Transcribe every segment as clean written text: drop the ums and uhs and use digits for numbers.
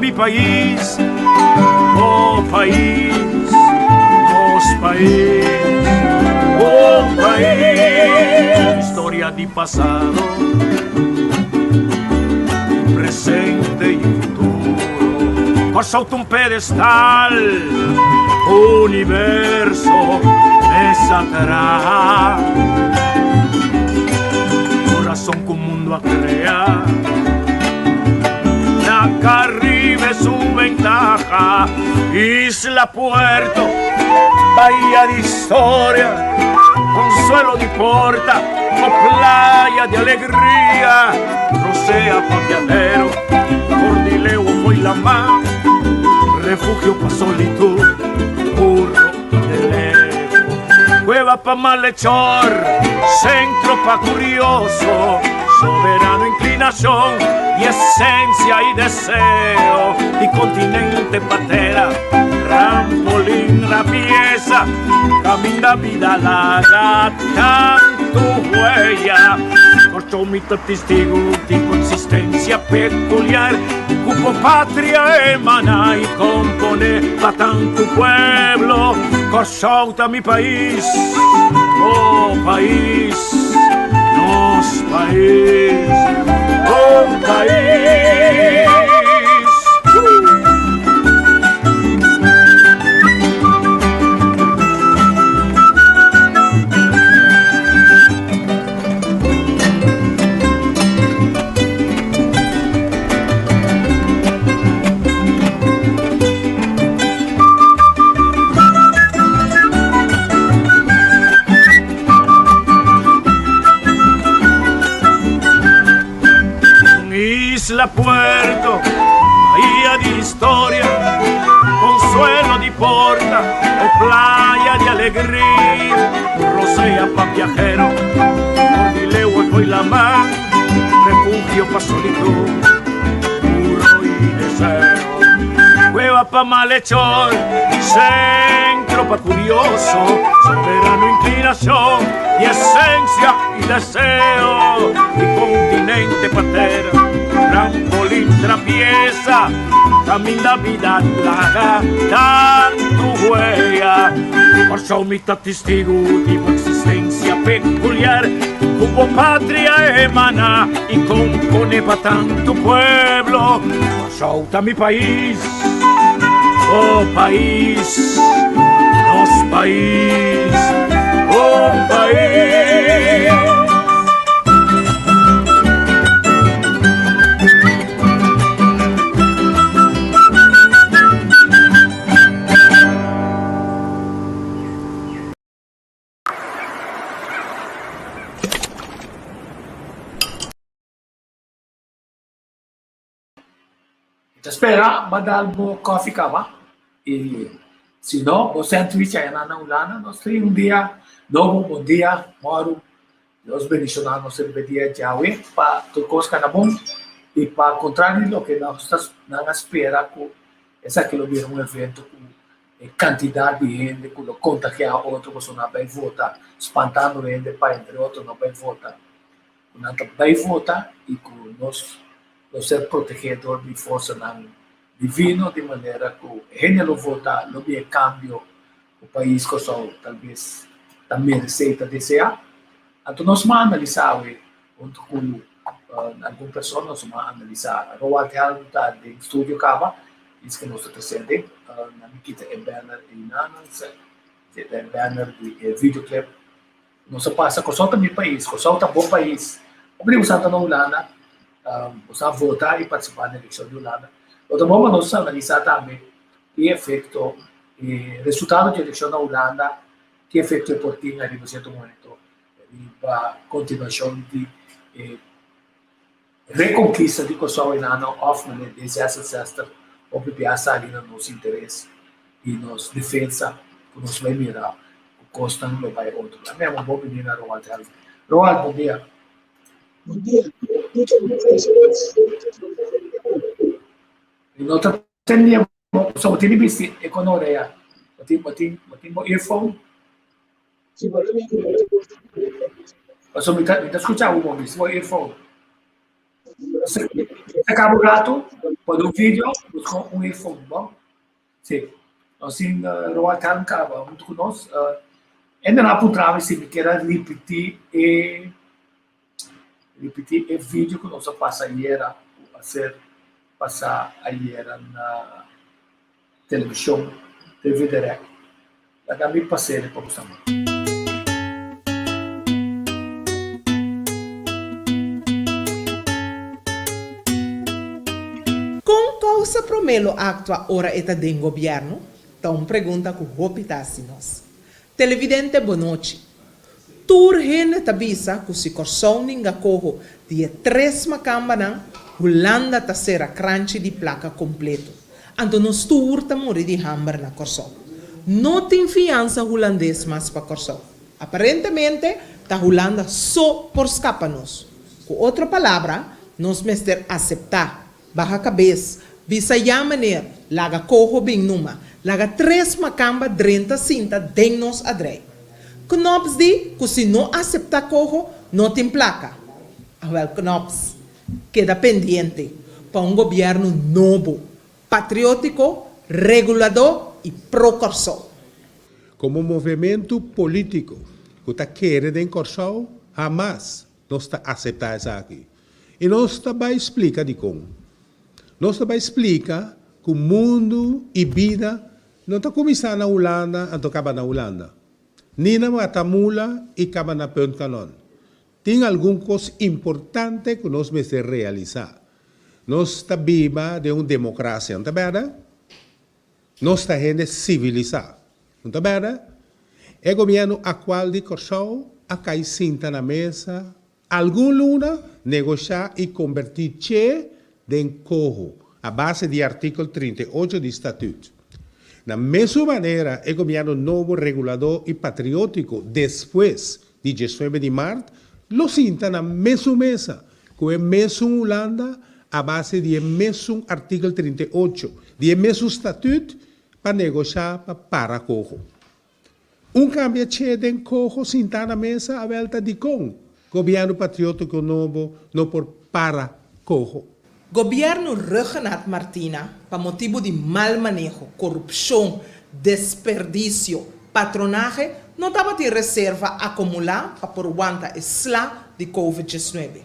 mi pais, oh pais, nos pais, oh pais. Historia di pasado, presente y futuro. Kòrsou ta un pedestal, universo mesa traha. Kurason ku mundu a krea. Na Caribe su ventaha, Isla Puerto, bahía di historia, consuelo di porta, o playa di alegria, rosea pa viajero, Cordileo foi la mar, refugio pa solitud, burro y teleo, cueva pa malhechor, centro pa curioso, soberano inclinación y esencia y deseo, y continente patera, trampolín rapieza, caminda vida laga tanto huella. Corcho mi testigo di consistencia peculiar, cupo patria emana y compone pa tanto pueblo. Kòrsou ta mi pais, oh pais, nos pais, oh pais. Isla Puerto, bahía di historia, consuelo di porta o playa di alegria, rosea pa viajero, Cordileo y la mar, refugio pa solitud, puro y deseo, cueva pa malhechor, centro pa curioso, soberano inclinación y esencia y deseo, y continente patera, trampolín trapieza, caminda vida laga tantu huella. Kòrsou mi ta testigu di bo existencia peculiar, ku bo patria emana y compone pa tantu pueblo. Kòrsou ta mi pais, bo pais, nos pais, bo pais. Ta spera ba dal bo koffie kaba y si no bo sandwich aya na Hulanda nos tin un dia nobo bon dia mòru Dios bendiciona nos riba e dia djawe pa tur cos cana bon y pa contrario di loke nos ta nan a spera cu esaki lo bira un evento cu e cantidad di hende cu lo contagia otro pasobra nan a bay vota spantando hende pa entre otro no bay vota cu nan ta bay vota y cu nos lo ser protege door di forsanan divino di manera cu hende lo vota lo bin e cambio cu pais Kòrsou talbes ta meresé i ta deseá. Anto nos a analisá awe huntu ku algun persona, nos a analisá Roald Helm ta den studio kaba, dies ku nos ta presente, nan mi kita e banner einan, e banner di e videoclip. Nos a pasa, Kòrsou ta mi pais, Kòrsou ta bo pais. Hopi di boso ta na Hulanda, boso a vota i partisipá na elekshon di Hulanda. Lo ta bon pa nos analisá tambe ki efekto e resultado di elekshon na Hulanda, ki efekto e por tin ariba sierto momento riba kontinuashon di e rekonkista di Kòrsou e nano òf manera den zesenzestig hopi bia sali na nos interes i nos defensa ku nos bai mira ku kosnan lo bai otro. A mi ama bon bini na Roald Helm. Roald, bon dia. Bon dia. Mi no ta tende bo, so bo tin di bisti e con orea. Bo tin, bo tin, bo tin bo earphone? Si, pero mi Paso mi ta, mi ta scucha bo bon, bisti bo earphone. Saka un ratu, pone un video, buska un earphone, bon? Sí. Nos tin Roald Helm kaba huntu ku nos. Hende nan a puntra mi si mi kier a ripití e ripití e video ku nos a pasa ayera, ku a ser pasá ayera na televishon TV Direct. Laga mi pas'e pa boso ama. Kon Kousa Promé lo aktua ora e ta den gobièrnu? Ta un pregunta ku hopi ta hasi nos. Televidente bonochi. Tur hende ta bisa ku si Kòrsou ninga koho di e tres makambanan, Hulanda ta sera kranchi di plaka kompleto. Anto nos tur ta muri di hamber na Kòrsou. No tin fiansa hulandes mas pa Kòrsou. Aparentemente ta Hulanda so por skapa nos. Ku otro palabra, nos mester aseptá, baha kabes, bisa ya meneer, laga koho bin numa, laga tres makamba drenta sinta den nos adrei. Knops di ku si no aseptá koho, no tin plaka. Awel Knops, keda pendiente pa un gobièrnu nobo, patriótiko, reguladó i pro Kòrsou. Komo movementu polítiko ku ta kere den Kòrsou, hamas nos ta aseptá esaki. I nos ta bai splika dikon. Nos ta bai splika ku mundu i bida no ta kuminsá na Hulanda anto kaba na Hulanda. Ni na Watamula i kaba na Punt Kanon. Tin algun kos importante ku nos mester realisá. Nos ta biba den un demokrasia, no ta bèrda? Nos ta hende sivilisá, no ta bèrda? E gobièrnu akual di Kòrsou a kai sinta na mesa algun luna, negoshá i kombertí Che den koho a base di artíkel 38 di Statüt. Na mesun manera e gobièrnu nobo reguladó i patriótiko despues di diesnuebe di mart lo sinta na mesun mesa ku e mesun Hulanda a base di e mesun artíkel 38 di e mesun Statüt pa negoshá pa para koho. Un kambia che den koho sintá na mesa awel ta dikon gobièrnu patriótiko nobo no por para koho. Gobièrnu Rhuggenaath Martina pa motibu di mal maneho, korupshon, desperdisio, patronahe no tabatin reserva akomulá pa por wanta e sla di Covid 19.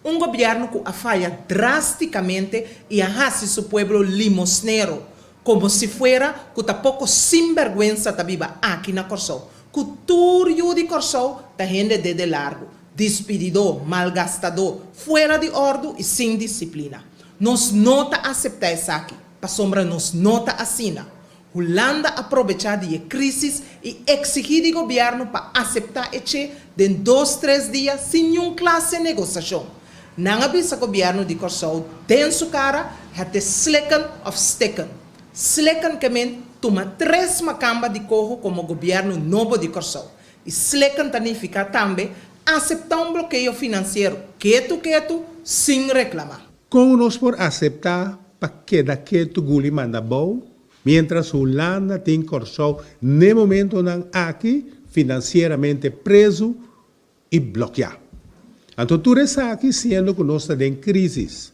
Un gobièrnu ku a faya drástikamente i a hasi su pueblo limosnero, komo si fuera ku ta poko sinbèrgwensa ta biba aki na Kòrsou, ku tur yu di Kòrsou ta hende dede largu, dispididó, malgastadó, fuera di òrdu i sin disiplina. Nos no ta aseptá esaki, pasobra nos no ta asina. Hulanda a probechá di e krísis i eksigí di gobièrnu pa aseptá e che den dos tres dia sin niun klase negosashon. Nan a bisa gobièrnu di Kòrsou den su kara, het is slikken of stikken. Slikken ke men tuma tres makamba di koho komo gobièrnu nobo di Kòrsou. I slikken ta nifiká tambe aseptá un blokeo finansiero ketu ketu sin reklamá. Kon nos por aseptá pa keda ketu guli manda bou, miéntras Hulanda tin Kòrsou n'e momentonan aki finansieramente prezu i blokiá? Anto tur esaki siendo ku nos ta den krísis.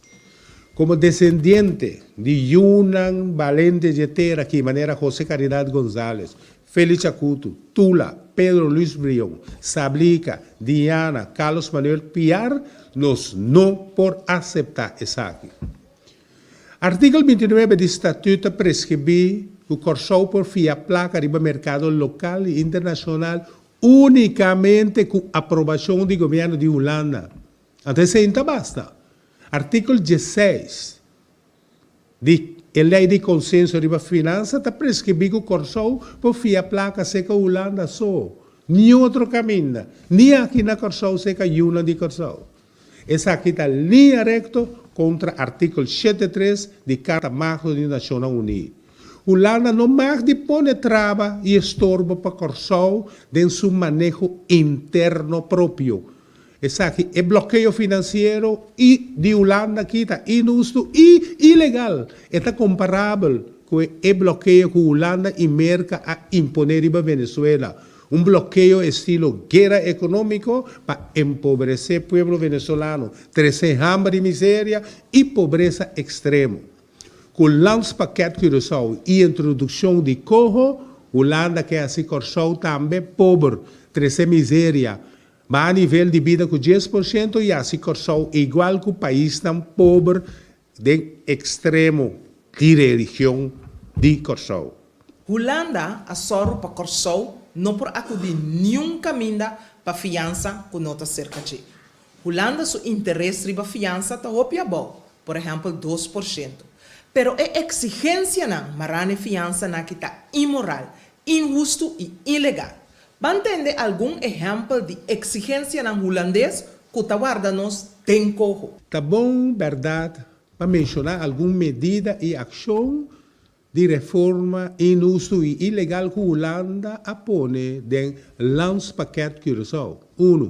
Komo desendiente di yunan balente dje tera aki manera José Caridad Gonzales, Feli Chakutu, Tula, Pedro Luis Brion, Sablika, Diana, Carlos Manuel Piar, nos no por aseptá esaki. Artíkel 29 di Statüt ta preskribí ku Kòrsou por fia plaka riba merkado lokal i internashonal únikamente ku aprobashon di gobièrnu di Hulanda. Anto esei no ta basta. Artíkel 16 Di e lei di konsenso riba finansa ta preskribí ku Kòrsou por fia plaka seka Hulanda so, niun otro kaminda, ni aki na Kòrsou seka yunan di Kòrsou. Esaki ta liña rekto kontra artíkel shete tres di Karta Magno di Nashonnan Uní. Hulanda no mag di pone traba i estorbo pa Kòrsou den su maneho interno propio. Esaki, e blokeo finansiero i di Hulanda aki ta inhustu i ilegal. E ta komparabel ku e blokeo ku Hulanda i Merka a imponé riba Venezuela. Un blokeo estilo guera ekonómiko pa empobresé pueblo venezolano, trese hamber i miseria i pobresa ekstremo. Ku Landspakket Curaçao i introdukshon di Coho, Hulanda ke hasi Kòrsou tambe pober, trese miseria, baha nivel di bida ku 10% i hasi Kòrsou igual ku paisnan pober den ekstremo di region di Kòrsou. Hulanda a sòru pa Kòrsou no por akudí niun kaminda pa fiansa ku no ta serka dje. Hulanda su interes riba fiansa ta hopi abou, por ehèmpel 2%. Pero e eksigensianan mará n'e fiansanan aki ta inmoral, inhustu i ilegal. Ban tende algun ehèmpel di eksigensianan hulandes ku ta warda nos den koho. Ta bon bèrdat pa menshoná algun medida i akshon di reforma inhustu i ilegal ku Hulanda a pone den Landspakket Curaçao. Unu.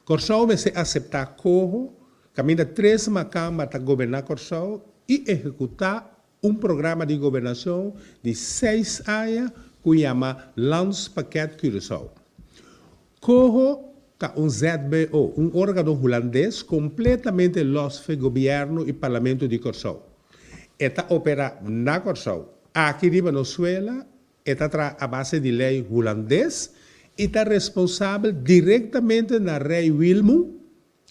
Kòrsou mester aseptá koho kaminda tres makamba ta goberná Kòrsou i ehekutá un programa di gobernashon di seis aña ku yama Landspakket Curaçao. Coho ta un ZBO, un órgano hulandes kompletamente lòs fe gobièrnu i parlamento di Kòrsou. E ta operá na Kòrsou. Aki riba nos suela e ta traha a base di lei hulandes i ta responsabel direktamente na Rei Wilmu,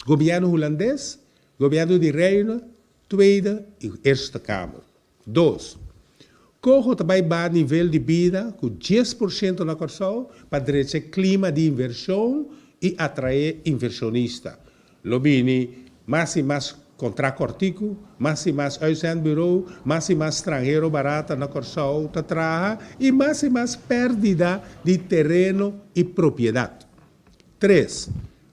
gobièrnu hulandes, gobièrnu di Reino, Tweede i Eerste Kamer. Dos, Coho ta bai baha nivel di bida ku 10% na Kòrsou pa drecha e klima di invershon i atraé invershonista. Lo bini mas i mas kontrakt kòrtiku, mas i mas uitzendbureau, mas i mas stranhero barata na Kòrsou ta traha i mas i mas pèrdida di tereno i propiedat. Tres,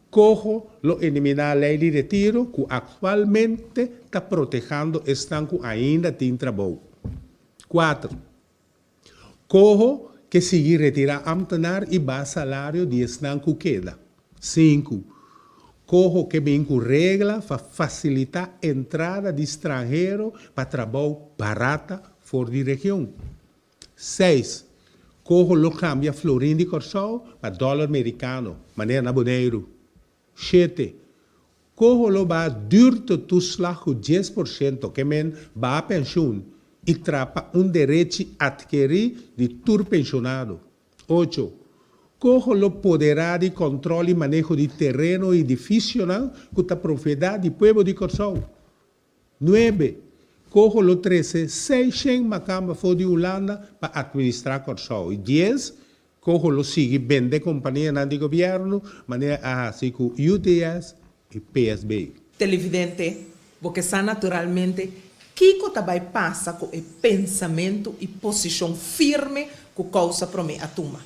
Coho lo eliminá lei di retiro ku aktualmente ta protehando esnan ku ainda tin trabou. Kuater, Coho ke sigui retirá ámtenar i baha salario di esnan ku keda. Sinku, Coho ke bin ku regla pa fasilitá entrada di stranhero pa trabou barata for di region. Seis, Coho lo cambia florin di Corsou pa dollar mericano, manera na Boneiru. Shete, Coho lo baha duurtetoeslag cu 10%, ke men baha pensioen y trapa un derechi adkeri di tur pensionado. Ocho, Coho lo podera di control y maneho di tereno y edificionan cu ta propiedad di pueblo di Corsou. Nuebe, Coho lo trese seishen makamba for di Hulanda pa atministrá Kòrsou. I dies, Coho lo sigui bende kompanianan di gobièrnu manera a hasi ku UTS i PSB. Televidente, bo ke sa naturalmente kiko ta bai pasa ku e pensamentu i posishon firme ku Kousa Promé a tuma.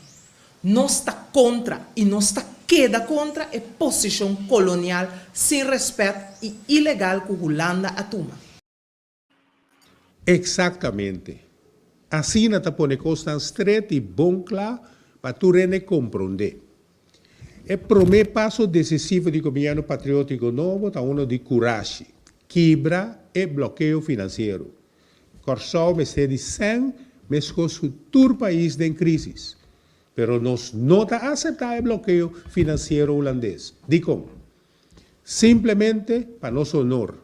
Nos ta kontra i nos ta keda kontra e posishon kolonial sin rèspèt i ilegal ku Hulanda a tuma. Eksaktamente. Asina ta pone kosnan stret i bon kla pa tur hende komprondé. E promé paso desisivo di Gobièrnu Patriótiko nobo ta uno di kurashi, kibra e blokeo finansiero. Kòrsou mester di sèn meskos ku tur pais den krísis. Pero nos no ta aseptá e blokeo finansiero hulandes. Dikon? Simplemente pa nos honor,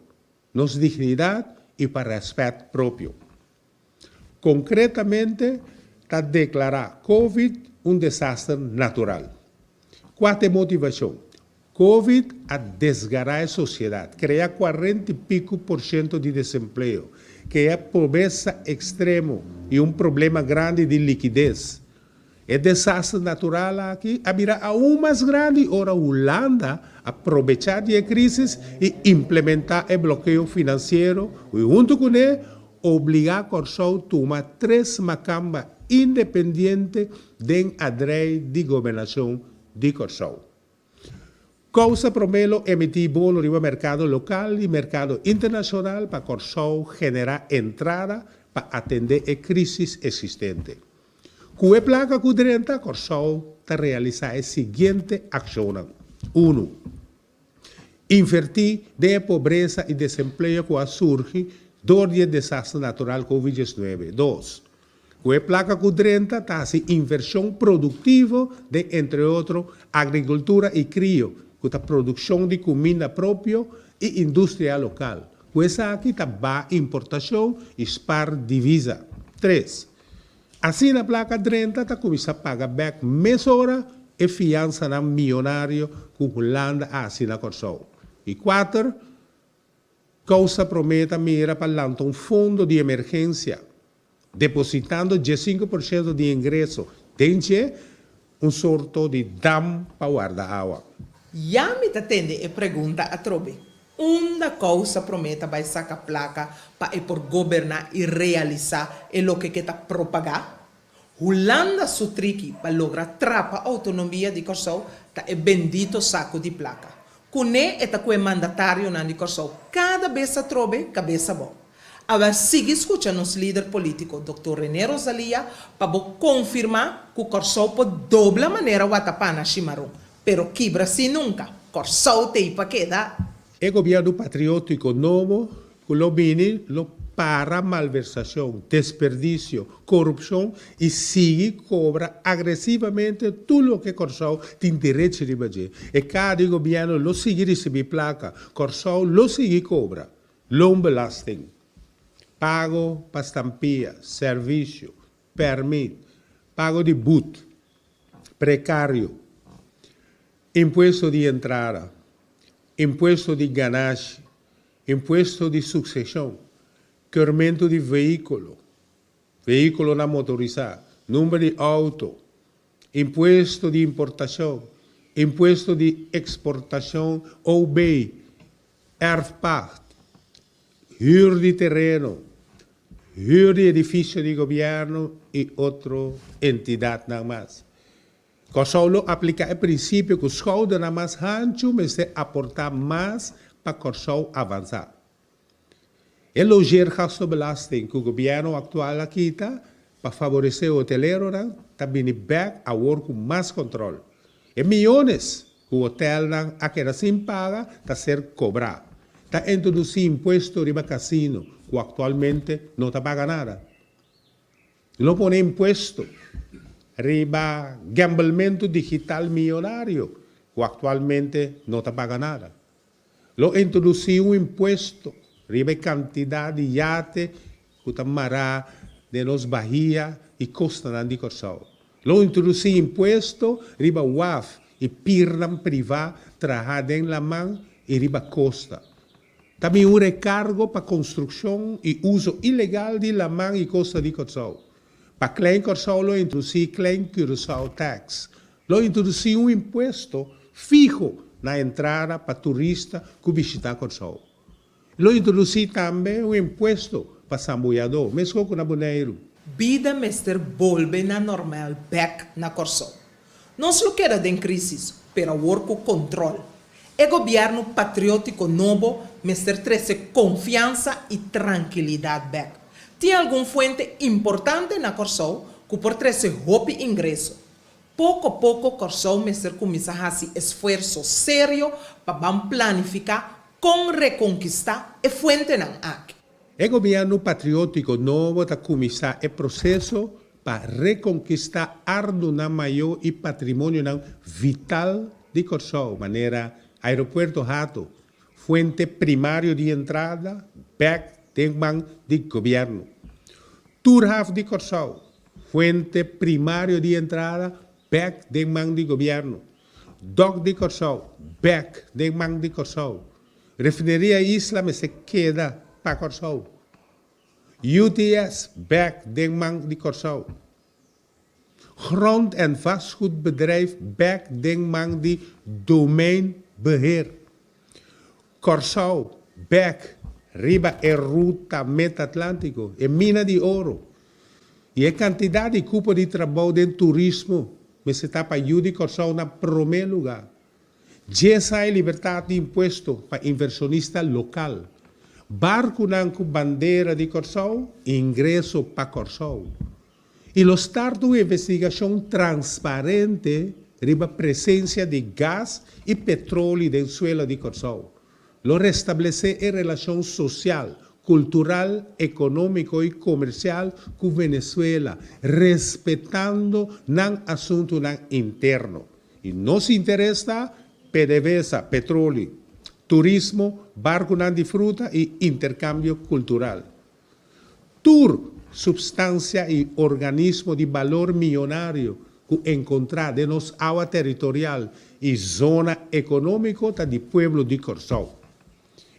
nos dignidat i pa rèspèt propio. Konkretamente ta deklará Covid un desaster natural. Kua ta e motivashon? Covid a desgará e sosiedat, krea kuarenta i piku por shento di desempleo, krea pobresa ekstremo i un problema grandi di likides. E desaster natural aki a bira aun mas grandi ora Hulanda a probechá di e krísis i implementá e blokeo finansiero i huntu kuné obligá Kòrsou tuma tres makamba independiente den adrei di gobernashon di Kòrsou. Kousa Promé lo emití bono riba merkado lokal i merkado internashonal pa Kòrsou generá entrada pa atendé e krísis eksistente. Ku e plaka ku drenta, Kòrsou ta realisá e siguiente akshonnan, Unu. Invertí den e pobresa i desempleo ku a surgi dor di e desaster natural Covid 19. Dos. Ku e plaka ku drenta ta hasi invershon produktivo den entre otro agrikultura i krio, ku ta produkshon di kuminda propio i industria lokal. Ku esaki ta baha importashon i spar divisa. Tres. Asina plaka drenta ta kuminsá paga bèk mesora e fiansanan mionario ku Hulanda a hasi na Kòrsou. I kuater. Kousa Promé ta mira pa lanta un fondo di emergensia, depositando 15% di ingreso den dje, un sorto di dam pa warda awa. Ya mi ta tende e pregunta atrobe, unda Kousa Promé ta bai saka plaka pa e por goberná i realisá e loke ke ta propagá? Hulanda su triki pa logra trapa outonomia di Kòrsou ta e bendito saku di plaka. Kuné e ta ku e mandatarionan di Kòrsou kada bes atrobe kabes abou. Awèl sigui skucha nos lider polítiko Dòktor René Rosalia pa bo konfirmá ku Kòrsou por dobla manera watapana shimaron, pero kibra sí nunka. Kòrsou t'ei pa keda! E gobièrnu patriótiko nobo ku lo bini lo para malversashon, desperdisio, korupshon i sigui kobra agresivamente tur loke Kòrsou tin derechi riba dje. E kaha di gobièrnu lo sigui risibí plaka, Kòrsou lo sigui kobra loonbelasting, pago pa stampia, servisio, pèrmit, pago di but, prekario, impuesto di entrada, impuesto di ganashi, impuesto di sukseshon, keurmentu di vehíkulo, vehíkulonan motorisá, number di outo, impuesto di importashon, impuesto di eksportashon OB, erfpacht, hür di tereno, hür di edifisio di gobièrnu i otro entidatnan mas. Kòrsou lo apliká e prinsipio ku skoudernan mas hanchu mester aportá mas pa Kòrsou avansá. E logeergastenbelasting ku gobièrnu aktual a kita pa faboresé hoteleronan ta bini bèk awor ku mas kòntròl. E miónes ku hotèlnan a keda sin paga ta ser kobrá. Ta introdusí impuesto riba kasino ku aktualmente no ta paga nada. Lo pone impuesto riba gamblementu digital miyonario ku aktualmente no ta paga nada. Lo introdusí un impuesto riba e kantidat di yate ku ta mará den nos bahia i kostanan di Kòrsou. Lo introdusí impuesto riba waf i pirnan privá trahá den laman i riba kosta. Ta bin un rekargo pa konstrukshon i uso ilegal di laman i kosta di Kòrsou. Pa Klein Kòrsou lo introdusí Klein Curaçao Tax. Lo introdusí un impuesto fiho na entrada pa turista ku bishitá Kòrsou. Lo introdusí tambe un impuesto pa sambuyadó, meskos ku na Boneiru. Bida mester bolbe na normal bèk na Kòrsou. Nos lo keda den krísis, pero awor ku kontròl. E gobièrnu patriótiko nobo mester trese konfiansa i trankilidat bèk. Tin algun fuente importante na Kòrsou ku por trese hopi ingreso. Poko poko Kòrsou mester kuminsá hasi esfuerso serio pa ban planifiká kon rekonkistá e fuentenan aki. E gobièrnu patriótiko nobo ta kuminsá e proseso pa rekonkistá ardunan mayó i patrimonionan vital di Kòrsou, manera Aeropuerto Hato, fuente primario di entrada bèk den man di gobièrnu, Tur haf di Kòrsou, fuente primario di entrada bèk den man di gobièrnu, Dòk di Kòrsou, bèk den man di Kòrsou, Refineria Isla mester keda pa Kòrsou. UTS bèk den man di Kòrsou. Grond en vastgoedbedrijf bèk den man di Domeinbeheer. Kòrsou bèk riba e ruta Mid-Atlántiko, e mina di oro. I e kantidat di kupo di trabou den turismo mester ta pa yu di Kòrsou na promé lugá. Djesa e libertat di impuesto pa invershonista lokal. Barkunan ku bandera di Kòrsou, ingreso pa Kòrsou. I lo start un investigashon transparente riba presensia di gas i petroli den suela di Kòrsou. Lo restablesé e relashon sosial. kultural, ekonómiko i komersial ku Venezuela, respetando nan asuntunan interno. I nos interes ta PDVSA, petroli, turismo, barkunan di fruta i interkambio kultural. Tur supstansia i organismo di balor miyonario ku enkontrá den nos awa teritorial i zona ekonómiko ta di pueblo di Kòrsou.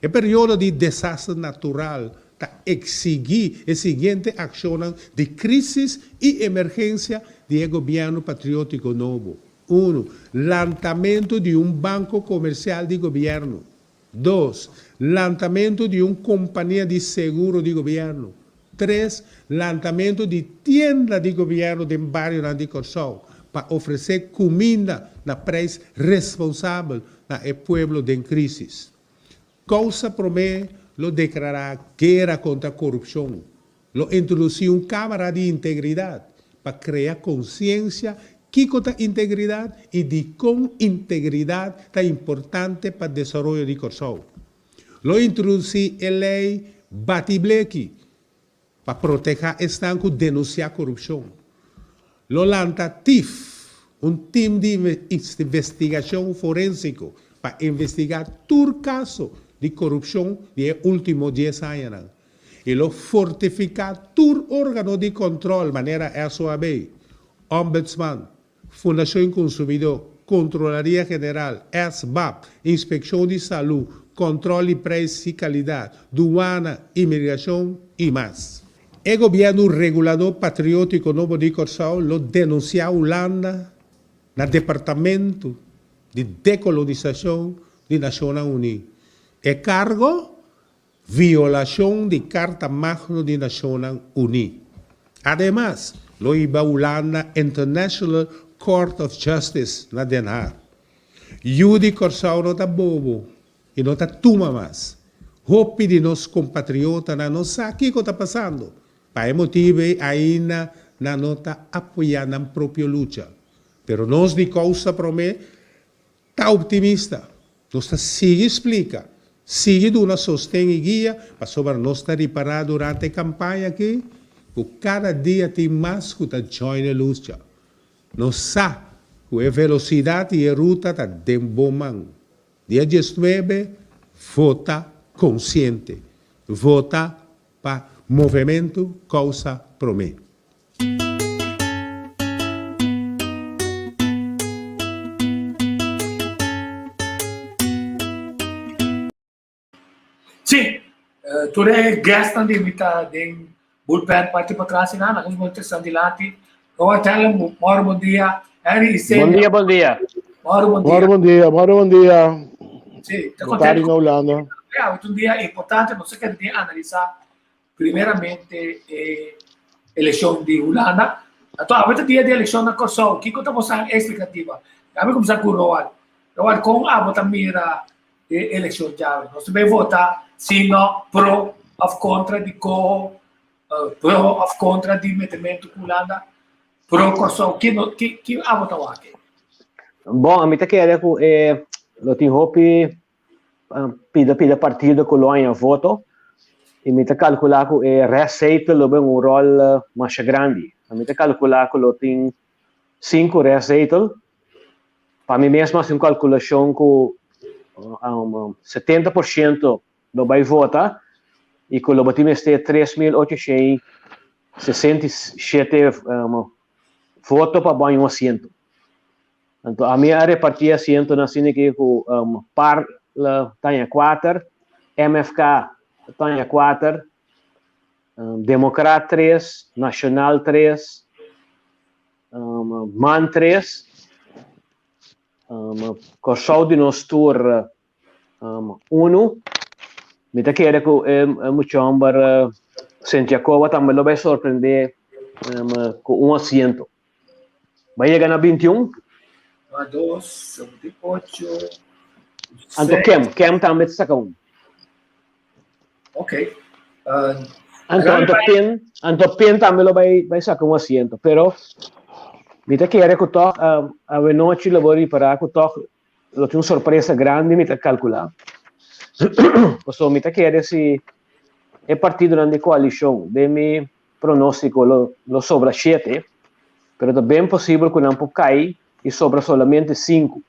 E periodo di desaster natural ta eksigí e siguiente akshonnan di krísis i emergensia di e gobièrnu patriótiko nobo, Unu, lantamentu di un banko komersial di gobièrnu. Dos, lantamentu di un kompania di seguro di gobièrnu. Tres, lantamentu di tienda di gobièrnu den barionan di Kòrsou pa ofresé kuminda na preis responsabel na e pueblo den krísis. Kousa Promé lo deklará guera kontra korupshon. Lo introdusí un kámara di integridat pa krea konsiensia kiko ta integridat i dikon integridat ta importante pa desaroyo di Kòrsou. Lo introdusí e lei Bati Bleki pa protehá esnan ku denunsiá korupshon. Lo lanta tif, un tim di investigashon forensiko pa investigá tur kaso di korupshon di e último dies añanan. I lo fortifiká tur órgano di kòntròl manera SOAB, Ombudsman, Fundashon Konsumidó, Kontrolaria General, SBAP, Inspekshon di Salú, Kòntròl di Preis i Kalidat, Duana, Imigrashon i mas. E gobièrnu reguladó patriótiko nobo di Kòrsou lo denunsiá Hulanda na Departamentu di Dekolonisashon di Nashonnan Uní. E kargo? Violashon di Karta Magno di Nashonnan Uní. Ademas, lo hiba Hulanda International Court of Justice na Den Haag. Yu di Kòrsou no ta bobo i no ta tuma mas. Hopi di nos kompatriotanan no sa kiko ta pasando. Pa e motibu ei ainda nan no ta apoyá nan propio lucha. Pero nos di Kousa Promé Ta optimista. Nos ta sigui splika, sigui duna sosten i guia pasobra nos ta ripará durante e kampaña akí ku kada dia tin mas ku ta join e lucha. Nos sa ku e velosidat i e ruta ta den bo man. Dia diesnuebe, vota konsiente. Vota pa Movementu Kousa Promé. Sí, tur e guestnan di mi ta den bullpen parti patras i nan, nan nos ta staan dilanti. Roald Helen, moro bon dia. Henry Isenia. Bon dia, bon dia. Moro bon dia. Moro bon dia, moro bon dia. Sí, ta Boa tarde contento. na Hulanda. Ja, un dia importante, nos a kere analisá Primeramente e elekshon di Hulanda. Anto awe ta dia di elekshon na Kòrsou. Kiko ta boso ekspektativa? Laat mi kuminsá ku Roald. Roald, kon abo ta mira e elekshon djawe? Nos ta bai vota si no, pro òf kontra di koho, pro òf kontra di metementu ku Hulanda, pro Kòrsou. Ki no ki ki abo ta wak? Bon, ami ta kere ku e lo tin hopi pida pida partido ku lo haña voto i mi ta kalkulá ku e restzetel lo ben un ròl masha grandi. Mi ta kalkulá ku lo tin sinku restzetel. Pa mi mes mi hasi un kalkulashon ku 70% lo bai vota i ku lo bo tin mester 3867 voto pa bo haña un asiento. Anto ami a repartí e asientonan asina ki ku par la taña kuater, MFK taña kuater, Demokrat tres, Nashonal tres, man tres, Kòrsou di nos tur unu. Mi ta kere ku e mucha hòmber Sint Jacoba tambe lo bai sorprendé ku un asiento. Ba yega na 21. Ba dos, ocho. Anto Kem, Kem tambe ta saka un. Ok. Anto, anto Pin, anto Pin tambe lo bai, bai saka un asiento. Pero mi ta kere ku tòg um, awenochi lo bo ripará ku tòg lo tin un sorpresa grandi mi ta kalkulá. Pasobra mi ta kere si. E partidonan di koalishon den mi pronóstiko lo lo sobra shete, pero ta ben posibel ku nan por kai i sobra solamente sinku.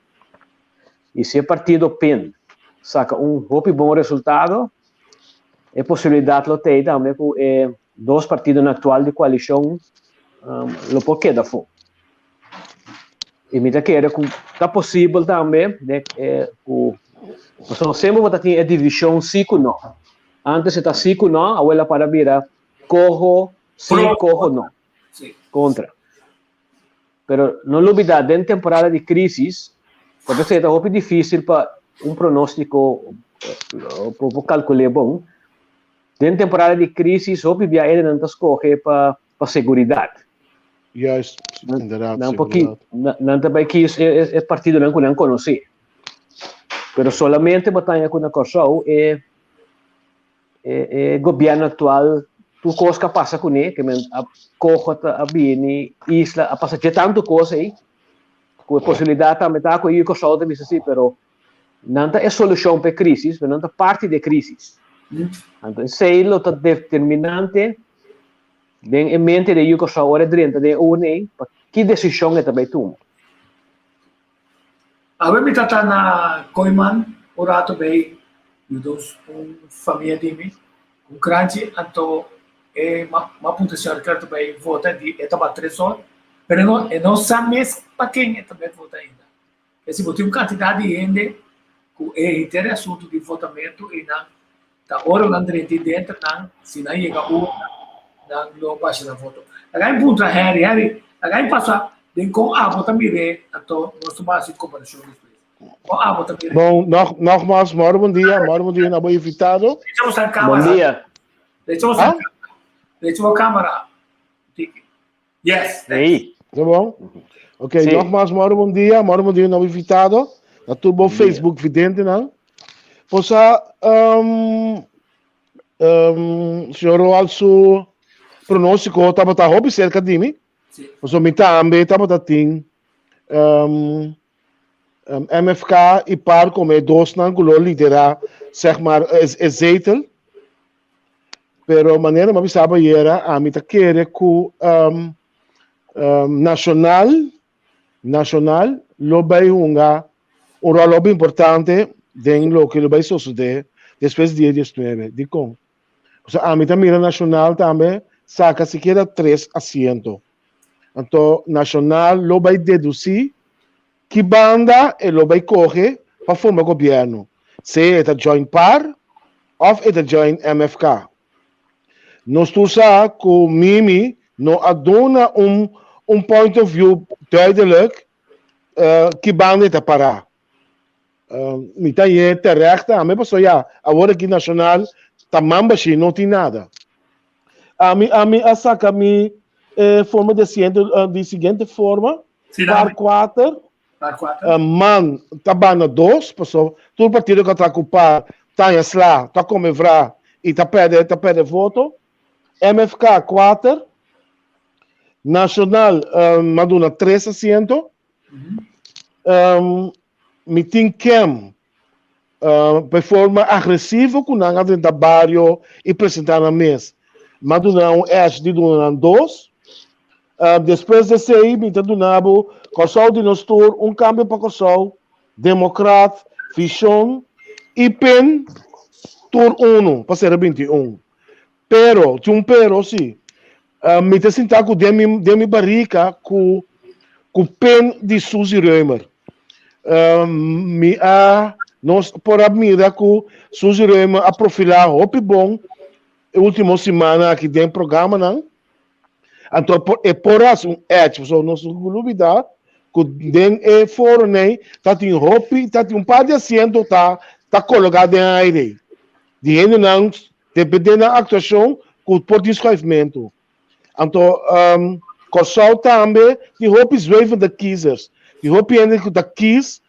I si e partido pin saka un hopi bon resultado, e posibilidat lo t'ei tambe ku e dos partidonan aktual di koalishon lo por keda afó. I mi ta kere ku ta posibel tambe de ku pasobra semper bo ta tin e divishon si ku no. Antes e ta si ku no, awor el a para bira koho si, koho no. Kontra. Pero no lubida den temporada di krisis, ta p'esei ta hopi difisil pa un pronostiko por por kalkul'é bon. Den temporada di krisis hopi bia hendenan ta skohe pa pa seguridat. Juist, inderdaad, Nan por ki, seguridad. nan ta bai kies e, e, e partidonan ku nan konosé. Pero solamente bo ta haña ku na Kòrsou e, e, e gobièrnu aktual tur kos ka pasa kuné, ke men a koho ta a bini isla, a pasa dje tantu kos ei, ku e posibilidat tambe ta ku e yu Kòrsou ta bisa si, pero nan ta e solushon pa e krisis, pero nan ta parti di e krisis. Anto esei lo ta determinante den e mente di e yu Kòrsou ora e drenta den e urna ei, pa ki desishon e ta bai tuma. Awe mi ta ta na Kooiman un rato bay yuda un famia di mi un kranchi anto e m'a puntra señor kier ta bay vota di e tabata tres or pero no e no sa mes pa ken e ta bay vota ainda. Esi bo tin un kantidat di hende ku e henter e asuntu di votamentu i nan ta ora nan drenta i denter nan si nan yega urna nan lo basha nan voto. Laga mi puntra Harry, Harry laga mi pasa den kon abo ta mir'é anto nos ta hasi komparashon despues. Kon abo ta mir'é? Bon, nog, nogmaals, moro bon dia, moro bon dia na bo invitado. Drecha bo san Bon kamera. dia. Drecha bo san Ah? kamera. Drecha bo kamera. Tiki. Yes, thanks. Hey. Tá bom? Ok, Sí. nogmaals, moro bon dia, moro bon dia na bo invitado, na tur bo Bon dia. Facebook vidente nan. Posa, um, um, señor Roald su pronóstico tabata hopi cerca di mi. Sí. Paso mi tambe tabata tin um, um, MFK y par como e dosnan ku lo lidera, zeg maar, e, e zetel. Pero manera mi a bisa bo ayera, ami ta kere ku um, um, Nacional, Nacional lo bai hunga un rol hopi importante den loke lo bai sosode despues di dia diesnuebe. Dikon? Pasobra ami ta mira Nacional tambe saka sikiera tres asiento. Anto Nacional lo bai dedusi Ki banda e lo bai kohe pa forma gobièrnu, sea e ta join par òf e ta join MFK. Nos tur sa ku Mimi no a duna un un point of view duidelijk ki banda e ta pará. Mi ta hañ'é terecht tambe pasobra ya awor aki Nacional ta man bashí no tin nada. Ami ami a saka mi forma di asiento di siguiente forma. Sí, Par dame. kuater, Par kuater. man ta banda dos, paso tur partido ku ta ku par ta haña sla, ta kome vra i ta pèrdè ta pèrdè voto. MFK kuater, Nacional m'a duna tres asiento. Mi tin kem pa e forma agresivo ku nan a drenta bario i presentá nan mes. M'a duna un edge di duna nan dos. Despues di esei mi ta duna bo Kòrsou di nos tur, Un Kambio pa Kòrsou, Demokrat, Vishon i pen tur unu pa sera 21. Pero, tin un pero si, mi ta sinta ku den mi den mi barika ku ku pen di Suzy Römer. Mi a nos por a mira ku Suzy Römer a profilá hopi bon e último simannan aki den programanan. Anto por e por hasi un edge, pasobra nos no ku lubidá ku den e foro nei ta tin hopi ta tin un par di asiento ta ta kologá den aire di hendenan Depende nan aktuashon ku por tin schuifmentu. Anto Kòrsou tambe tin hopi zwevende kiezers. Tin hopi hende ku ta kies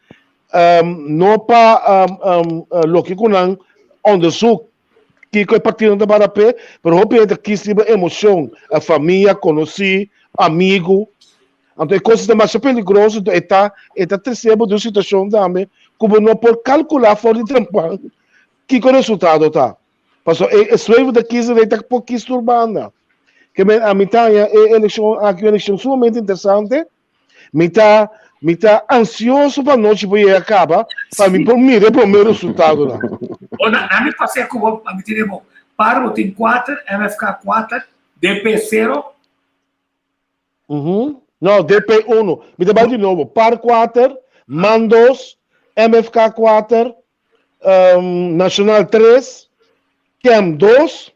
no pa loke ku nan onderzoek kiko e partidonan ta para p'e, pero hopi hende ta kies riba emocion, famia, konosí, amigu. Anto e kos ta masha peligroso, anto e ta e ta trese bo den un situashon tambe ku bo no por kalkulá for di trempan Kiko resultado ta? Paso e e schuiven de kiezer ei ta por kies tur banda. Ke men a mi ta haña e elekshon aki un elekshon sumamente interesante. Mi ta mi ta ansioso pa anochi por yega kaba pa mi por mira e prome resultadonan. Bo na na mi pas'é ku bo pa mi tene bo. Par bo tin kuater, MFK kuater, DP sero. Uhum. No, DP unu. Mi ta bai di nobo. Par kuater, man dos, MFK kuater, Nacional tres, Kem dos.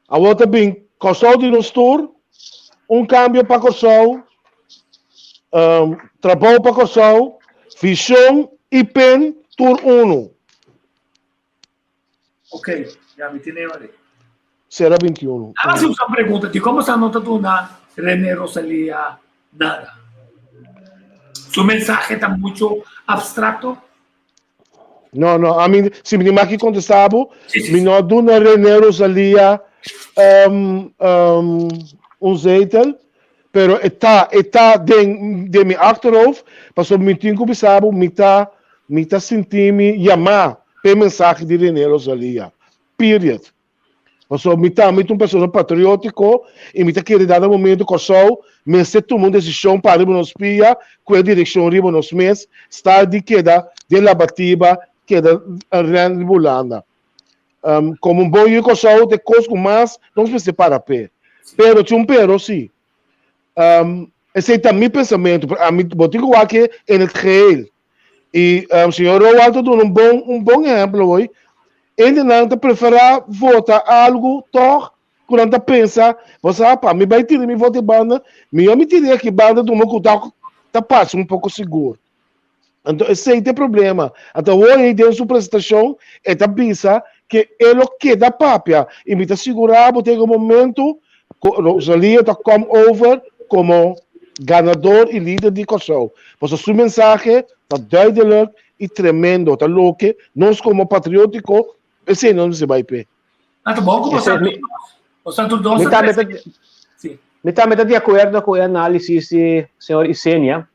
Awor ta bin Kòrsou di nos tur, Un Kambio pa Kòrsou, Trabou pa Kòrsou, Vishon i Pen tur unu. Ok, ya mi tene ori. Sera 21. Ahora sí usa pregunta, di como sa no ta duna René Rosalía nada? Su mensaje ta mucho abstracto? No, no, a mi, si mi maki contestá bo, Sí, sí, mi sí. no duna René Rosalía um, um, un zetel, pero e ta, e ta den, den mi achterhoofd, pasobra mi tin ku bisa bo, mi ta, mi ta sinti mi yamá p'e mensahe di René Rosalía. Period. Pasobra mi tambe ta un persona patriótiko i mi ta kere dado momento Kòrsou mester tuma un desishon pa riba nos pia ku e direkshon riba nos mes sta di keda den Labatiba keda ren riba Hulanda. Komo un bon yu di Kòrsou ta e kos ku mas nos mester para p'e. Pero tin un pero si. Esei ta mi pensamentu pero ami bo tin ku wak e in het geheel. I señor Roald ta duna un bon un bon ehemplo hoy. Hendenan ta preferá vota algu tòg ku nan ta pensa, bo sa pa mi bai tira mi voto e banda, mihó mi tira aki banda duma ku ta ta parse un poko sigur. Anto esei ta e problema. Anto awor ei den su presentashon e ta bisa ke e lo keda papia i mi ta sigurá bo ta yega un momento ku Rosalia ta come over komo ganador i lider di Kòrsou. Pasobra su mensahe ta duidelijk i tremendo, ta loke nos komo patriótiko esei nos mester bai p'e. Ah, ta bon ku bo sa tur dos. Bo sa tur dos Mi ta tambe ta trese. Sí. mi tambe ta di akuerdo ku e análisis di señor Isenia.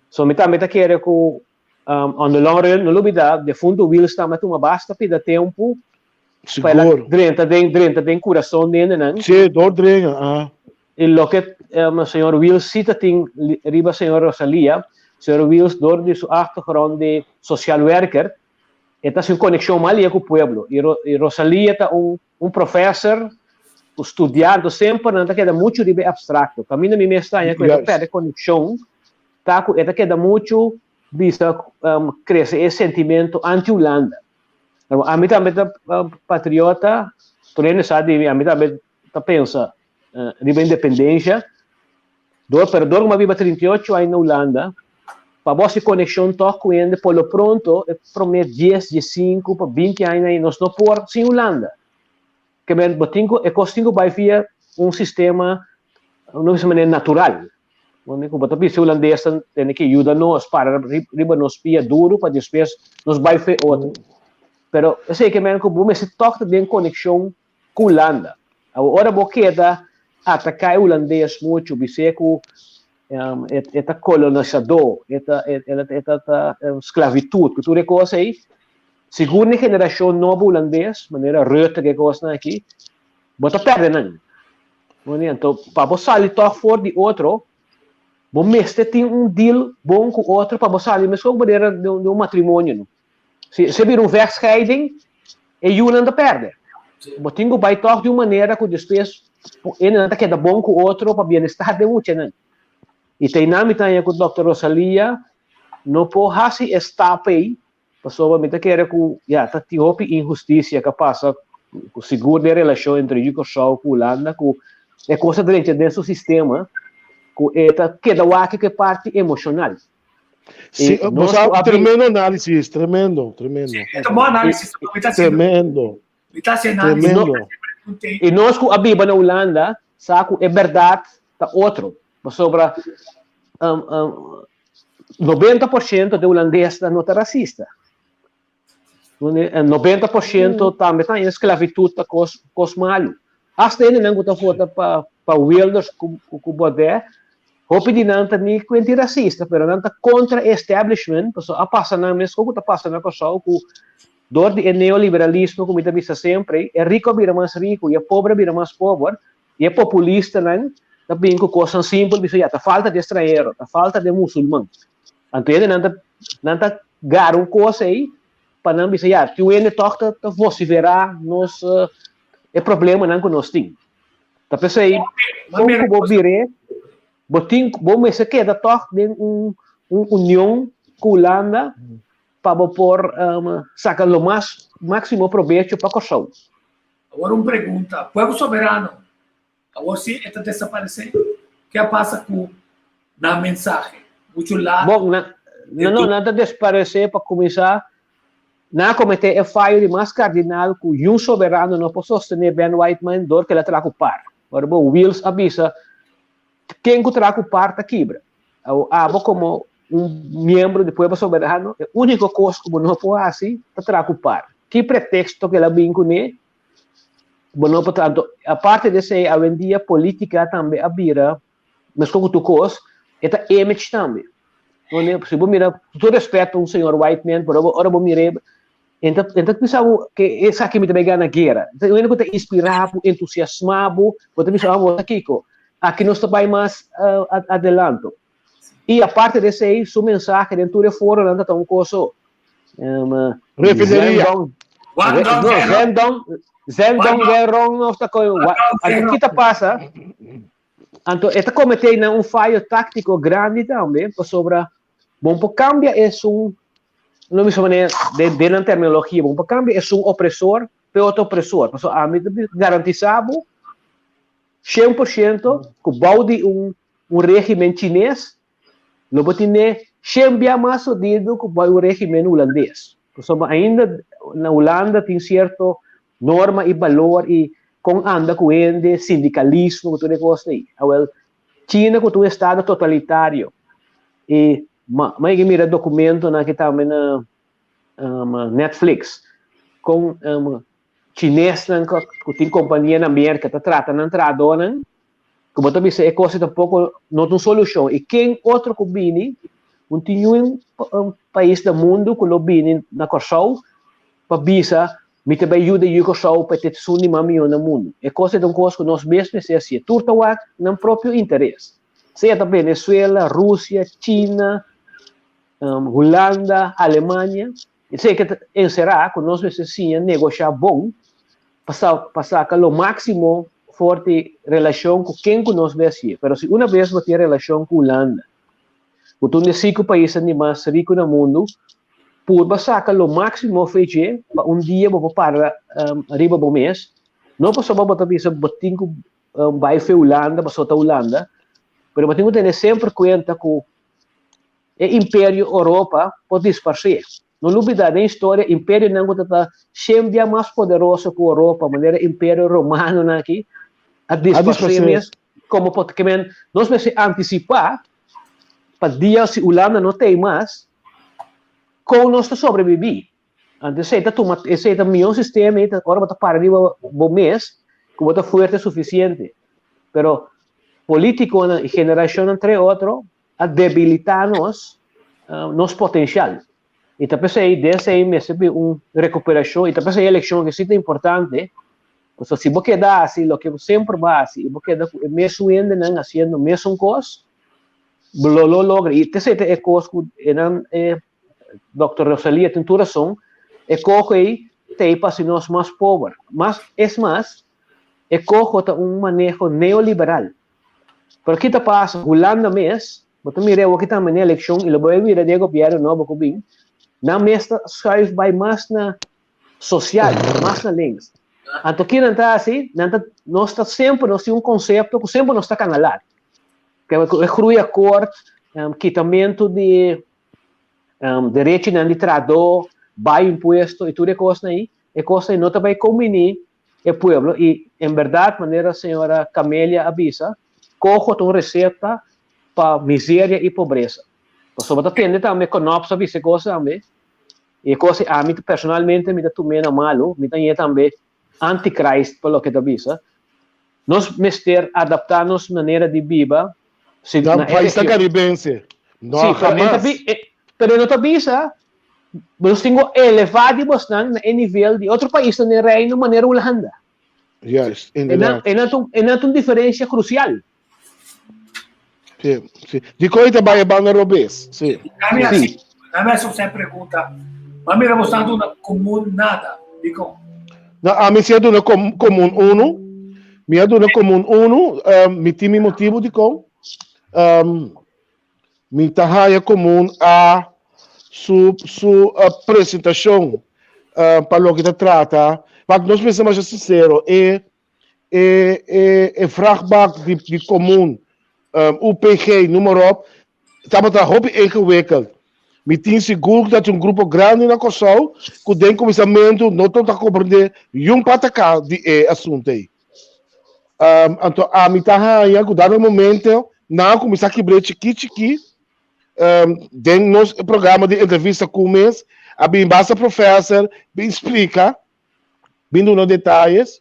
So mi tambe ta kere ku on the long run, no lubida, defuntu Wiels tambe a tuma basta pida tempu pa el a Sigur. drenta den drenta den kurason di hendenan. Sí, doordringen, ah. I loke señor Wiels sí ta tin riba señor Rosalia, señor Wiels dor di su achtergrond di sociaal werker, e ta haci un conexion mas lia cu pueblo. I Rosalia ta un un professor cu studia, anto semper nan ta keda mucho riba e abstracto. Caminda mi mes ta haña cu e ta perde conexion ta cu e ta keda mucho bisa crece e sentimento anti-Hulanda. Ami tambe ta patriota, tur hende sa di mi, ami tambe ta pensa riba independencia, dor pero dor ku mi a biba 38 aña na Hulanda, pa bo hasi konekshon tòg ku hende por lo pronto e promé dies, diesinku pa binti aña ei nos no por sin Hulanda. Ke men bo tin ku e kos tin ku bai via un sistema no bisa manera natural. Ku bo ta bisa hulandesnan tene ke yuda nos para riba nos pia duru pa despues nos bai fe otro. Pero esei ke men ku bo mester tòg ta den konekshon ku Hulanda. Awor ora bo keda ataká e hulandes muchu, bis'é ku e ta kolonisadó, e ta e ta ta sklavitut, ku tur e kos ei, sigur na e generashon nobo hulandes, manera Rutte ku e kosnan aki, bo ta pèrdè nan. Anto pa bo sali tòg for di otro, bo mester tin un deal bon ku otro pa bo sali meskos ku manera di un matrimonio. Si si bira un vechtscheiding, e yunan ta perde. Bo tin ku bai tòg di un manera ku despues hendenan ta keda bon ku otro pa bienestar den muchanan. I ta einan mi ta haña ku Dòkter Rosalia no por hasi e stap ei, pasobra mi ta kere ku ya ta tin hopi inhustisia ku a pasa ku sigur den relashon entre yu Kòrsou ku Hulanda ku e kos a drenta den su sistema ku e ta keda wak ku e parti emoshonal. Sí, eh, nos sa, ku a bin- tremendo análisis, tremendo, tremendo. Sí, ta bon análisis. Mi ta haciendo, Tremendo, mi ta haciendo análisis. tremendo. I nos ku a biba na Hulanda sa ku e bèrdat ta otro. Pasobra um, um, 90% de hulandesnan no ta rasista. 90% tambe ta en sklavitut ta kos, kos malu. Hasta hendenan ku ta vota pa, pa Wilders ku, ku Baudet, hopi di nan ta ni ku antirasista, pero nan ta kontra e establishment, pasobra a pasa nan meskos ku ta pasa na Kòrsou ku. Dor di e neoliberalismo ku mi ta bisa semper, e riku a bira mas riku i e pober a bira mas pober, i e populistanan ta bin ku kosnan simpel bisa ya ta falta di e stranhero, ta falta di e musulman. Anto hende nan ta nan ta gara un kos ei pa nan bisa ya tin un hende tòg ta ta vosiferá nos e problemanan ku nos tin. Ta p'esei kon ku bo bir'é bo tin bo mester keda tòg den un un union ku Hulanda pa bo por saka lo mas máksimo probecho pa Kòrsou. Awor un pregunta, Pueblo Soberano, awor si e ta desaparesé, ke a pasa ku nan mensahe? Muchu lat. Bon, nan, no, no, nan ta desparesé pa kuminsá, nan a kometé e fayo di mas kardinal ku yun soberano no por sostené Ben Whiteman dor ku el a traha ku par. Ora bo Wiels a bisa, Ken ku traha ku par ta kibra. Awor abo komo un miembro di Pueblo Soberano, e úniko kos ku bo no por hasi ta traha ku par. Ki preteksto ku el a bin kuné? Bo no por traha. Anto, aparte di esei, awendia polítika tambe a bira, meskos ku tur kos, e ta image tambe. Si bo mira, ku tur rèspèt pa un señor Whiteman, pero ora bo mir'é, e ta e ta bisa bo ke esaki mi ta bai gana guera. Ta un hende ku ta inspirá bo, entusiasmá bo, bo ta bisa, bo sa kiko, aki nos ta bai mas adelanto. I aparte di esei, su mensahe den tur e foronan ta ta un kos so. Refineria. No, Zendong, Zendong Gerong of ta koi, anto ki ta pasa? Anto e ta kometé nan un fayo táktiko grandi tambe, pasobra bon por kambia esun, no mi manera den den nan terminologia, bon por kambia esun opresor pa e otro opresor. Pasobra ami ta garantisá bo 100% ku bou di un un régimen chines lo bo tine shen bia mas odido ku bou un régimen hulandes. Pasobra ainda na Hulanda tin sierto norma i balor i kon anda ku hende, sindikalismo ku tur e kosnan ei. Awel, China ku ta un estado totalitario i ma ma yega mira dokumentonan aki tambe na Netflix kon chinesnan ku tin kompania na Merka ta trata nan trahadónan ku bo ta bisa e kos ei tampoko no ta un solushon i ken otro ku bini un tin niun pais na mundu ku lo bini na Kòrsou pa bisa mi ta bai yuda yu Kòrsou pa e ta esun di mas mihó na mundu. E kos ei ta un kos ku nos mes mester hasié. Tur ta wak nan propio interes. Sea ta Venezuela, Rusia, China, Hulanda, Alemania. Esei ke ta enserá ku nos mester siña negoshá bon pa pa saka lo máksimo for di relashon ku ken ku nos bai hasié. Pero si una bes bo tin relashon ku Hulanda, ku ta un di e sinku paisnan di mas riku na mundu, purba saka lo máksimo for dje pa un dia bo por para riba bo mes. No pasobra bo ta bisa bo tin ku bai for Hulanda pasobra ta Hulanda, pero bo tin ku tene semper kuenta ku E imperio Oropa por disparsé. No lubidá, den historia imperionan ku ta ta shen bia mas poderoso ku Oropa, manera imperio romanonan aki, a disparsé mes komo por ke men nos mester antisipá pa dia si Hulanda no t'ei mas, kon nos ta sobrebibí. Anto esei ta tuma, esei ta mihó sistema ei ta ora bo ta para riba bo mes ku bo ta fuerte sufisiente. Pero polítikonan i generashonnan trae otro a debilitá nos, nos potensial. I ta p'esei den esei mester bin un rekuperashon i ta p'esei e elekshon aki si ta importante, pasobra si bo keda hasi loke bo semper bo hasi i bo keda ku e mesun hendenan hasiendo mesun kos, bo lo lo logra. I t'esei ta e kos ku e nan e Dòkter Rosalia tin tur rason, e koho ei ta ei pa hasi nos mas pober. Mas, es mas, e koho ta un maneho neoliberal. Pero ki ta pasa? Hulanda mes, bo ta mira awor ki tambe na elekshon i lo bo a mira den e gobièrnu nobo ku bin, nan mes ta schuif bai mas na sosial, mas na links. Anto ki nan ta hasi? Nan ta, nos ta semper, nos tin un konsepto ku semper nos ta kangalat. Ke e groeiakkoord, kitamentu di derechinan di trahadó, bai impuesto i tur e kosnan ei, e kosnan ei no ta bai kombiní e pueblo y en berdad manera señora Camelia a bisa, coho ta un receta pa miseria y pobresa. Pasobra ta tende tambe Knops a bisa e cos tambe y e cos ami personalmente mi ta tum'e na malo, mi ta ñe tambe antichrist pa loke ta bisa. Nos mester adapta nos manera di biba na e region. Paisnan caribense, no hamas. Pero e no ta bisa. Nos tin ku elevá di bosnan na e nivel di otro paisnan den Reino manera Hulanda. Juist, E nan, inderdaad. e nan ta un, e nan ta un diferensia krusial. Sí, sí. Dikon e ta bai e banda robes? Sí. Nami Sí. hasi, nami hasi un sen pregunta. Ma mira bo sa duna komun nada. Dikon? No, ami si a duna kom, komun unu. Mi a duna komun unu. Um, mi tin mi motibu dikon. Um, Mi ta haya komun a su su presentashon pa loke ta trata. Wak nos mester masha sinsero, e e e e vrachtbak di di komun UPG noem maar op tabata hopi ingewikkeld. Mi tin sigur ku ta tin un grupo grandi na Kòrsou ku den kuminsamentu no ta komprendé yun pataka di e asuntu ei. Um, anto ami ta haña ku dado momento nan a kuminsá kibr'é chikí chikí. Um, den nos programa di entrevista ku mes a bin basta professor bin splika, bin duna detayes.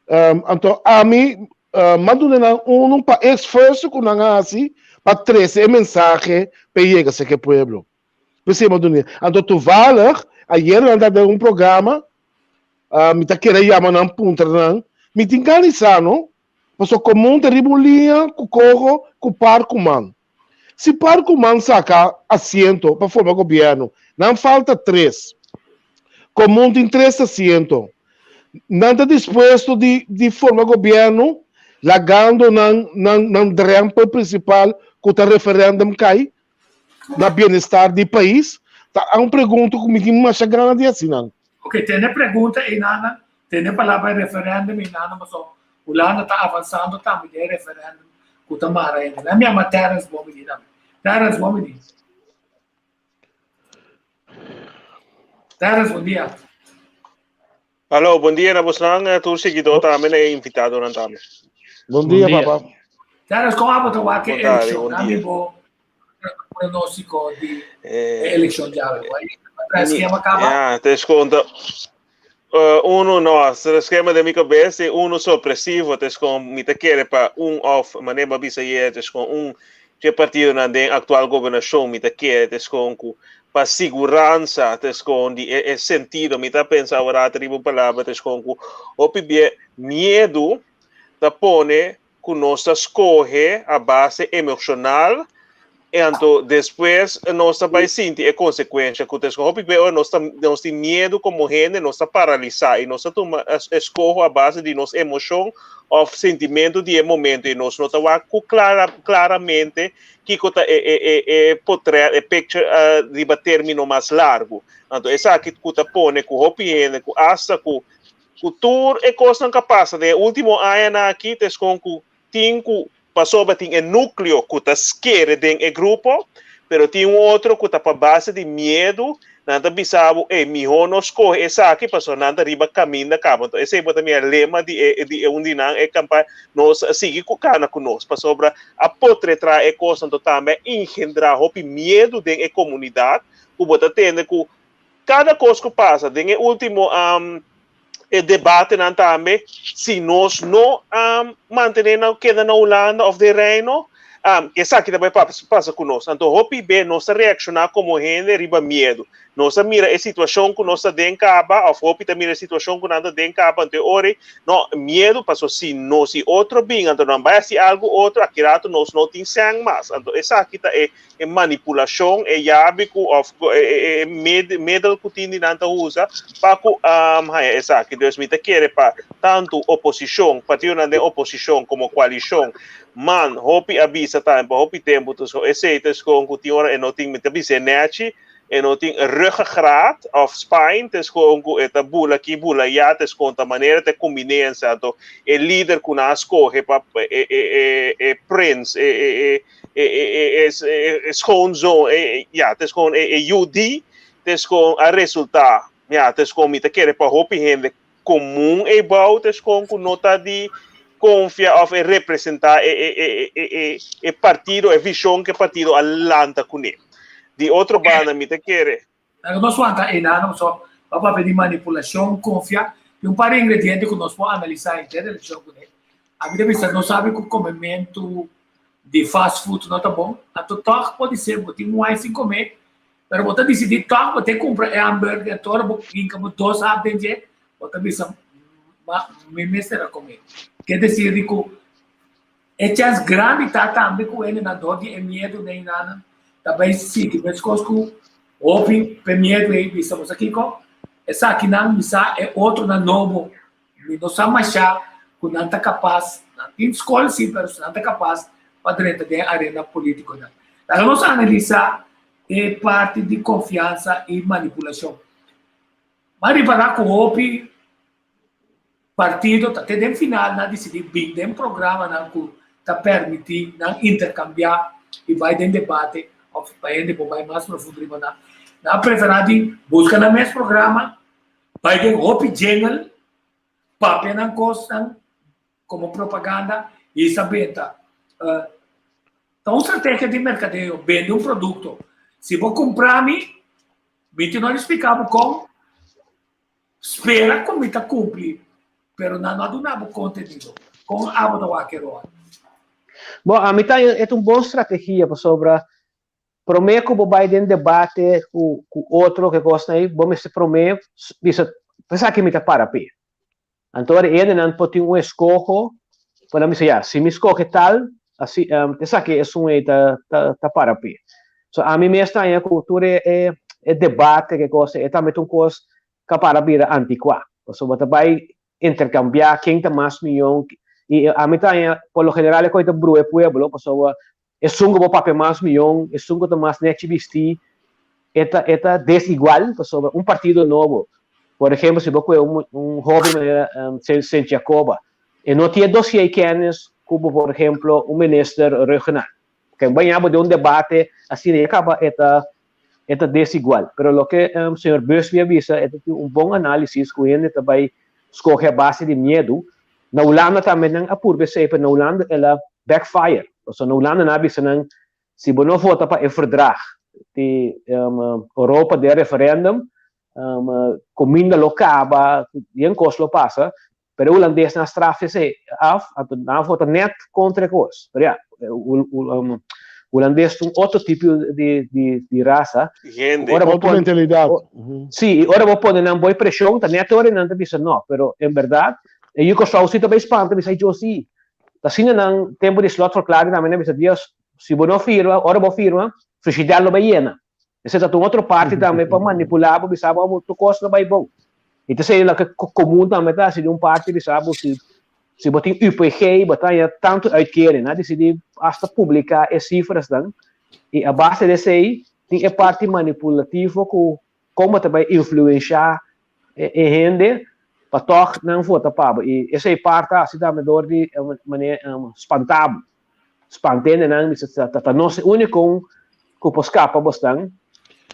Um, anto ami uh, m'a duna nan unu pa e esfuerso ku nan a hasi pa trese e mensahe pa e yega serka e pueblo. P'esei m'a duna. Anto toevallig ayer nan ta den un programa Mi ta kere yama nan puntra nan. Mi tin gana di sa no, pasobra komun ta riba un liña ku koho ku par ku man. Si par ku man saka asiento pa forma gobièrnu, nan falta tres. Komun tin tres asiento. Nan ta dispuesto di di forma gobièrnu lagando nan nan nan drèmpel prinsipal ku ta referèndum kai? na bienestar di pais? Ta un pregunta ku mi tin masha gana di hasi nan. Ok, tene pregunta einanan, tene palabra e referendum einanan pasobra Hulanda ta avansando tambe den e referendum ku ta mara hende. Nan mi ama Terrence Bomini tambe. Terrence Bomini. Terrence, bon dia. Alo, bon dia na bosnan, tur seguidor tambe na e invitadonan tambe. Bon dia, papa. Terrence, kon abo ta wak e Bon tarde, elekshon? bon Dami dia. bo pronóstiko di e Eh, elekshon djawe. Wai, tra eskema kaba? Ja, te skonta. Uh, uno no, e skema den mi kabes e uno sorpresivo, te skon mi ta kere pa un of manera bo a bisa ayer, te skon un dje partidonan den aktual gobernashon mi ta kere te skon ku pa siguransa te skon di e, e sentido, mi ta pensa aworat riba un palabra te skon ku hopi bie miedu ta pone ku nos ta skohe a base emoshonal i anto despues nos ta bai sinti e konsekuensha ku ta eskoho. Hopi ora nos ta nos tin miedu komo hende nos ta paralisá i nos ta tuma eskoho a base di nos emoshon òf sentimentu di e momento i nos no ta wak ku klara klaramente kiko ta e e e e potrèt e picture riba término mas largu. Anto esaki ku ta pone ku hopi hende ku asta ku Ku tur e kosnan ku a pasa den e último añanan aki ta eskon ku tin ku pasobra tin e núkleo ku ta skere den e grupo, pero tin un otro ku ta pa base di miedu, nan ta bisa bo, ey, mihó no skohe esaki pasobra nan ta riba kaminda kaba. Enton esei bo ta mira lema di e di e un di nan e kampaña, nos a sigui ku kana ku nos pasobra a potretra e kosnan anto tambe a ingendrá hopi miedu den e komunidat ku bo ta tende ku Kada kos ku pasa den e último e debatenan tambe, si nos no mantené nan keda na Hulanda òf den Reino, esaki ta bai pasa ku nos. Anto hopi be nos ta reakshoná komo hende riba miedu. Nos ta mira e situashon ku nos ta den kaba òf hopi ta mira e situashon ku nan ta den kaba, anto e ora ei, no, miedu pasobra si nos i otro bin anto nan bai hasi algu otro, aki rato nos no tin sèn mas. Anto esaki ta e e manipulashon, e yabi ku òf e middel ku tin di nan ta usa pa ku haña esaki. Dus mi ta kere pa tantu oposishon, partidonan den oposishon komo koalishon, man hopi a bisa tambe pa hopi tempu ta esei ta eskon ku tin ora e no tin, mi ta bisa e nèchi, e no tin ruggengraat of spine, ta eskon ku e ta bula aki bula aya, ta eskon ta manera ta e kumbinensia, anto e lider ku nan a skohe pa e e e prins, e e e e e e schoonzoon, e ja, het is gewoon e e yu di, het is gewoon a resulta, ja, het is gewoon mi ta kere pa hopi hende komun ei bou, het is gewoon ku no ta di konfia of e representa e e e e e e partido, e vishon ku e partido a lanta kuné. Di otro banda mi ta kere. Laga nos wanta einan pasobra pa papia di manipulashon, konfia, tin un par di ingrediente ku nos por analisá henter relashon kuné. Ami ta bisa nos sabi ku komementu di fast food no ta bon, anto tòg por di ser bo tin un wai sin kome. Pero bo ta disidí tòg bo te kumpra e hamburger, anto ora bo hinka bo dos hap den dje, bo ta bisa, Ma mi mester a kome. Ke desir di ku e chèns grandi ta tambe ku hendenan dor di e miedu den nan ta bai sigui meskos ku hopi p'e miedu ei bisa bo sa kiko? Esakinan mi sa e otronan nobo Mi no sa mashá ku nan ta kapas, nan tin skol sí, pero si nan ta kapas pa drenta den arena polítikonan. Laga nos analisá e parti di konfiansa i manipulashon. M'a ripará ku hopi partido ta te den final nan disidí bin den programanan ku ta permití nan interkambiá i bai den debate òf pa hende por bai mas profundo riba nan. Nan a preferá di buska nan mes programa Bai den hopi jingle, papia nan kosnan komo propaganda i sa benta. Ta un strategia di merkadeo, bende un produkto. Si bo kumpra mi, mi tin no di splika bo kon, spera ku mi ta kumpli, pero nan no a duna bo kontenido. Kon abo ta wak e ròl? Bo, ami ta e ta un bon strategia pasobra Promé ku bo bai den debate ku ku otro ke kosnan ei, bo mester promé bisa, Esaki mi ta para p'e. Anto ora e hendenan por tin un eskoho, por nan bisa, ya, si mi skohe tal, asi, esaki esun ei ta ta ta para p'e. So ami mes ta haña ku tur e e e debate ke kos ei, e tambe ta un kos ku a para bira antikuá. Pasobra bo ta bai interkambiá ken ta mas miyon, i ami ta haña por lo general e kos ei ta brua e pueblo, pasobra Esun ku bo papia mas mion, esun ku ta mas nechi bistí, e ta e ta desigual pasobra un partido nobo, por ehempel si bo kue un un hoben manera Sint Jacoba, e no tin e dossier kennis ku bo por ehemplo un minister Rhuggenaath. Ken baña bo den un debate asina ya kaba e ta e ta desigual. Pero loke señor Busby a bisa e ta tin un bon análisis ku hende ta bai skohe a base di miedu. Na Hulanda tambe nan a purba esei pero na Hulanda el a backfire. Pasobra na Hulanda nan a bisa nan si bo no vota pa e verdrag di Europa den referendum kuminda lo kaba, yen kos lo pasa. Pero e hulandesnan a straf esei af, anto nan a vota nèt kontra e kos. Pero ya, hulandes ta un otro tipo di rasa. Hende. Ora bo Otro pone, mentalidat. sí, i ora bo pone nan boi preshon, ta nèt ora nan ta bisa nò. Pero en bèrdat, e yu Kòrsou si ta bai spanta, bisa, ay Dios, sí. Ta asina nan tempu di slotverklaring tambe nan bisa, Dios, si bo no firma, ora bo firma, frigider lo bai yena. Esei ta un otro parti tambe pa manipulá bo, bisa bo tur kos lo bai bon. I ta esei loke komun tambe ta hasi di un parti bisa bo si si bo tin UPG bo ta haña tantu uitkering. Nan a disidí asta publiká e sifrasnan i a base di esei tin e parti manipulativo ku kon bo ta bai influenshá e hende pa tòg nan vota pa bo. I esei part ta hasi tambe dor di manera spantá bo. Spanta hendenan bisa ta ta nos e úniko ku por skapa bosnan.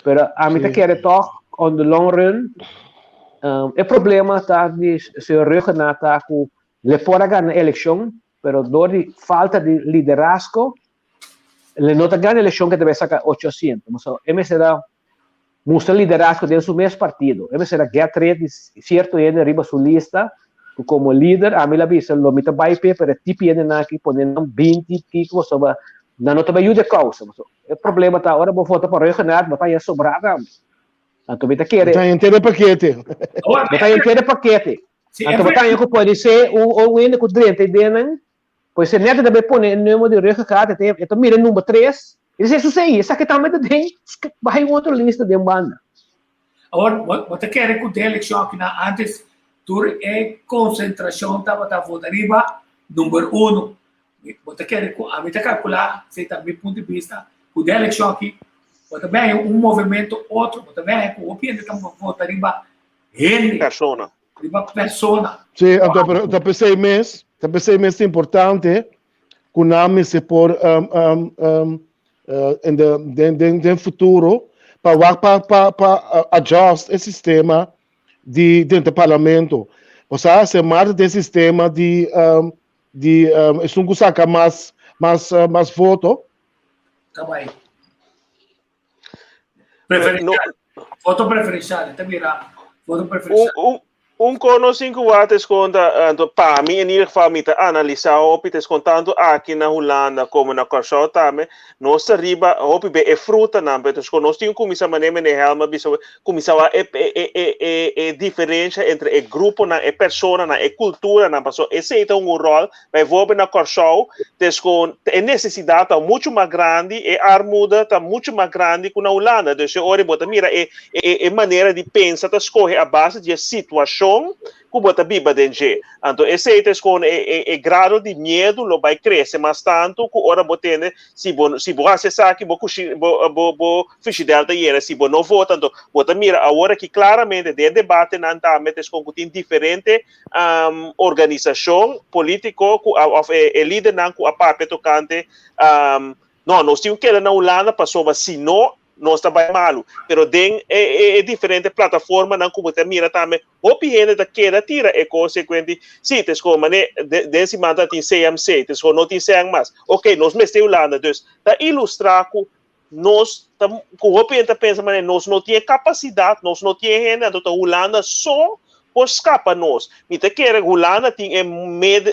Pero ami ta kere tòg on the long run e problema ta di señor Rhuggenaath ta ku le por a gana elekshon pero dor di falta di liderazgo le no ta gana elekshon ke ta bai saka ocho asiento. So e mester a mustra liderazgo den su mes partido. E mester a get rid di cierto hende riba su lista cu como lider ami la bisa lo mi ta bay p'e pero e tipi hendenan aki pone nan binti kico pasobra nan no ta bay yuda e causa. Pasobra e problema ta ora bo vota pa Rhuggenaath bo ta haya sobra tambe. Anto mi ta kere. Bo ta haya henter e pakete. Bo ta haya henter e pakete. Anto bo ta haya cu pode ser un hende cu drenta e den nan Pues e nèt ta bai pone e numero di ruggengraat, e ta mira e number tres, e dice, Eso sei, esaki tambe ta den, bai un otro lista den banda. Awor, bo ta kere ku den elekshon akinan antes tur e konsentrashon tabata vota riba number uno. Bo ta kere ku, ami ta kalkulá, esei ta mi punto di bista, ku den elekshon aki bo ta bini un movimento otro, bo ta bini ku hopi hende ta vota riba hende. Persona. Riba persona. Sí, anto pero ta p'esei mes, ta p'esei mes ta importante ku nan mester por um, um, um, uh, in de, den, den, den futuro pa wak pa, pa, pa uh, adjust e sistema di dentro parlamento. Osea, se marta den sistema di um, di um, esun ku saka mas mas uh, mas voto. Ta bai. Preferencial. No. Voto preferencial. Ta mira voto preferencial. Un, un, Un ko nos tin ku wak ta eskonta, anto pa mi in ieder geval mi ta analisa hopi ta eskon tantu aki na Hulanda komo na Kòrsou tambe, nos ta riba hopi be e frutanan, pero eskon nos tin ku kuminsá manera meneer Helm a bisa kuminsá wak e e e e e diferensha entre e gruponan, e personanan, e kulturanan, pasobra esei ta hunga un ròl. Bijvoorbeeld na Kòrsou ta eskon e nesesidat ta muchu mas grandi, e armoede ta muchu mas grandi ku na Hulanda. Dus e ora bo ta mira e e e manera di pensa ta skohe a base di e situashon ku bo ta biba den dje. Anto esei ta eskon e e e grado di miedu lo bai krese mas tantu ku ora bo tende si bo si bo hasi esaki bo kushi bo bo bo frishidèr ta yena, si bo no vota. Anto bo ta mira awor aki klaramente den e debatenan tambe ta eskon ku tin diferente um, organisashon polítiko ku of e, e lidernan ku a papia tokante um, no, nos tin keda na Hulanda pasobra si no nos ta bai malu. Pero den e, e, e diferente plataformanan ku bo ta mira tambe, hopi hende ta keda tira e konsekwenti, sí, te sko, mane, de, den siman ta tin CMC, te sko no tin sèn mas. Ok, nos mester Hulanda, dus ta ilustrá ku nos ta ku hopi hende ta pensa manera nos no tin e kapasidat, nos no tin e hende, anto ta Hulanda so por skapa nos. Mi ta kere Hulanda tin e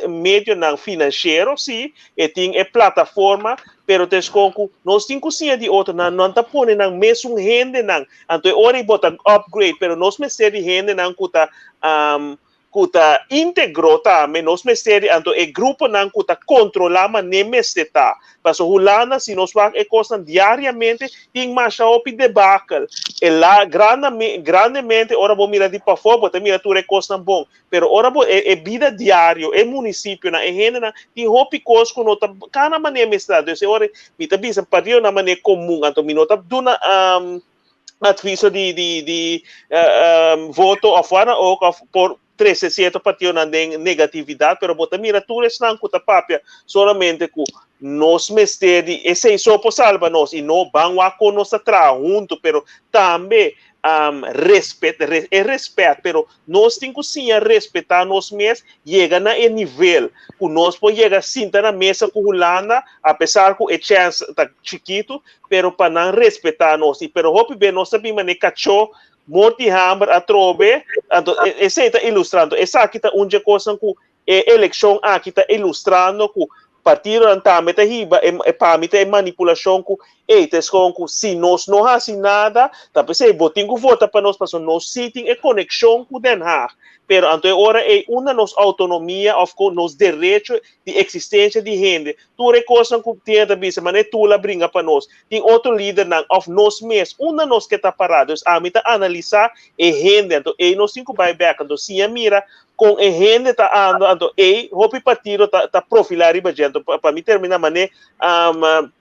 medionan finansiero, sí, e tin e plataforma, pero ta eskon ku nos tin ku siña di otronan, nan ta pone nan mesun hendenan, anto e ora ei bo ta upgrade, pero nos mester di hendenan ku ta ku ta íntegro tambe nos mester di anto e gruponan ku ta kontrolá mané mester ta. Paso Hulanda si nos wak e kosnan diariamente tin masha hopi debakel. E la grandemente ora bo mira di pafó bo ta mira tur e kosnan bon, pero ora bo e e bida diario e munisipionan e hendenan tin hopi kos ku no ta kana mané mester ta. Dus e ora mi ta bisa partidonan mané komun anto mi no ta duna adviso di di di uh, voto of waar dan ook of por trece cierto partidonan den negatividad, pero bo ta mira tur esnan ku ta papia solamente ku nos mester di esei so por salba nos y no ban wak kon nos ta traha hunto, pero tambe um, respet, re, e respet, pero nos tin ku siña respetá nos mes, yega na e nivel ku nos por yega sinta na mesa ku Hulanda, a pesar ku e chèns ta chikitu, pero pa nan respetá nos. I pero hopi be nos ta bin manera kachó morti hamber atrobe, anto esei ta ilustrando. Esaki ta un dje kosnan ku e elekshon aki ta ilustrando ku partidonan tambe ta hiba e e pa mi ta e manipulashon ku ey ta eskon ku si nos no hasi nada ta p'esei bo tin ku vota pa nos pasobra nos si tin e konekshon ku Den Haag pero anto e ora ey unda nos outonomia òf ku nos derecho di eksistensia di hende tur e kosnan ku tin ta bisa manera Tula bringa pa nos tin otro lidernan òf nos mes unda nos ke ta pará dus ami ta analisá e hende anto ey nos tin ku bai bèk anto siña mira Kon e hende ta ando anto ey hopi partido ta ta profila riba dje anto pa mi termina mane um,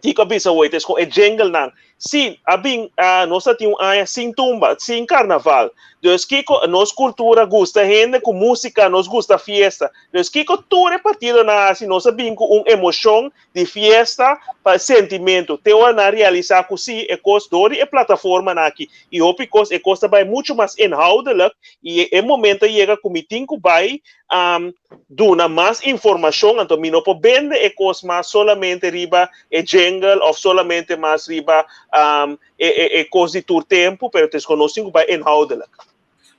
Tico a bisa hoy tes kon e jingle nan si a bin uh, nos a tin un aña sin tumba sin carnaval dus kiko nos cultura gusta hende ku música nos gusta fiesta dus kiko tur e partido nan hasi nos a bin ku un emoshon di fiesta pa sentimentu te ora nan realisa ku si e kos dor di e plataformanan aki i hopi kos e kos ta bai muchu mas inhoudelijk i e momento a yega ku mi tin ku bai um, duna mas informashon anto mi no por bende e kos mas solamente riba e jingle of solamente mas riba um, e, e, e kos di tur tempu pero tes ku nos tin ku bai inhoudelijk.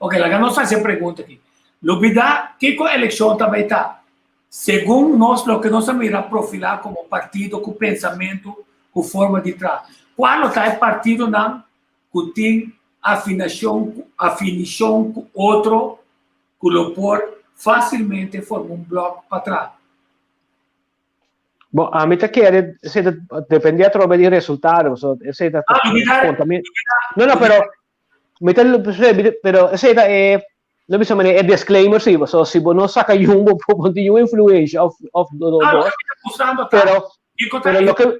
Ok, laga nos hasi e pregunta aki. Lubida kiko elekshon ta bai ta. Segun nos loke nos a mira profilá komo partido ku pensamentu ku forma di traha. Kua lo ta e partidonan ku tin afinashon ku afinishon ku otro ku lo por fásilmente forma un blòk pa traha? Bon, ami ta kere, esei ta depende atrobe di resultado, so esei ta Ah, lubidá, konta mi. lubidá, No, no, pero mi ta, pero esei ta e No bisa manera e disclaimer sí, so si bo no saca yun bo bo tin yun influencia of of do do Ah, do. Pero pero lo que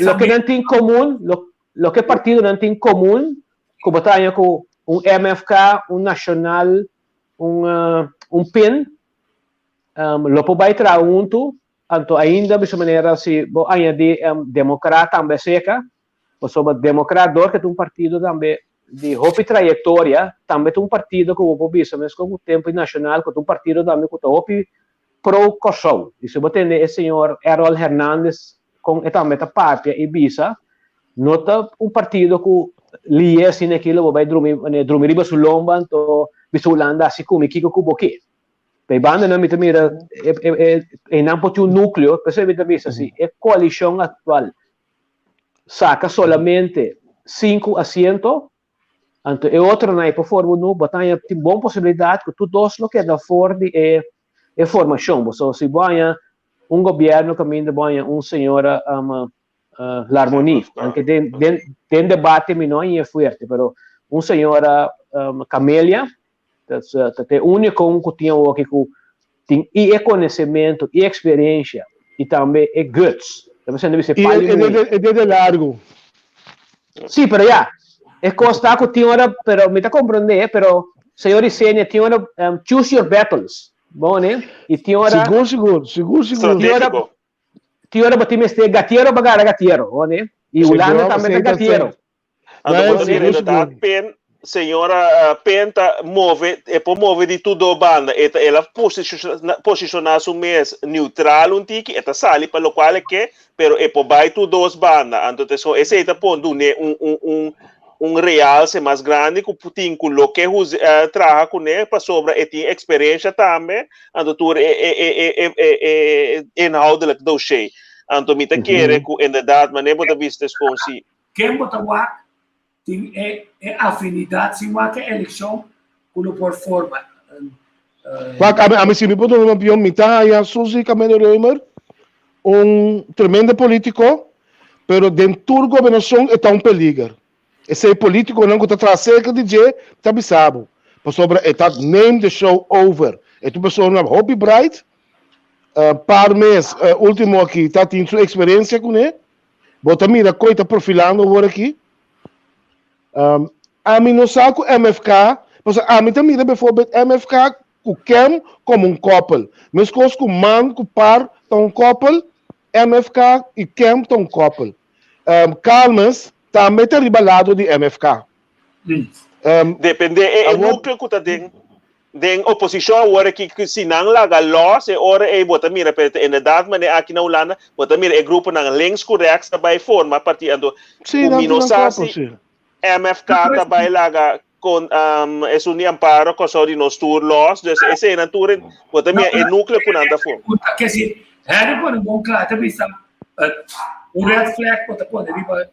lo que nan tin común, lo lo que partido nan tin común, ku bo ta haña ku un MFK, un Nacional, un uh, un PIN, um, lo por bai traha huntu, anto ainda bisa manera si bo añadi um, Democrat tambe seca, Pasobra Democrat dor ke ta un partido tambe di hopi trayektoria, tambe ta un partido ku bo por bisa meskos ku Tempo i Nacional ku ta un partido tambe ku ta hopi pro Kòrsou. I si bo tende e señor Errol Hernandez kon e tambe ta papia i bisa, no ta un partido ku lié asina aki lo bo bai drumi drumi riba su lomba anto. bisa Hulanda hasi ku mi kiko ku bo ke. Pa e bandanan mi ta mira e e e einan por tin un núkleo, p'esei mi ta bisa si e koalishon aktual saka solamente sinku asiento, anto e otronan ei por forma un núkleo, bo ta haña tin bon posibilidat ku tur dos lo keda for di e e formashon. Bo so si bo haña un gobièrnu kaminda bo haña un señora Larmonie, aunke den den den debate mi no hañ'é fuerte, pero un señora Camelia ta ta e úniko un ku tin awoki ku tin i e konosementu i eksperensia i tambe e guts. Ta pensando bisa e I pali e muhé. dede e dede largu. Sí, pero ya, e kos ta ku tin ora, pero mi ta komprondé, pero señor Isenia tin ora choose your battles, bo ne? I tin ora Sigur sigur, sigur sigur. tin ora Stratégico. Tin ora bo tin mester gatiero pa gara gatiero, ho ne? I Hulanda Sigur, tambe ta esei ta gatiero. Anto Ja, bo ta mira sigur, inderdaad sigur. Pen, señora Pen ta move, e por move di tur dos banda. E ta, el a posiciona, posiciona su mes neutral un tiki, e ta sali pa locual e ke, pero e por bai tur dos banda. Anto te so esei ta pon dun'é un, un, un, un realce mas grandi ku tin ku loke huz, traha kuné pasobra e tin experiencia tambe. Anto tur e e e e e e e inhoudelijk dossier. Anto mi ta kere ku inderdaad manera bo ta bisa es kon si. Ken bo ta wak tin e e afinidat sin wak e elekshon ku lo por forma. Wak ami ami si mi por duna mi opinion mi ta haña Suzy Camelia Römer un tremendo politico pero den tur gobernashon e ta un peliger. Esei politiconan cu ta traha cerca di dje ta bisa bo, pasobra e ta neem de show over. E ta un persona hopi bright, par mes ultimo aki ta tin su experiencia cune. Bo ta mira con e ta profilando awor aki. Ami no sa cu MFK, pasobra ami ta mira bijvoorbeeld MFK cu Kem como un koppel. Mescos cu man cu par ta un koppel, MFK y Kem ta un koppel. Calmes tambe ta riba lado di MFK. Depende e nucleo cu ta den den oposicion awor aki cu si nan laga los e ora ey bo ta mira pero inderdaad manera aki na Hulanda bo ta mira e gruponan links cu rechts ta bay forma parti anto Sí, cu nan mi no tin nan sa koppel, si sí. MFK ta bay laga con esun di Amparo Kòrsou di nos tur los dus eseinan tur bo ta mira e nucleo cu nan ta forma. Ke si Henry pone bon kla ta bisa un red flag bo ta pone riba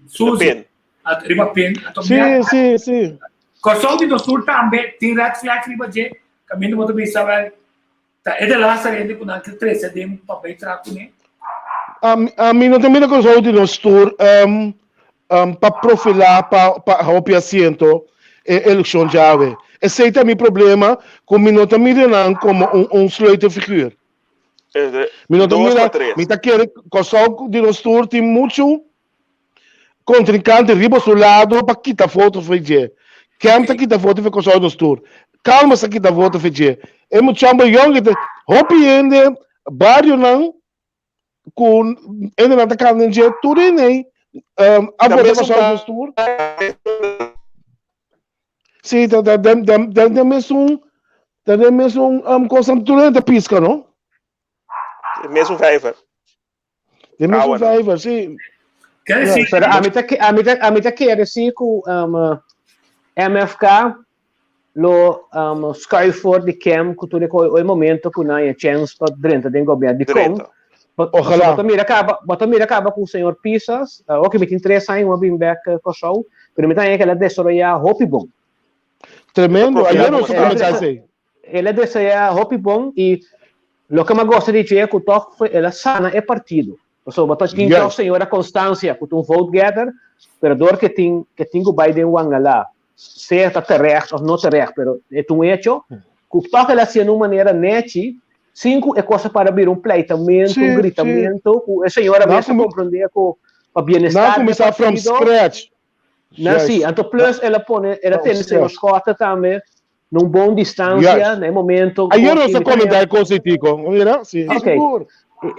Suzy riba pin anto Sí, sí, sí. Kòrsou di nos tur tambe tin red flag riba dje kaminda bo ta bisa wel Ta e de laatste hende ku nan ke trese den pa bai traha kuné. Ami no ta mira Kòrsou di nos tur pa profilá pa pa hopi asiento e elekshon djawe. Esei ta mi problema ku mi no ta mira nan komo un un sleutelfiguur. Mi no ta mira, mi ta kere Kòrsou di nos tur tin muchu Kontrinkante riba su lado pa kita foto fe dje. Ken ta kita foto fe Kòrsou nos tur? Calmas ta kita foto fe dje. E muchamba yong e ta hopi hende barionan ku hendenan ta kanta den dje tur hende ei a vota Kòrsou nos tur. Si ta ta den den den mesun ta den mesun kosnan tur hende ta piska no. Mesun vijver. Den mesun vijver, sí. Pero ami ta ami ta ami ta kere sí ku um, MFK lo um, schuif voor di kem ku tur e koi oi momento ku nan e chance pa drenta den gobierno. Di kon? Ojalá. Bo ta mira kaba, bo ta mira kaba ku señor Pisas, uh, oké, mi tin 3 aña mi bin bek uh, Kòrsou, pero mi ta haña ku el a desaroyá hopi bon. Tremendo, ayer nos a comenzá esei. El a deseá hopi bon i loke mi a gosta di dje ku tòg el a sana e partido. Pasobra bo ta tin tòg señora Constancia ku ta un vote getter, pero dor ke tin ke tin ku bai den Wangalá, sea ta terecht òf no terecht, pero e ta un hecho ku tòg el a hasié na un manera nechi sin ku e kos a para bira un pleitamentu, un gritamentu, ku e señora mes a komprondé ku pa bienestar di e partido. Nan si, anto plus el a pone, el a tene señor Schotte tambe na un bon distancia na e momento. Ayer nos a comenta e cosa tico, mira, si, okay. sigur.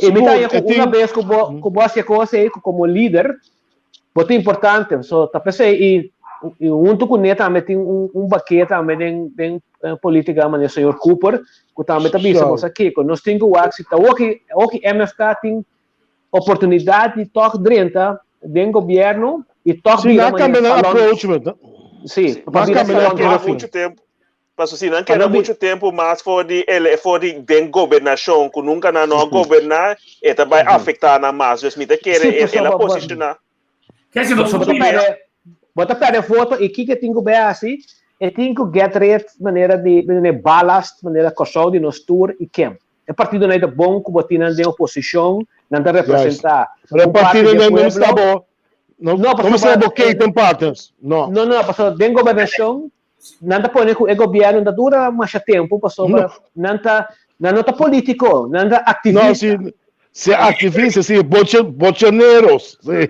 E mi ta cu una vez cu bo cu bo haci e cosa ei como lider, bo ta importante, so ta pesey y y hunto cu ne tambe tin un un baké tambe den den politica manera señor Cooper cu tambe ta bisa bo sa kico nos tin cu wak si ta hoki hoki MFK tin oportunidad di toch drenta den gobierno y toch Si bira nan cambia manera nan salon approach, no? Sí, pa bira Mas salon hopi. Mucho tempo. Paso si nan keda mucho tempo mas for di ele for di den gobernashon ku nunka nan no a goberná, e ta bai afektá nan mas. Dus mi ta kere Sí, e pasobra el a bo- posishoná. Ke si nos Bo ta perde, bo ta perde voto i kiko tin ku bai hasi? E tin ku get rid manera di manera ballast, manera Kòrsou di nos tur i kem. E partidonan ta bon ku bo tin nan den oposishon, nan ta Juist. representá Pero e un parti partido di e nan no sta pueblo. bo, no, No, no pasobra mester bo e, keten partners. No. no, no, pasobra den gobernashon nan ta pone ku e gobièrnu ta dura masha tempu pasobra No. nan ta nan no ta polítiko, nan ta No, aktivista. si, si activista, si boche, bochoneros. Si.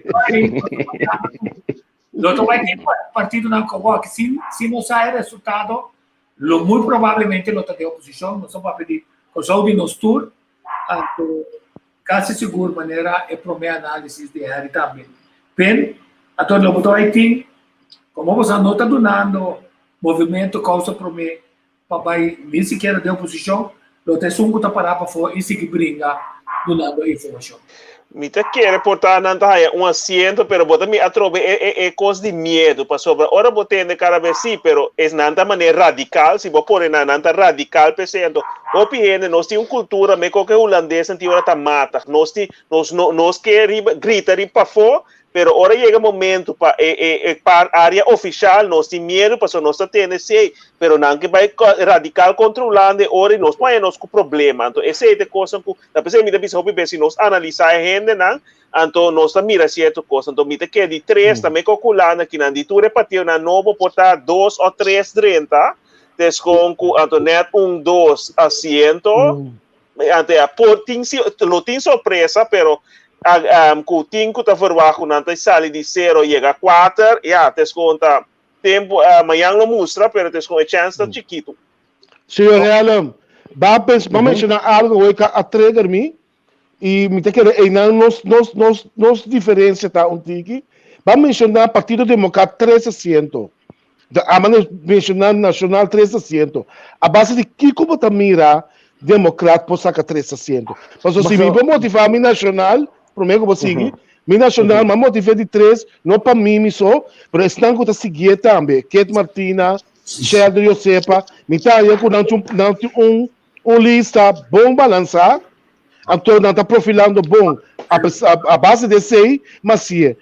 Lo ta bai tin partidonan ku awor si si no sa e resultado lo muy probablemente lo ta den oposishon. Nos a papia di Kòrsou di nos tur, anto kasi sigur manera e promé análisis di Harry tambe. Pen, anto lo bo ta bai tin, komo bo sa no ta dunando Movimento Kousa Promé pa bai ni sikiera den oposishon, lo ta esun ku ta pará pafó i sigui bringa dunando informashon. Mi ta kere por ta nan ta haya un asiento, pero bo ta mi atrobe e e e kos di miedu, pasobra ora bo tende kada bes si, pero es nan ta manera radikal, si bo pone nan, nan ta radikal p'esei, anto hopi hende, nos tin un kultura meko ku e hulandesnan tin ora ta mata, nos tin, nos no, nos ke riba grita riba pafó, Pero ora yega momento pa e e e par area oficial nos tin miedo pasobra nos ta tende esey, pero nan ke bay radical contra Hulanda e ora y nos por haya nos cu problema. Anto esey ta e cosnan cu ta pesey mi ta bisa hopi bes si nos analisa e hendenan anto nos ta mira cierto cos. Anto mi ta kere di tres ta meko cu Hulanda kinan di tur e partidonan nobo por ta dos o tres drenta descon cu anto net un dos asiento. Anto ya por tin si lo tin sorpresa pero ku tin ku ta verwacht ku nan ta sali di sero yega kuater ya tes kon ta tempo mañan lo mustra pero tes kon e chance ta chikitu. Señor Hellum, ba pens ba menciona algo hoy ka a trigger mi y mi ta kere eynan nos nos nos nos diferencia ta un tiki. Ba menciona Partido Democrat tres asiento. De a menciona Nacional tres asiento. A base di kiko bo ta mira Democrat por saca tres asiento? Pasobra si mi por motiva mi Nacional, prome cu bo sigui, mi Nacional m'a motiva di tres, no pa mi mi so, pero esnan cu ta siguié tambe, Kate Martina, Sheldon Josepa, mi ta haña cu nan nan tin un un lista bon balansa, anto nan ta profilando bon a a base di esey, m'a si'e.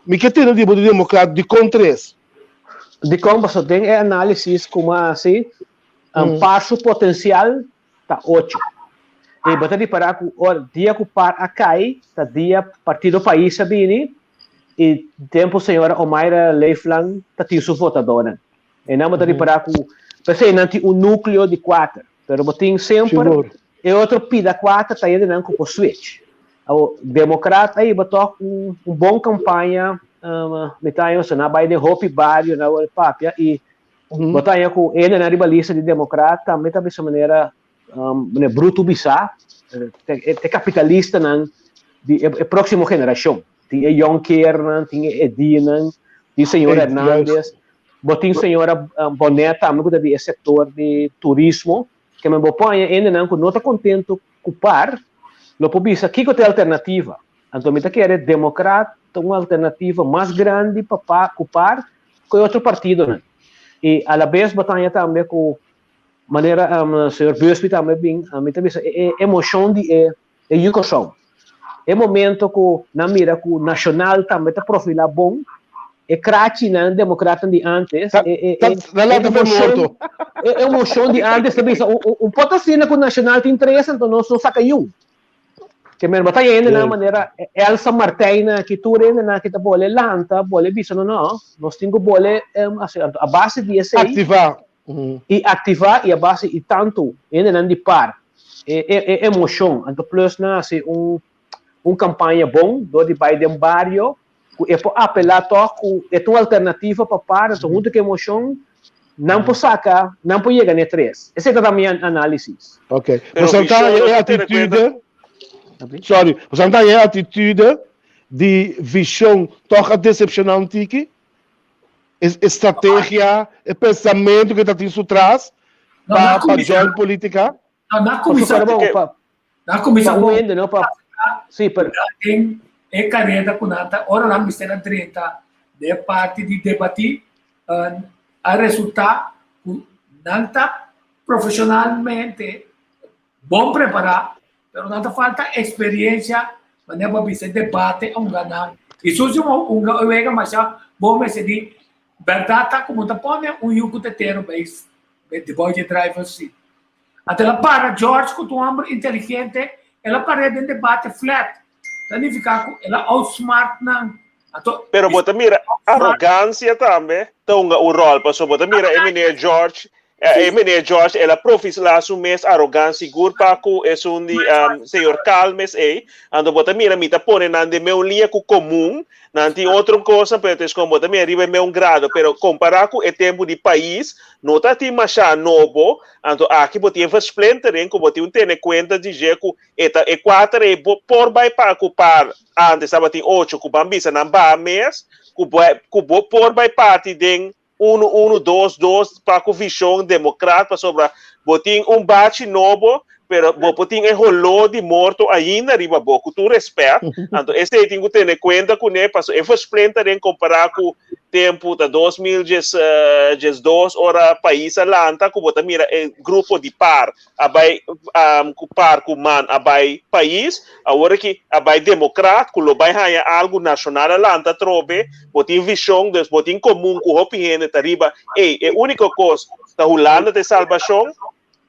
Mi ke tende di bo di Democrat, dicon tres? Dikon? Pasobra den e análisis ku mi a hasi, par su potensial ta ocho. I bo ta ripará ku ora dia ku par a kai ta dia Partido Pais a bini i tempu señora Omayra Leeflang ta tin su votadónan. Einan bo ta ripará ku p'esei nan tin un núkleo di kuater, pero bo tin semper e otro pida kuater ta hendenan ku por switch. Awor, Demokrat a hiba tòg un bon kampaña, mi ta haña nan a bai den hopi bario, nan a wòrdu papia i bo ta haña ku hendenan riba lista di Demokrat tambe ta bisa manera manera brutu bisá, e kapitalistanan di e próksimo generashon. Tin e Jonkernan, tin e Edínan, tin señor Hernandez, bo tin señora Bonet tambe ku ta di e sektor di turismo. Ke men bo por haña hendenan ku no ta kontentu ku par, lo por bisa kiko ta e alternativa. Anto mi ta kere Demokrat ta un alternativa mas grandi pa pa ku par ku e otro partidonan. I alabes bo ta haña tambe ku manera señor Busby tambe bin, mi ta bisa e emoshon di e e yu Kòrsou. E momento ku nan mira ku Nashonal tambe ta profilá bon, e krachinan demokratnan di ántes, e e e emoshon e emoshon di ántes ta bisa un por ta asina ku Nashonal tin tres anto nos no saka yu. Ke men bo ta hende nan manera Elsa Martijn aki tur hende nan aki ta bole lanta bole bisa no no nos tin ku bole hasi anto a base di esei Aktivá. I aktivá i a base i tantu hendenan di par e e emoshon anto plus nan hasi un un kampaña bon dor di bai den bario ku e por apelá tòg ku e ta un alternativa pa par anto huntu ku e emoshon nan por saka nan por yega na e tres. Esei ta ta mi análisis. Ok. Pero Boso ta Vishon, e nos ta tene kuenta. atitude, sorry, boso ta e atitude di Vishon tòg a desepshoná un tiki? E strategia, e pensamentu ku e ta tin su tras pa pa join politica? No, na kuminsá bon, pa, na kuminsá pa bon. un hende, no pa sí, pero Den e kareda ku nan ta ora nan mester a drenta den e parti di debatí. A resultá ku nan ta profeshonalmente bon prepará, pero nan ta falta eksperiencia manera bo a bisa e debate a hunga nan. I su si hunga e wega masha bon mester di bèrdat ta ku bo ta pone un yu ku tetero bai di bou dje driver's seat. Anto el a para George ku ta un hòmber inteligente, el a par'é den debate flat. Ta nifiká ku el a outsmart nan. Anto, Pero bo ta mira arogansia tambe ta hunga un ròl, pasobra bo ta mira e meneer George, e meneer George el a profilá su mes arogan sigur pa ku esun di señor Calmes ei, anto bo ta mira mi ta pone nan den meun liña ku komun, nan tin otro kosnan pero ta bo ta mira riba e meun grado, pero kompará ku e tempu di pais no ta tin masha nobo, anto aki bo tin e versplintering ku bo tin un tene kuenta di dje ku E ta e kuater ei bo por bai pa ku par antes tabatin ocho ku ban bisa nan baha mes ku bo ku bo por bai parti den unu unu dos dos pa ku vishon demokrat pasobra bo tin un bachi nobo pero bo por tin e holó di morto ainda riba bo ku tur respèt anto esei tin ku tene kuenta kuné pasobra e versplintering kompará ku tempu ta 2012 ora pais a lanta ku bo ta mira e grupo di par a bai um, ku par ku man a bai pais, awor aki a bai demokrat ku lo bai haña algu nashonal a lanta atrobe, bo tin vishon, dus bo tin komun ku hopi hende ta riba, ey, e úniko kos ta Hulanda ta e salbashon,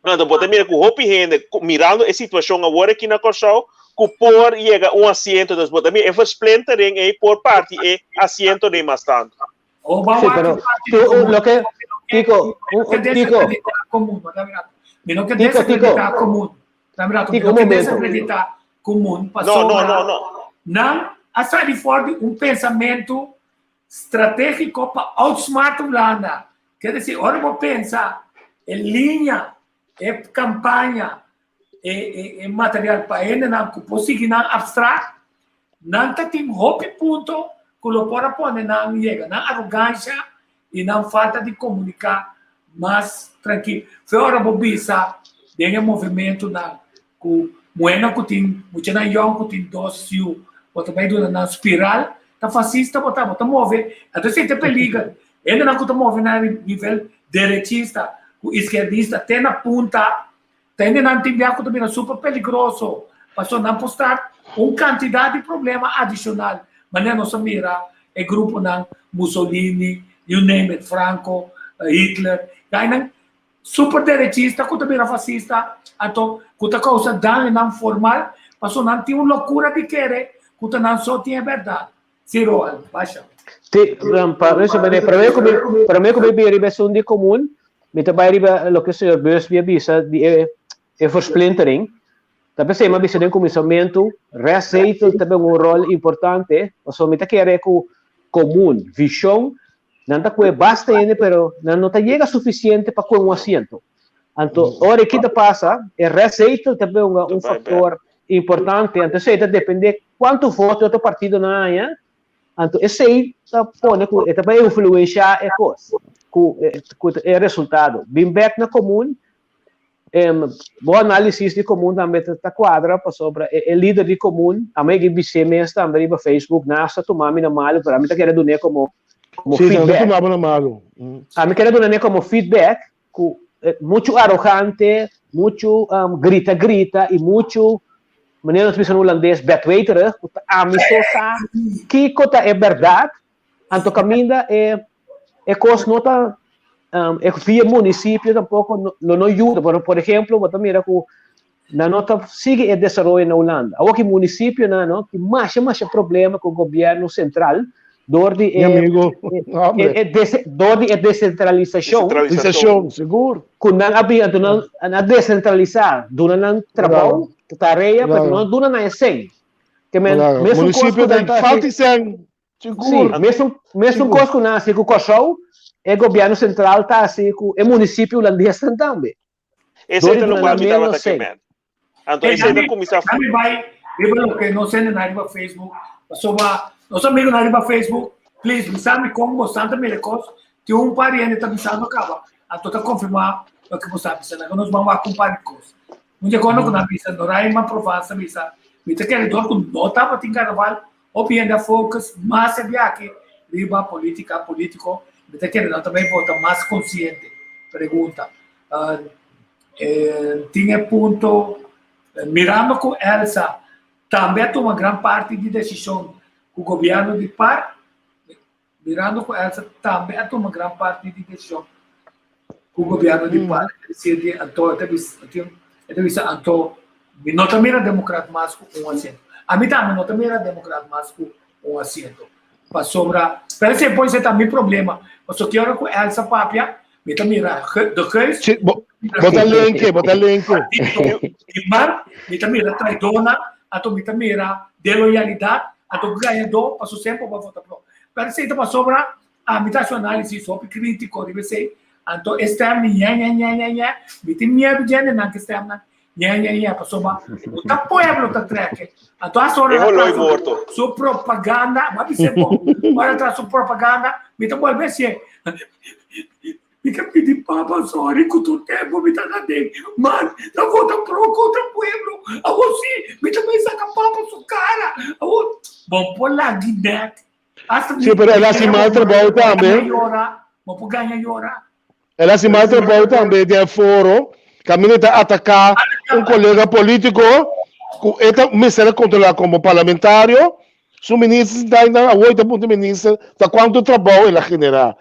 anto bo ta mira ku hopi hende mirando e situashon awor aki na Kòrsou ku por yega un asiento, dus bo ta mira e versplintering ey por parti e asientonan mas tantu. Sí, pero tú, lo que, Tico, Tico, Mi no ke desacredita comun. Dame rato, mi no ke desacredita comun. No, no, no, no. Nan a sali for di un pensamento strategico pa outsmart Hulanda. Ker desi, ora bo pensa e liña, e campaña, e material pa hendenan ku por sigui nan abstract, nan ta tin hopi punto ku lo por a pone nan yega. Nan arogansha i nan falta di komuniká mas trankil. Fe ora bo bisa den e movimentunan ku muhénan ku tin, muchanan yòn ku tin dos yu, bo ta bai duna nan spiral, ta fasista bo ta, bo ta move, anto esei ta e peliger. Hendenan ku ta move na nivel derechista ku iskerdista te na punta. Ta hendenan tin bia ku ta bira super peligroso, pasobra nan por start un kantidat di problema adishonal, manera nos a mira e gruponan Mussolini, you name it, Franco, Hitler, gainan super derechista ku ta bira fasista, anto ku ta kousa dañonan formal, pasobra nan tin un lokura di kere ku ta nan so tin e bèrdat. Sí, Roald, basha. Sí, pa resume, promé ku mi, promé ku mi bin riba esun di komun, mi ta bai riba loke señor Busby a bisa di e, e versplintering. Ta p'esei mi a bisa den kuminsamentu, restzetel ta bin un ròl importante, pasobra mi ta kere ku komun, vishon, nan ta kue basta hende, pero nan no ta yega sufisiente pa kue un asiento. Anto, ora ki ta pasa, e restzetel ta bin un faktor importante, anto esei ta depende kuantu voto e otro partidonan haña, anto esei ta pone ku e ta bai influenshá e kos, ku ku e resultado. Bin bèk na komun, bo análisis di komun tambe ta kuadra pasobra e e lider di komun, amo yega bis'é mes tambe riba Facebook, nan hasta tuma mi na malu, pero ami ta kere dun'é komo komo Sí, nan ta feedback. tuma bo na malu. Ami kere dun'é komo feedback ku muchu arogante, muchu grita grita i muchu, manera nos bisa na hulandes, betweterig, ku ta ami so sa kiko ta e bèrdat, anto kaminda e e kos no ta e via munisipio tampoko lo no yuda. Por por ehemplo bo ta mira ku nan no ta sigui e desaroyo na Hulanda. Awor ki munisipionan no tin masha masha problema ku gobièrnu sentral dor di Mi e amigo, e hombre. e dese dor di e desentralisashon Desentralisashon. Desentralisashon, sigur. ku nan a bin anto nan a desentralisá, duna nan trabou, Claro, tarea, pero claro, no duna nan e sèn. Ke men claro. mesun kos Munisipio ku ta nan ta hasi falta e sèn, Sí, sigur, mesun mesun sigur. kos ku nan hasi ku Kòrsou, e gobièrnu sentral ta hasi ku e munisipio hulandesnan tambe. Esei Dor di ta duna lokual nan mi ménos tabata ke sèn. men. Anto Hey, esei ta dami, kuminsá dami bai riba loke nos hendenan riba Facebook. Pasobra nos amigunan riba Facebook, please bisa mi kon bosan ta mira e kos. Tin un par di hende ta bisando kaba, anto ta konfirmá loke bo sa bisa. Laga nos ban wak un par di kos. Un di e kosnan ku nan bisa, Noraima Profansa bisa, mi ta kere dor ku no tabatin karnaval, hopi hende a focus mas e biaha riba politica, politico. Mi ta kere nan ta bai vota mas konsiente. Pregunta. Tin e punto, mirando ku Elsa tambe a tuma gran parti di desishon ku gobièrnu di par, mirando ku Elsa tambe a tuma gran parti di desishon ku gobièrnu di par, e ta di anto e ta bisa, e ta bisa anto mi no ta mira demokrat mas ku un asiento. Ami tambe no ta mira demokrat mas ku un asiento. Pasobra, pero esei por ser ta mi problema. Pasobra ki ora ku Elsa papia, mi ta mira de Geus. Sí, bo, bo ta lenke, bo ta lenke. Di man, mi ta mira traidornan, anto mi ta mira deloyalidad, anto gañador, paso semper bo a vota pro. Pero esei ta pasobra ami ta hasi un análisis hopi krítiko riba esei, anto e stem di ñe, ñe, ñe, ñe, ñe, mi tin miedu djendenan ku e stemnan Ña, ña, ña, pasobra no ta pueblo ta trek. Anto hasta ora E holoi tras morto. su propaganda, ma bisa bo, ora tras su propaganda, mi ta bolbe hacié. Mi ta pidi papa sorry cu tur tempo mi ta na den, man, ta vota pro contra pueblo. Awor si, mi ta bay saca papa su cara. Awor, bon por lagi nek. Hasta mi, Sí, pero el haci mal trabou tambe. Yora, bo por gaña yora. El a hasi mal trabou tambe den e foro, kaminda e ta ataká un kolega polítiko ku e ta mester a kontrolá komo parlamentario. Su minister sinta einan, awor e ta puntra minister ta kuantu trabou el a generá,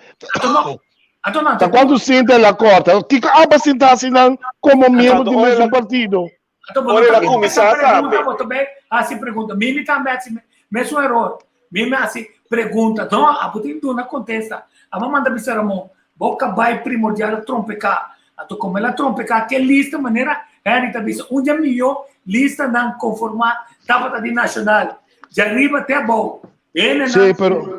ta kuantu sinta el a kòrta. Kiko aba sinta hasi nan komo miembro di mesun partido? Ora el a kuminsá tambe. Bo ta bai hasi pregunta. Mimi tambe a hasi mesun eror. Mimi a hasi pregunta. No, abo tin duna kontesta. Abo manda bisa Ramon, bo kabai primordial a trompeká. Anto komo el a trompeká ke lista manera Henry ta bisa un dje mihó listanan konformá tabata di Nashonal. Djariba te abou. Hendenan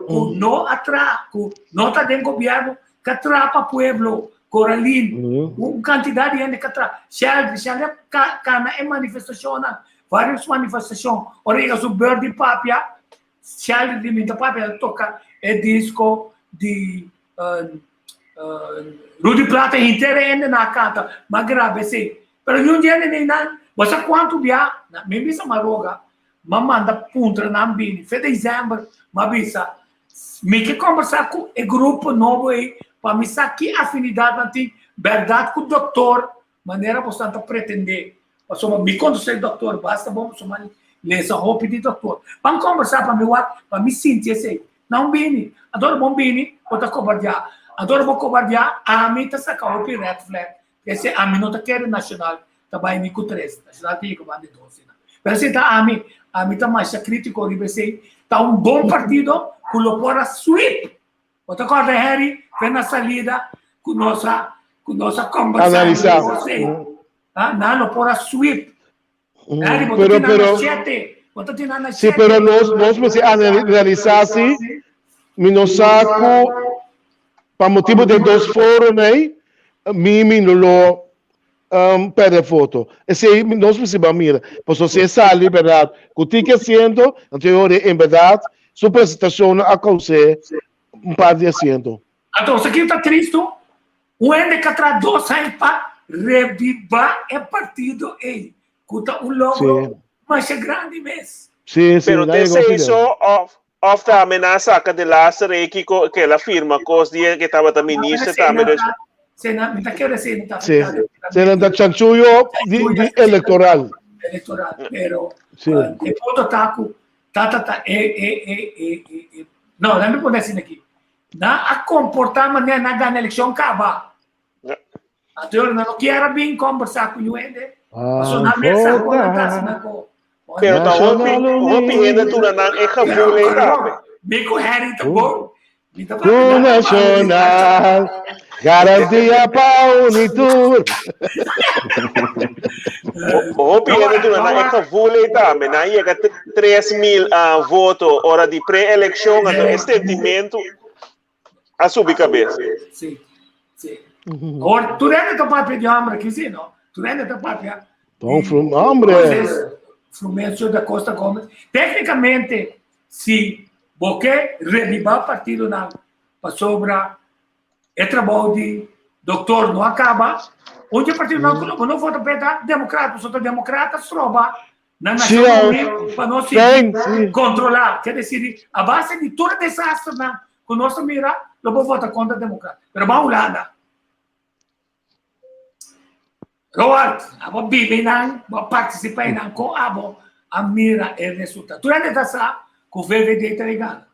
ku no a traha, ku no ta den gobièrnu, ka traha pa pueblo. Coralin, un kantidat di hende ka traha. Sheldry, Sheldry a kana e manifestashonnan, vários manifestashon. Ora yega su beurt di papia, Sheldry di mi ta papia, el a toka e disko di Rudy Plata, henter e hendenan a kanta, m'a graba esei. Pero niun di hende nei nan, bo sa kuantu bia, mi bisa Maroga, m'a manda puntra nan bini. Fe december m'a bisa, Mi ke kombersá ku e grupo nobo ei pa mi sa ki afinidat nan tin bèrdat ku doktor manera bosan ta pretendé. Pasobra mi konosé doktor basta bon pasobra mi lesa hopi di doktor. Ban kombersá pa mi wak, pa mi sinti esei. Nan bini. Anto ora bo bini, bo ta kobardiá. Anto ora bo kobardiá, ami ta saka hopi red flag. P'esei ami no ta kere Nacional ta bai ni ku tres. Nacional ta yega banda di dos esnan. Pero esei ta ami. Ami ta masha kritiko riba esei. Ta un bon partido ku lo por a sweep. Bo ta kòrda Harry fe na salida ku nos a ku nos a kòmbersá riba Analisá. esei. Ha, nan lo por a sweep. Harry, bo ta Pero tin nan na pero shete. Bo ta tin nan na sí, shete. pero nos nos mester analisá si mi no sa ku Pa motibu di e dos foronan ei, Mimi no lo pèrdè voto. Esei nos mester ban mira. Pasobra si e sali bèrdat ku tiki asiento, anto e ora en bèrdat su presentashonnan a kous'é un par di asiento. Anto esaki ta tristu, un hende ka traha dos aña pa rebibá e partido ei, ku ta un logro masha grandi mes. Sí, sí, Pero na te yega esei ofi so of of ta amenasa ka de laatste reki ko ke el a firma kos dia ke tabata minister tambe dus. Sena, mi ta kere sena ta Sí, afectado. sena ta chanchullo di, di electoral. Electoral, pero Sí. e punto ta ku ta ta ta e e e e e e no, laat me pone asina aki. Na a comporta manera na gana eleccion kaba. Anto nan no kier a bin kombersá ku yu hende. Pasobra nan mes sa kon nan ta hasi nan ko. Pero ta hopi, hopi hende duna nan e gevoel ei tambe. Mi ku Harry ta bon. Mi ta Ku nacional, garantia pa un i tur. Hopi hende duna nan e gevoel ei tambe. Nan yega 3000 voto ora di pre-elekshon, anto e sentimentu a subi kabes. Sí, sí. Awor, tur hende ta papia di hombre aki, sí, no? Tur hende ta papia. Don Frum, hombre. Entonces, Frumencio da Costa Gomez. Técnicamente, si bo ke reviva partidonan pasobra e trabou di doctor no a caba, un di partidonan ku no, no vota p'e ta democrata, pasobra ta democrata stroba Na Nacionnan Uní pa nos sigui controla, ke desidi a base di tur e desasternan ku nos a mira. Lo bo vota kontra Demokrat. Pero ban Hulanda. Roald, abo biba einan, bo a partisipá einan, kon abo a mira e resultado? Tur hende ta sa ku VVD ta gana.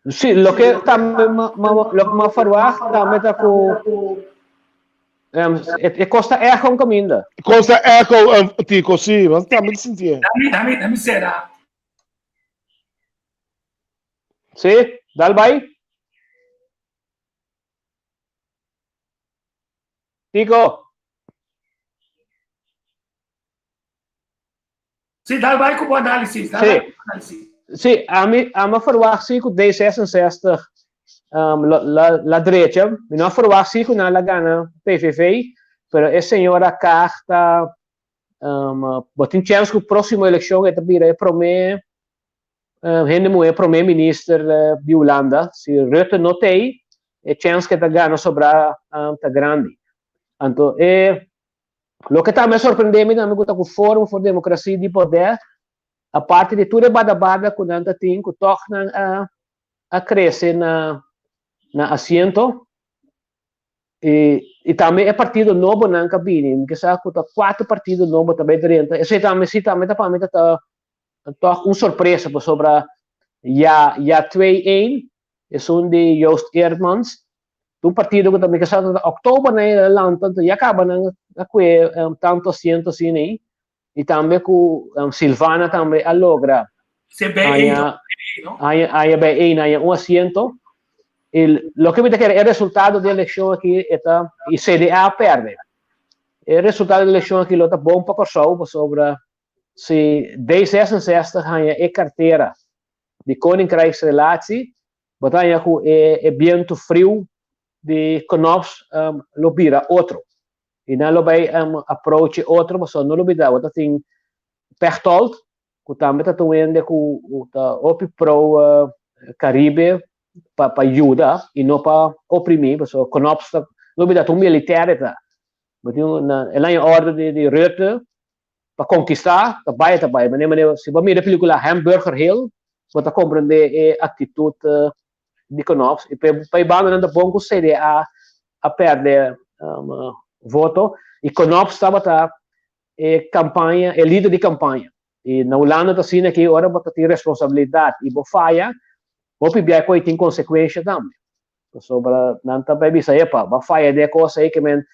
Sí, loke tambe loke m'a verwacht tambe ta ku e kos ta echo un kaminda. E kos ta echo, Tico, sí, mi tambe ta sintié. Dami, dami, dami sera. Sí, dal bai. Tico. Sí, dal bai ku bo análisis. Dal bai ku bo análisis. Sí, ami a verwacht sí ku D66 um, la, la, la drecha. Mi no a verwacht sí ku nan la gana PVV, pero e señora Kaag ta um, bo tin chèns ku próksimo elekshon e ta bira e promé um, hende muhé promé minister uh, di Hulanda. Si Rutte no t'ei, e chèns ku e ta gana sobrá um, ta grandi. Anto e Loke tambe a sorprende mi tambe ku ta ku Forum voor Democratie di poder, aparte di tur e badabada ku nan ta tin, ku tòg nan a a krese na na asiento. I i tambe e partido nobonan ku a bini, mi ke sa ku ta kuater partido nobo ta bai drenta, esei tambe si tambe ta pa mi ta ta tòg un sorpresa pasobra ya ya twee een esun di Joost Eerdmans Ta un partido ku ta mi kasa ta oktober nan e lanta anto ya kaba nan a kue tantu asiento asina ei i tambe ku Silvana tambe a logra haña haña haña bij een haña un asiento i loke mi ta kere e resultado di elekshon aki e ta i CDA a pèrdè e resultado di elekshon aki lo ta bon pa Kòrsou pasobra si D66 haña e kartera di Koninkrijksrelatie Bo ta haña ku e e bientu friu di Knops lo bira otro. I nan lo bai approach e otro pasobra no lo bida bo ta tin Pechtold ku tambe ta un hende ku ta hopi pro Caribe pa pa yuda i no pa oprimi pasobra Knops ta no bida ta un militèr e ta. Bo tin un el a haña order di di Rutte pa konkistá, ta bai ta bai. Manera manera si bo mira e pelikula Hamburger Hill, bo ta komprendé e aktitut di Knops. I pa e bandanan ta bon ku CDA a pèrdè voto i Knops tabata e kampaña, e lider di kampaña. I na Hulanda ta asina ki ora bo ta tin responsabilidat i bo faya, hopi bia ku ei tin konsekuensha tambe. Pasobra nan ta bai bisa, Epa, bo a faya den e kos ei, ke men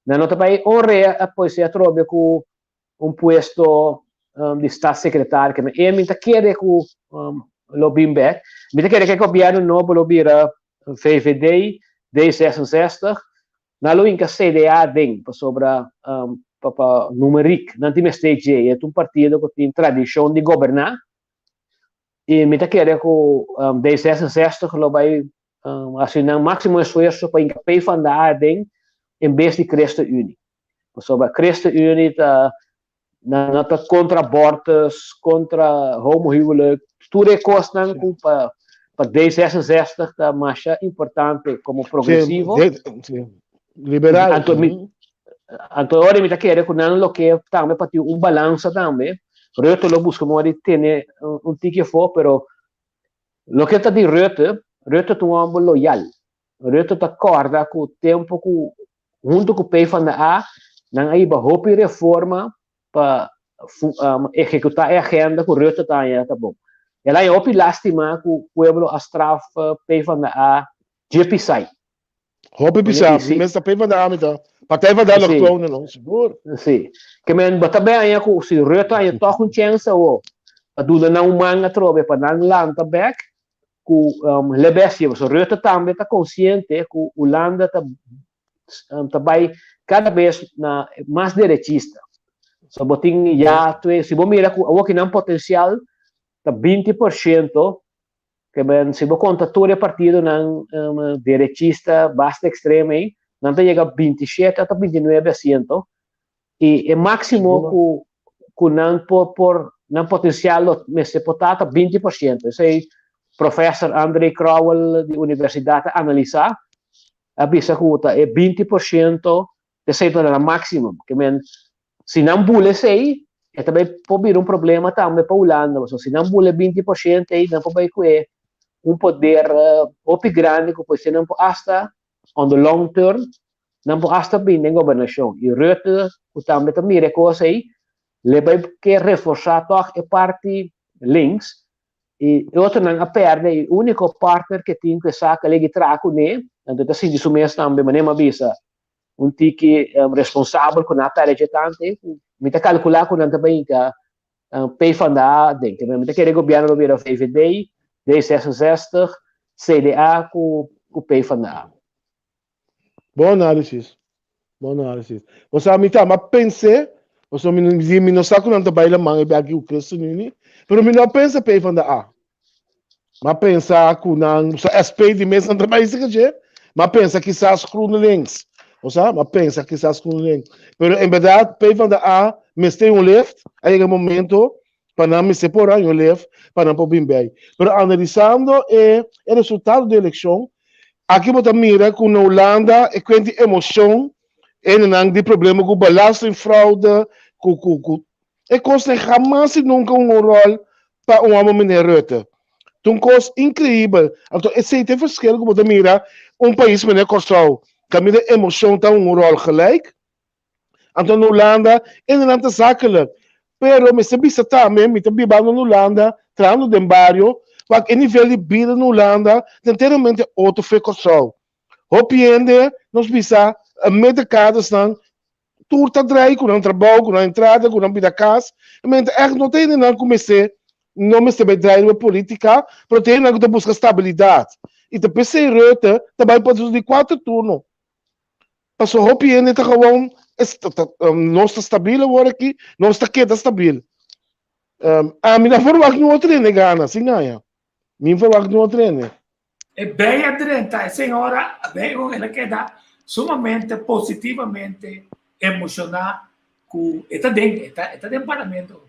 nan no ta bai honrea e poesía atrobe ku un puesto di statssekretario, ke men e mi ta kere ku lo bin bek. Mi ta kere ku e gobièrnu nobo lo bira VVD, D66, nan lo hinka CDA aden, pasobra pa pa numerik nan tin mester dje, e ta un partido ku tin tradishon di goberná. I mi ta kere ku D66 lo bai hasi nan máksimo esfuerso pa hinka PvdA aden en bes di ChristenUnie. Pasobra ChristenUnie ta nan nan ta kontra abortus, kontra homohuwelijk, tur e kosnan ku pa pa D66 ta masha importante komo progresivo. Sí, liberal. Anto mi anto ora mi ta kere ku nan lo ke tambe pa tin un balansa tambe. Rutte lo buska moda di tene un tiki afó, pero loke ta di Rutte, Rutte ta un hòmber loyal. Rutte ta kòrda ku tempu ku huntu ku PvdA nan a hiba hopi reforma pa ehekutá e agenda ku Rutte ta haña ta bon. El a haña hopi lástima ku pueblo a straf PvdA dje pisai. Hopi bisa, mi mes ta PvdA mi ta. Partij van de Allochtonen, no, sigur. Sí. Ke men bo ta bay haña ku si Rutte haña tòg un chèns awo pa duna nan un man atrobe pa nan lanta bèk ku Lebestie. Pasobra Rutte tambe ta konsiente ku Hulanda ta ta bay kada bes na mas derechista. So bo tin ya si bo mira ku awo ki nan potensial ta 20% Ke men si bo konta tur e partidonan derechista basta ekstremo ei, nan ta yega 27 ata 29 asiento i e máksimo ku ku nan por por nan potensial lo mester por ta ta 20%. Esei professor André Crowell di universidat a analisá, a bisa ku ta e 20% Esei ta nan máksimo. Ke men, si nan bula esei, e ta bai por bira un problema tambe pa Hulanda. Pasobra si nan bula e 20% ei, nan por bai ku e un poder hopi grandi ku por ser nan por asta on the long term nan por asta bin den gobernashon. I Rutte ku tambe ta mira e kos ei le bai ke reforsá tòg e parti links i e otronan a pèrdè i úniko partner ke tin ku e saka legi traha kuné, anto e ta sinti su mes tambe manera mi a bisa un tiki responsabel ku nan a pèrdè dje tantu ei ku mi ta kalkulá ku nan ta bai hinka PvdA den. Mi ta kere gobièrnu lo bira VVD, D66, CDA ku PvdA. Bon análisis. Bon análisis. Bo sa mi ta, m'a pens'é, pasobra mi no mi no sa ku nan ta bai laman e biaha ku ChristenUnie, pero mi no a pensa PvdA. M'a pensa ku nan, bo sa SP di mes nan ta bai esaki dje, m'a pensa kisas GroenLinks. Bo sa, m'a pensa kisas GroenLinks. Pero en bèrdat PvdA mester un lift, a yega e momento pa nan mester por haña un lift pa nan por bin bei. Pero analisando e e resultado di elekshon, aki bo ta mira ku na Hulanda e kuent di emoshon, hendenan di problema ku belastingfraude, ku ku ku e kosnan hamas i nunka un ròl pa un hòmber meneer Rutte. Ta un kos inkreibel. Anto esei ta e verschil ku bo ta mira un pais meneer Kòrsou, kaminda emoshon ta un ròl gelijk. Anto na Hulanda hendenan ta zakelijk. Pero mester bisa tambe, mi ta bibando na Hulanda, trahando den bario, wak e nivel di bida na Hulanda ta enteramente otro fe Kòrsou. Hopi hende, nos bisa, middenkaders-nan, tur ta drai ku nan trabou, ku nan entrada, ku nan bida kas. Men ta ègt no ta hendenan ku mester, no mester bai drai riba politika, pero ta hendenan ku ta buska stabilidat. I ta p'esei Rutte ta bai pa su di kuater turno. Paso hopi hende ta gewoon, nos ta stabil awor aki, nos ta keda stabil. Ami no verwagt niun otro hende gana, sin gaña. Mi no verwagt niun otro hende. E bay a drenta e señora a bay con el a keda sumamente positivamente emociona cu e ta den, e ta, e ta den parlamento.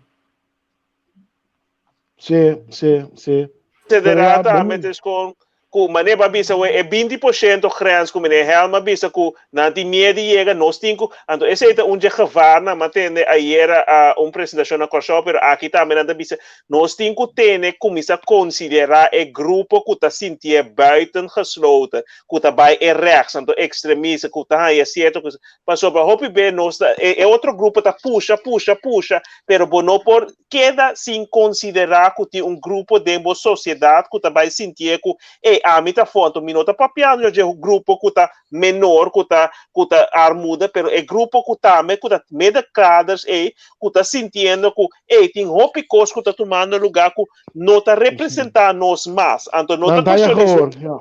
Sí, sí, sí. Federal tambe ta con cu mane ba bisa we e 20% grens cu meneer Helm a bisa cu nan tin miedo di yega, nos tin cu, anto esey ta un dje gevaar nan, m'a tende ayera a un presentacion na Corsou, pero aki tambe nan ta bisa nos tin cu tene cuminsa considera e grupo cu ta sintié buitengesloten, cu ta bay e rechts, anto extremista, cu ta haya cierto cos, pasobra hopi be nos ta, e otro grupo ta pusha, pusha, pusha, pero bo no por keda sin konsiderá ku tin un grupo den bo sosiedat ku ta bai sintié ku, ey, ami ta afó, anto mi no ta papiando dje grupo ku ta menor, ku ta ku ta armuda, pero e grupo ku tambe ku ta middenkaders ey, ku ta sintiendo ku, ey, tin hopi kos ku ta tumando lugá ku no ta representá nos mas. Anto no ta Nan ta kuestion di gehoor, ja.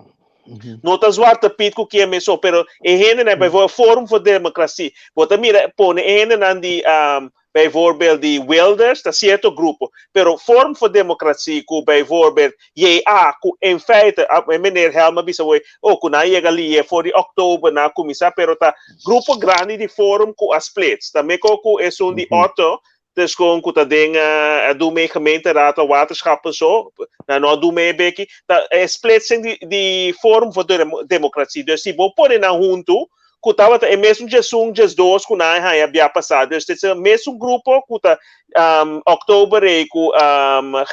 No ta Zwarte Piet ku kier mes so, pero e hendenan, bijvoorbeeld Forum voor Democratie, bo ta mira pone e hendenan di bijvoorbeeld di Wilders, ta cierto grupo, pero Forum voor Democratie ku bijvoorbeeld JA, ku in feite, e meneer Helm a bisa hoy, oh, ku nan a yega liye for di oktober nan a kuminsá, pero ta grupo grandi di Forum ku a splits, ta meko ku esun di Otto, dus kon ku ta den a doe mee gemeenteraad of waterschappen so, nan no a doe mee beki, ta e splitsing di di Forum voor Democratie, dus si bo pone nan huntu, ku tabata e mesun djesun, djesdos ku nan a haña bia pasá. Dus dit e mesun grupo ku ta oktober ei ku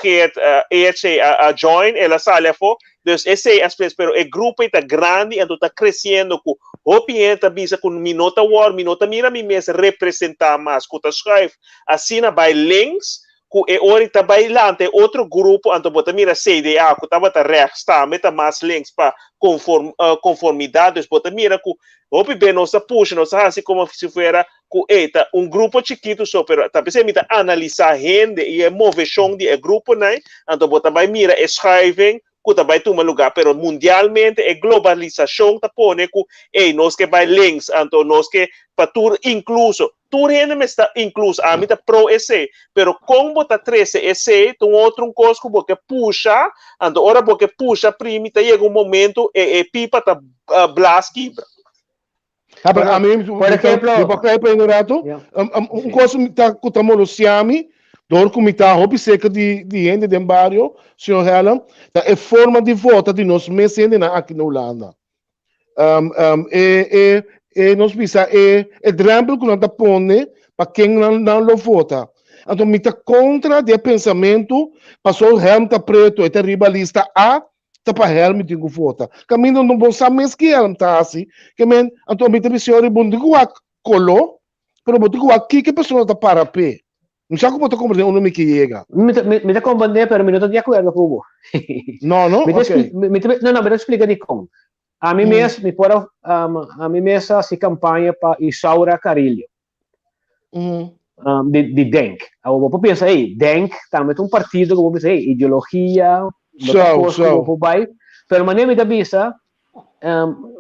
Geert Eertse a join, el a sali afó. Dus esei a spes, pero e grupo ei ta grandi anto ta kresiendo ku hopi hende ta bisa ku mi no ta wòrdu, mi no ta mira mi mes representá mas, ku ta schuif asina bai links ku e ora i ta bai lanta e otro grupo, anto bo ta mira CDA ku tabata rechts tambe ta mas links pa konform konformidat, dus bo ta mira ku hopi be nos ta pusha, nos ta hasi komo si fuera ku e ta un grupo chikitu so, pero ta p'esei mi ta analisá hende i e moveshon di e gruponan, anto bo ta bai mira e schuiving ku ta bai tuma lugá, pero mundialmente e globalisashon ta pone ku ey nos ke bai links, anto nos ke pa tur inkluso, tur hende mester ta inkluso, ami ta pro esei, pero kon bo ta trese esei ta un otro un kos ku bo ke pusha, anto ora bo ke pusha primi ta yega un momento e e pipa ta blas kibra. Ha, pero ami, Por ejemplo, mi por kai pa un rato? Ja. Un kos mi ta ku ta molostia mi, dor ku mi ta hopi serka di di hende den bario, señor Hellem, ta e forma di vota di nos mes hendenan aki na Hulanda. E e e nos bisa e e drempel ku nan ta pone pa ken nan nan lo vota. Anto mi ta kontra di e pensamentu paso Helm ta preto, e ta riba lista A. Ta pa Helm mi tin ku vota. Kaminda no bo sa mes ki Helm ta hasi, ke men, anto mi ta bisa yori bo no tin ku wak koló, pero bo tin ku wak kiko e persona ta para p'e. Mi sa ku bo ta komprendé unda mi ke yega. Mi ta, mi ta komprendé, pero mi no ta di akuerdo ku bo. No, no? Mi ta Ok. mi ta, no, no, mi ta splika dikon. Ami mes, mi por a, ami mes a hasi kampaña pa Isaura Carillo. Di, di Denk. Awor bo por pensa, hey, Denk tambe ta un partido ku bo bisa, hey, ideologia, no ta So, kos ku bo so. por bai. Pero manera mi ta bisa,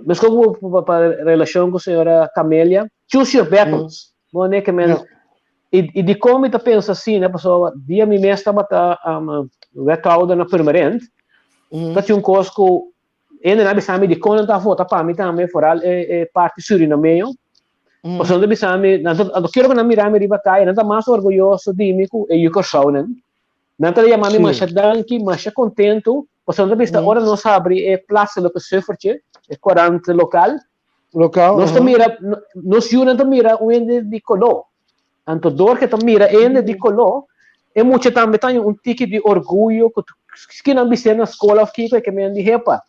meskos ku bo pa relashon ku señora Camelia, choose your battles. Bo ne ke men, i, i dikon mi ta pensa asina, pasobra dia mi mes tabata wethouder na Purmerend, ta tin un kos ku Hende nan a bisa mi dikon nan ta vota pa mi tambe, foral e e parti Surinameo. Pasobra nan ta bisa mi, nan ta, anto kero ku nan mira mi riba kaya, nan ta mas orguyoso di mi ku e yu Kòrsounan. Nan ta yama mi masha danki, masha kontentu, pasobra nan ta bisa ora nos habri e plaatselijke suffertje, e korant lokal, Lokal, nos ta mira, nos yunan ta mira un hende di koló. Anto dor ke ta mira e hende di koló, e mucha tambe ta haña un tiki di orguyo ku ski nan bis'é na skol òf kiko e ke men di hepa.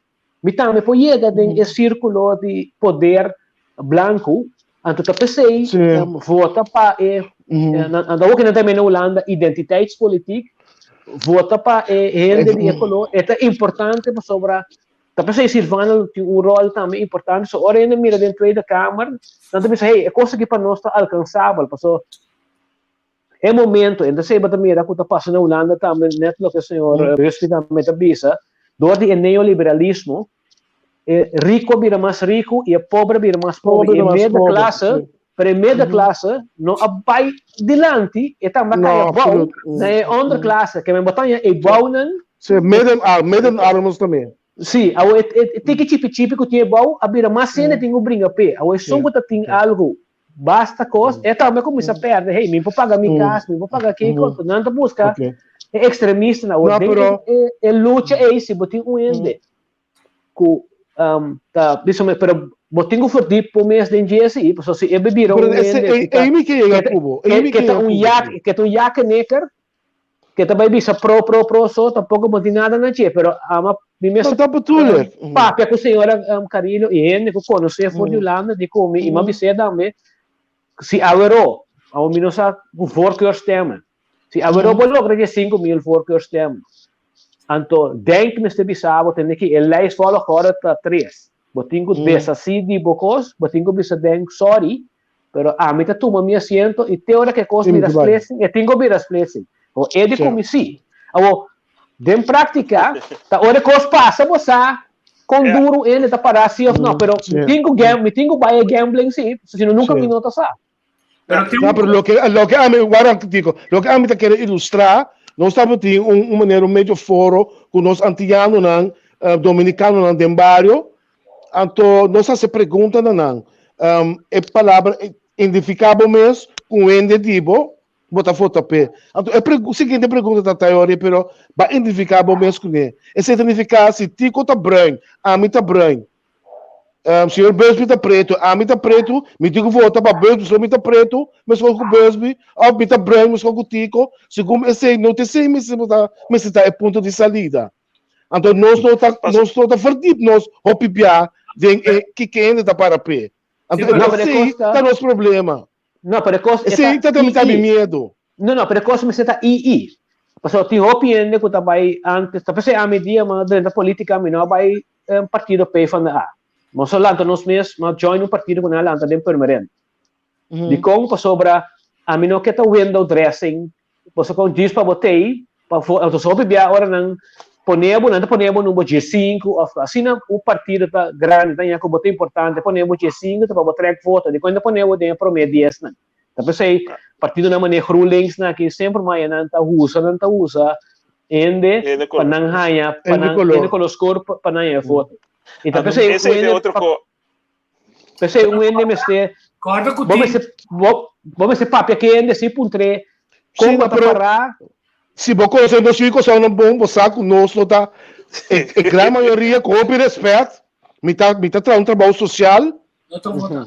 Mi tambe por yega den e sírkulo di poder blanku, anto ta p'esei vota pa e, anto awor ke nan ta mene Hulanda identiteitspolitiek, vota pa e hende di e koló, e ta importante pasobra Ta p'esei Sylvana lo tin un ròl tambe importante. So ora hende mira den Tweede Kamer, nan ta bisa, hey, e kos aki pa nos ta alkansabel. Paso e momento, en ta seba ta mira ku ta pasa na Hulanda tambe, net loke señor Rusty tambe ta bisa, dor di e neoliberalismo, e riku a bira mas riku i e pober a bira mas pober. I e middenklasse, pero e middenklasse no a bai dilanti, e tambe a kai abou na e onderklasse. Ke men bo ta haña e bounan. Sí, middenarm, middenarmers tambe. Sí, awor e e tiki chipi chipi ku tin e bou a bira mas hende tin ku bringa p'e. Awor esun ku ta tin algu basta kos, e tambe a kuminsá pèrdè, hey, mi por paga mi kas, mi por paga kiko, nan ta buska e ekstremistanan. Awor den e e lucha ei, si bo tin un hende ku ta bisa mi, pero bo tin ku verdiep bo mes den dje si, pasobra si e bira un hende ku ta un yak, ku ta un yakeneker, ke ta bai bisa pro pro pro so tampoco bo tin nada na dje pero ama mi mes papia ku señora Carillo i hende ku konosé for di Hulanda di ku mi i mi a bis'é tambe si awero awo mi no sa ku voorkeurstemmen si awero bo logra dje 5000 voorkeurstemmen anto denk mester bisa bo tende ki e lijstvolgorde ta tres bo tin ku deshasí di bo kos bo tin ku bisa denk sorry Pero ami ta tuma mi asiento i te ora ku e kos bira splitsing, e tin ku bira splitsing. Awor, e di ku mi sí. Awor, den práktika, ta ora e kos pasa bo sa kon duru un hende ta pará sí òf no. Pero mi tin ku gam, mi tin ku bai e gambling sí, sino nunka mi no ta sa. Pero pero loke, loke ami, wara un kiko, loke ami ta kere ilustrá, nos tabatin un, un manera, un medio foro ku nos antianonan, dominikanonan den bario, Anto nos hasi pregunta na nan. E palabra identifiká bo mes ku un hende di bo, bo ta vota p'e. Anto e siguiente pregunta ta Tayori, pero ba identifiká bo mes kuné. Esei ta nifiká si Tico ta bruin, ami ta bruin. Señor Busby ta pretu, ami ta pretu, mi tin ku vota pa Busby pasobra mi ta pretu meskos ku Busby, òf mi ta bruin meskos ku Tico. Segun esei no ta esei mester ta mester ta e punto di salida. Anto nos no ta nos no ta verdiep nos hopi bia den e kiko hende ta para p'e. Anto No, pero e esei kos ta- ta nos problema. No, pero e kos e Esei ta ta ta mi II. miedo. No, no, pero e kos mester ta II. Pasobra tin hopi hende ku ta bai antes, ta p'esei ami dia mi a drenta politica mi no a bai partido PvdA. Nos a lanta nos mes, mi a join un partido ku nan a lanta den Purmerend. Dikon? Pasobra ami no ke ta window dressing, boso kon djis pa bo tei, pa vo, anto hopi bia ora nan pone bo, nan ta pone bo number diesinku of asina un partido ta grandi ta ña ku bo ta importante pone bo diesinku ta pa bo trek voto, dikon nan ta pone bo den e prome diesnan? Ta p'esei partidonan manera GroenLinks nan aki semper maya nan ta usa, nan ta usa hende pa nan haña, pa nan, hende kolor skur pa nan haña voto. I ta p'esei un hende pa. P'esei un hende mester, Corda cu bo tin. mester, bo, bo mester papia cu e hende si puntr'é Sí, con bo no, ta pero pará. si bo conoce nos yu cosnan bon, bo sa cu nos no ta, e, e gran mayoria, cu hopi respet, mi ta, mi ta traha un trabou social, No ta vota.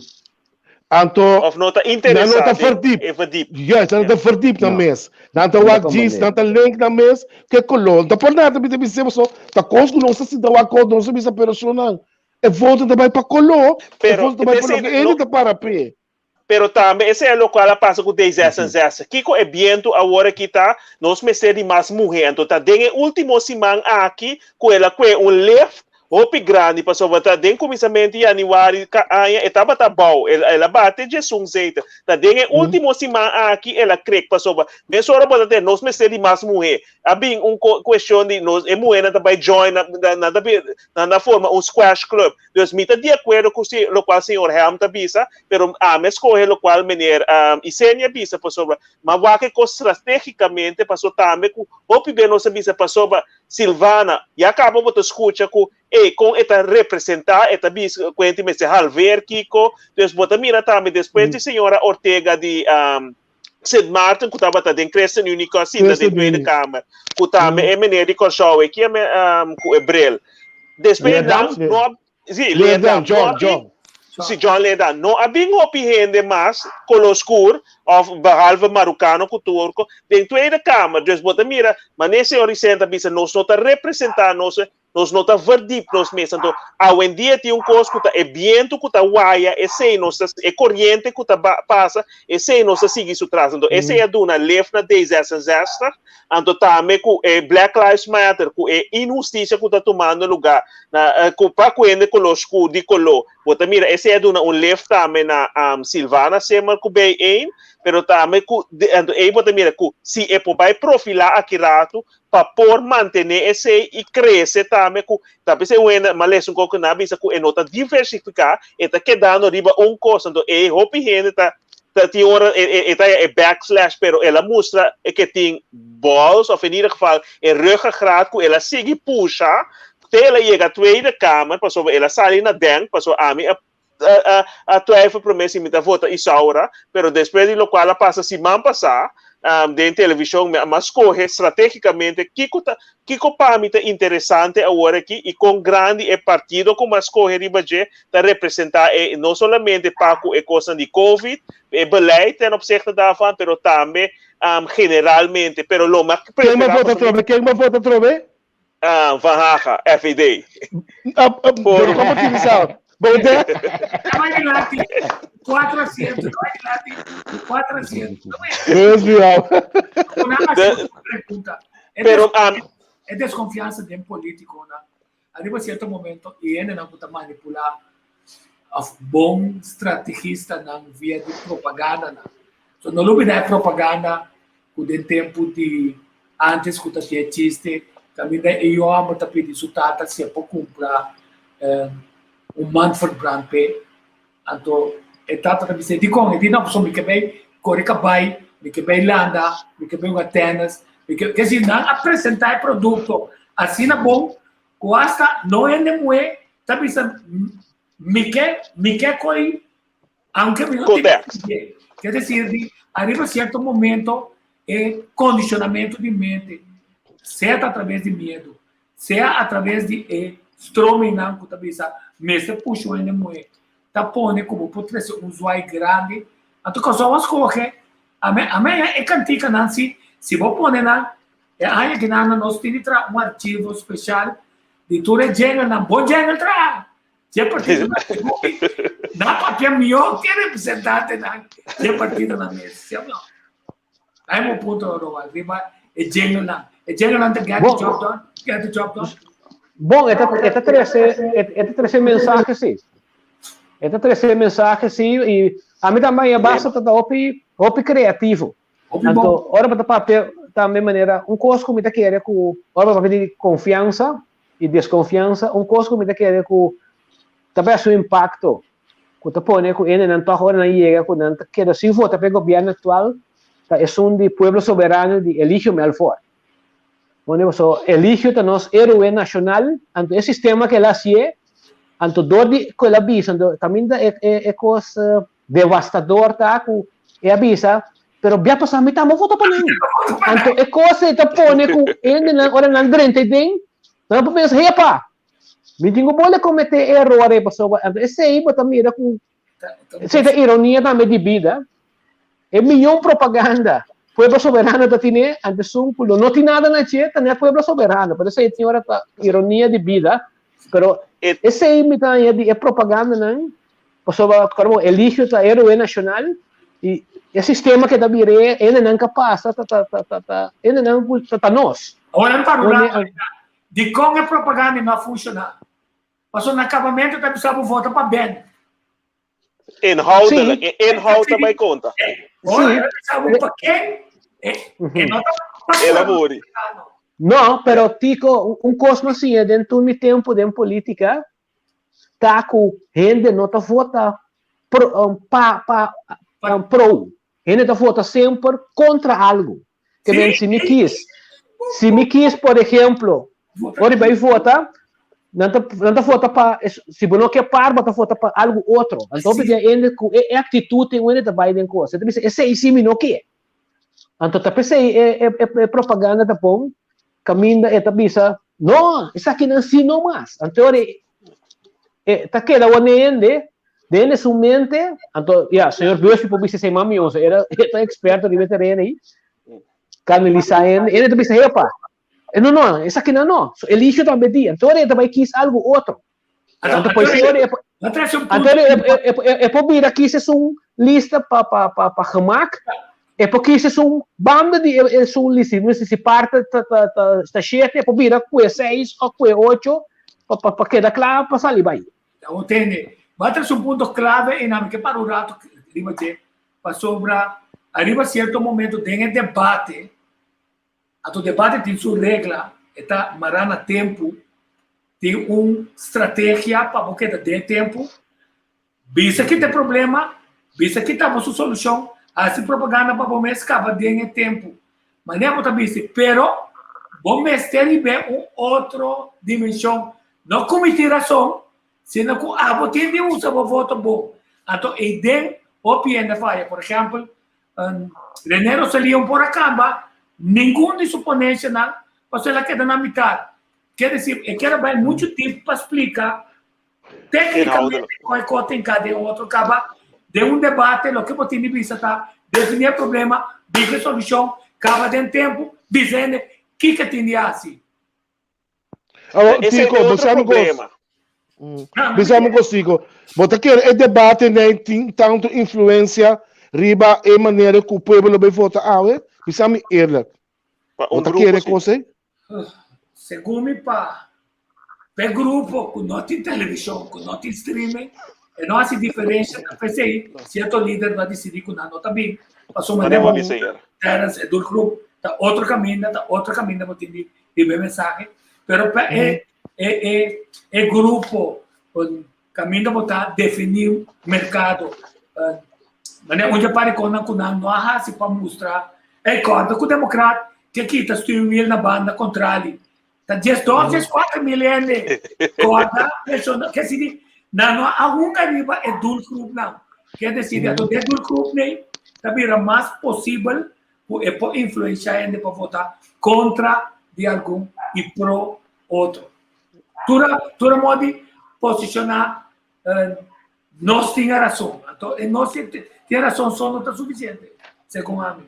Anto Of no ta nan no interesá ta den verdiep. e verdiep. Juist, nan no Ja. ta verdiep nan No. mes. Nan ta No ta wak djis, komprendé. nan ta link nan mes ku e koló. No ta por nada mi ta bisa boso, ta kos ku nos ta sinta wak kos, nos ta bisa pero shonnan, e voto ta bai pa koló, e Pero voto ta bai pa esei loke no hende ta para p'e. Pero tambe esei e lokual a pasa ku D66. Kiko e bientu awor aki ta? Nos mester di mas muhé. Anto ta den e último siman aki ku el a kue un lift hopi grandi pasobra ta den kuminsamentu di yanüari ka aña e tabata abou. El el a bate djesun zetel. Ta den e último siman aki el a krek pasobra mesora bo ta tende nos mester di mas muhé. A bin un kuestion di nos e muhénan ta bai join nan nan ta nan ta forma un squash club. Dus mi ta di akuerdo ku si lokual señor Helm ta bisa, pero ami a skohe lokual meneer Isenia a bisa pasobra m'a wak e kos stratégikamente paso tambe ku hopi be nos a bisa pasobra Silvana ya kaba bo ta skucha ku ey kon e ta representá e ta bisa ku hende mester halver kiko dus bo ta mira tambe despues di señora Ortega di Sint Maarten ku tabata den ChristenUnie ku a sinta den Tweede Kamer ku tambe e meneer di Kòrsou e kia ku e bril. Despues nan no a si Leerdam no a bin si John Leerdam no a bin hopi hende mas koló skur òf behalve marukano ku turko den Tweede Kamer. Dus bo ta mira manera señor Vicente a bisa nos no ta representá nos Nos no ta verdiep nos mes. Anto, awendia tin un kos ku ta e bientu ku ta waya, esei nos ta, e koriente ku ta pasa, esei nos ta sigui su tras. Anto, esei a duna lef na D66, anto tambe ku e Black Lives Matter, ku e inhustisia ku ta tumando lugá na, ku pa ku hende koló skur, di koló. Bo ta mira, esei a duna un lef tambe na Sylvana Simmer ku Bijeen, pero tambe ku, anto ei bo ta mira ku si e por bai profilá aki ratu, pa por mantené esei i krese tambe ku ta p'esei un hende m'a lesa un kos ku nan a bisa ku e no ta diversifiká, e ta kedando riba un kos, anto e hopi hende ta ta tin ora e e e ta e backslash pero el a mustra e ke tin balls òf in ieder geval e ruggengraat ku el a sigui pusha te el a yega Tweede Kamer pasobra el a sali na Denk pasobra ami a a twijfel promé si mi ta vota Isaura, pero despues di lokual a pasa siman pasá den televishon mi a skohe stratégikamente kiko ta kiko pa mi ta interesante awor aki i kon grandi e partido ku mi a skohe riba dje ta representá e no solamente pa ku e kosnan di covid, e beleid ten opzichte daarvan, pero tambe generalmente. Pero lo mi a Ken bo preferá vota pasobra mi atrobe? Ken bo vota atrobe? Ah, Van Haga, FVD. Ah, ah, Forum. Como te bisa? Bom dia. Vai dilanti. Cuatro asientos. Vai dilanti. Cuatro asientos. Deus biau. Una pregunta. Pero, um, é desconfiança de político, né? Arriba cierto momento, e ele não puta manipular of bom estrategista não via de propaganda, não. So, não olvidar propaganda ku den tempu di antes ku ta hasié chiste, kaminda e yu hòmber ta pidi su tata si e por kumpra un man verbrand p'e. Anto e tata ta bis'é, Dikon? E di, No, pasobra mi ke bai kore kabai, mi ke bai landa, mi ke bai hunga tènis, mi ke. Ke si nan a presentá e produkto asina bon ku asta no hende muhé ta bisa, Mi ke, mi ke koi Aunke mi no tin Codex. Quiere decir di arriba cierto momento e condicionamento di mente, sea a través di miedo, sea a través di e stromingnan cu ta bisa mester pusha un hende muhe, ta pone cu bo por trece un zwaai grandi. Anto Kòrsou a scoge, ame ame e canticanan si si bo pone nan e aña kinan nos tin di traha un archivo special di tur e jinglenan, bo jingle traha. Dje partido na hopi na papia mihó ke representantenan dje partido nan mes, si of no? Ahí mo punto Roald, riba e jinglenan. E jinglenan ta get the job done, get the job done. Bon, e ta, e ta trese, e ta trese mensahe sí. E ta trese mensahe sí i ami tambe a basta ta hopi, hopi kreativo. Anto, ora bo ta papia tambe manera, un kos ku mi ta kere ku, ora bo papia di konfiansa i deskonfiansa, un kos ku mi ta kere ku ta bai hasi un impakto, ku ta pone ku hendenan tòg ora nan yega ku nan ta keda sin vota pa e gobièrnu aktual, ta esun di Pueblo Soberano di Eligio Melfor. Pone paso Eligio ta nos héroe nashonal, anto e sistema ku el a hasié, anto dor di ku el a bisa, anto kaminda e e kos Devastador ta ku e a bisa, pero bia pasá mi tambe vota pa nan. Anto e kos ei ta pone ku hendenan ora nan drenta ei den, nan por pensa, hepa, mi tin ku bole kometé e eror ei pasobra anto esei bo ta mira ku Esei ta ironia tambe di bida. E miyon propaganda Pueblo Soberano ta tine, anto esun ku lo no tin nada na dje ta net Pueblo Soberano. Por esei tin ora ta ironia di bida, pero esei mi ta haña di e propagandanan, pasobra kòrda bo Eligio ta héroe nashonal i e sistema ke ta bira e hendenan ka pasa ta ta ta ta ta hendenan ku ta ta nos. Ora mi para un rato, dikon e propaganda no a funshoná? Pasobra na kabamentu ta bisa bo vota pa Ben. Inhoudelijk, e inhoud ta bai konta. Sí. El a muri. No, pero Tico, un kos mi a siña den tur mi tempu den politica ta ku hende no ta vota pro, pa, pa, pro. Hende ta vota semper kontra algu. Ke men si mi kis, si mi kis por ehemplo, ora bai vota, nan ta nan ta vota pa si bo no ke par bo ta vota pa algu otro. Anto hopi dia hende ku e aktitut tin hende ta bai den kos. E ta bisa esei si mi no ke. Anto ta p'esei e e e propaganda ta pon kaminda e ta bisa no esakinan si no mas. Anto ora e ta keda wone hende Den su mente, anto, ya, señor Busby por bisa esei mas mihó, e era, e ta experto riba e tereno ei, kanalisá hende, hende ta bisa, epa, e no, no, esakinan no, so Eligio tambe di, anto ora e ta bai kis algu otro. Anto por esei ora e por, anto ora e, e, e, e por bira kis esun lista pa, pa, pa, pa gemak, e por kis esun banda di e, esun lista, no si parte ta, ta, ta, ta shete, e por bira kue seis o kue ocho, pa, pa, pa keda kla pa sali bai. Bo tende, bo a trese un punto clave y nan mi ke para un rato riba dje, pasobra ariba cierto momento den e debate, anto debate tin su regla, e ta mara na tempo, tin un strategia pa bo keda den e tempo, bisa ki ta e problema, bisa ki ta bo su solucion, haci propaganda pa bo mes caba den e tempo. Manera bo ta bisti, pero bo mester riba un otro dimension. No ku mi tin rason, sino ku abo tin di usa bo voto bon. Anto eiden hopi hende faya. Por ehèmpel, René Roselio por a kamba ningun di su ponenshanan pasobra el a keda na mitar. Kier desir, e kier a bai muchu dip pa splika téknikamente kon e kos tin ka den otro. Kaba den un debate loke bo tin di bisa ta definí e problema, bisa e solushon, kaba den tempu, bisa hende kiko tin di hasi. Awor, Ese Tico, é bo otro sabe cos. problema. Bisa mi cos, Tico. Bo ta kere e debate nei tin tanto influencia riba e manera cu pueblo lo bay vota awe? Bisa mi eerlijk. Pa Bo un ta grupo kere sí. cos ei? Segun mi pa p'e grupo cu no tin television, cu no tin streaming, e no haci diferencia. Ta p'esey cierto lider lo a dicidi cu nan no ta bin. Pasobra Manera manera bo bisa ayer. Terence, e doelgroep ta otro caminda, ta otro caminda bo tin di riba e mensahe, pero pa e e e e grupo kaminda bo ta definí merkado. Manera un dje parikonan ku nan no a hasi pa mustra, ey kòrda ku demokrat ke kita steering wheel na banda kontrali. Ta 12, 14 mil hende kòrda menshona, ke sidi nan no a hunga riba e doelgroepnan. Ke desidi ato den doelgroepnan ta bira mas posibel ku e por influenshá hende pa votá kontra di algun i pro otro. Tur a tur a modo di posishoná nos tin e rason. Anto e nos tin e rason so no ta sufisiente, segun ami.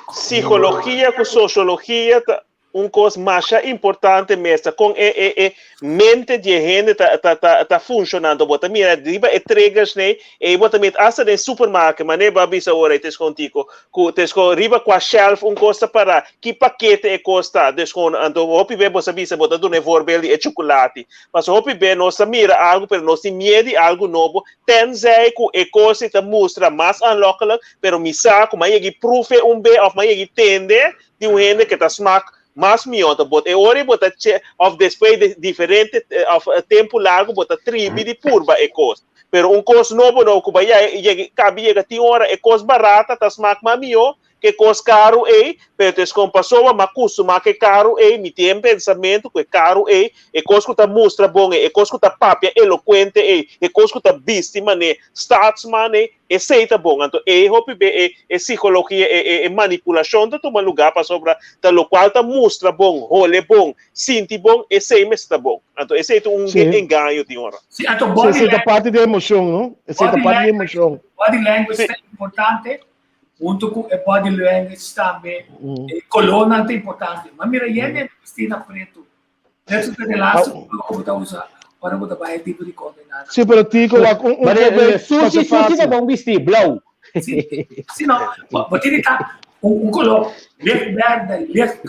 Psikologia ku sosiologia ta un kos masha importante mes ta kon e e e mente di e hende ta ta ta ta funshonando. Bo ta mira riba e triggers nei ei bo ta mira asta den supermarket manera bo a bisa ora ei Tesco Tico ku Tesco riba kua shelf un kos ta para ki pakete e kos ta dus kon anto hopi be bo sa bisa bo ta duna e voorbeeld di e chukulati pasobra hopi be nos ta mira algu pero nos tin miedu di algu nobo tenzij ku e kos ei ta mustra mas aanlokkelijk pero mi sa ku mi a yega i proef e un be of mi a yega i tende di un hende ke ta smak mas mihó ta bot e ora bo ta che of despues di diferente of tempu largu bo ta tribi di purba e kos pero un kos nobo no ku bai yega kabi yega tin ora e kos barata ta smak mas mihó. Ke kos karu ei, pero ta eskon pasobra m'a kustumá ku e karu ei, mi tin e pensamentu ku e karu ei, e kos ku ta mustra bon ei, e kos ku ta papia elokuente ei, e kos ku ta bisti manera staatsman ei, esei ta bon. Anto ei hopi be e e sikologia, e e e manipulashon ta tuma lugá pasobra ta lokual ta mustra bon, hole bon, sinti bon, esei mester ta bon. Anto esei ta un engaño tin ora. Sí, anto Sí, body esei ta language, parti di e emoshon, no? Esei ta body parti di e language, emoshon. body language ta importante. Hunto ku e body language tambe e kolónan ta importante. Ma mira yende e bisti na pretu. Net su ta de laatste koló ku bo ta usa ora bo ta bai e tipo di kondená. Sí, pero Tico wak un un Maar voorbeeld sushi, masha sushi ta fácil. bon bisti, blauw. Sí, sí no, bo bo tin di ta un un koló licht berde, licht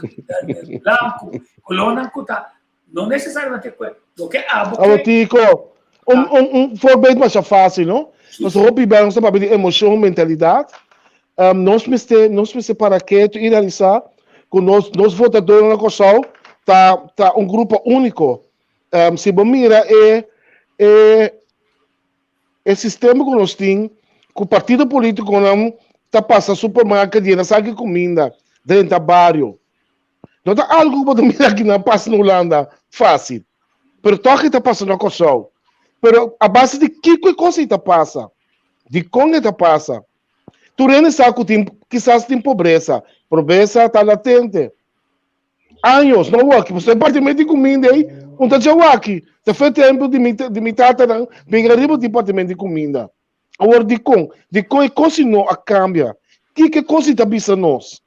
blanku, kolónan ku ta no nesesariamente ku loke abo Abo ke. Tico, un un un voorbeeld masha fácil, no? Nos hopi bia nos ta papia di emocion, mentalidad. Um, nos mester nos mester para ketu i realisá ku nos nos votadónan na Kòrsou ta ta un grupo úniko. Um, si bo mira e e E sistema ku nos tin ku partido politikonan ta pasa supermarket yena saki kuminda drenta bario. No ta algu ku bo ta mira aki nan pasa na Hulanda fásil, pero tòg e ta pasa na Kòrsou. Pero a base di kiko e kos ei ta pasa? Dikon e ta pasa? Tur hende sa ku tin kisas tin pobresa, pobresa ta latente. Años no waki, pasobra e partimento di kuminda ei un ta dja waki. Ta fe tempu di mi di mi tatanan bin ariba di partimento di kuminda. Awor dikon? Dikon e kos si no a kambia? Kiko e kos si ta bisa nos?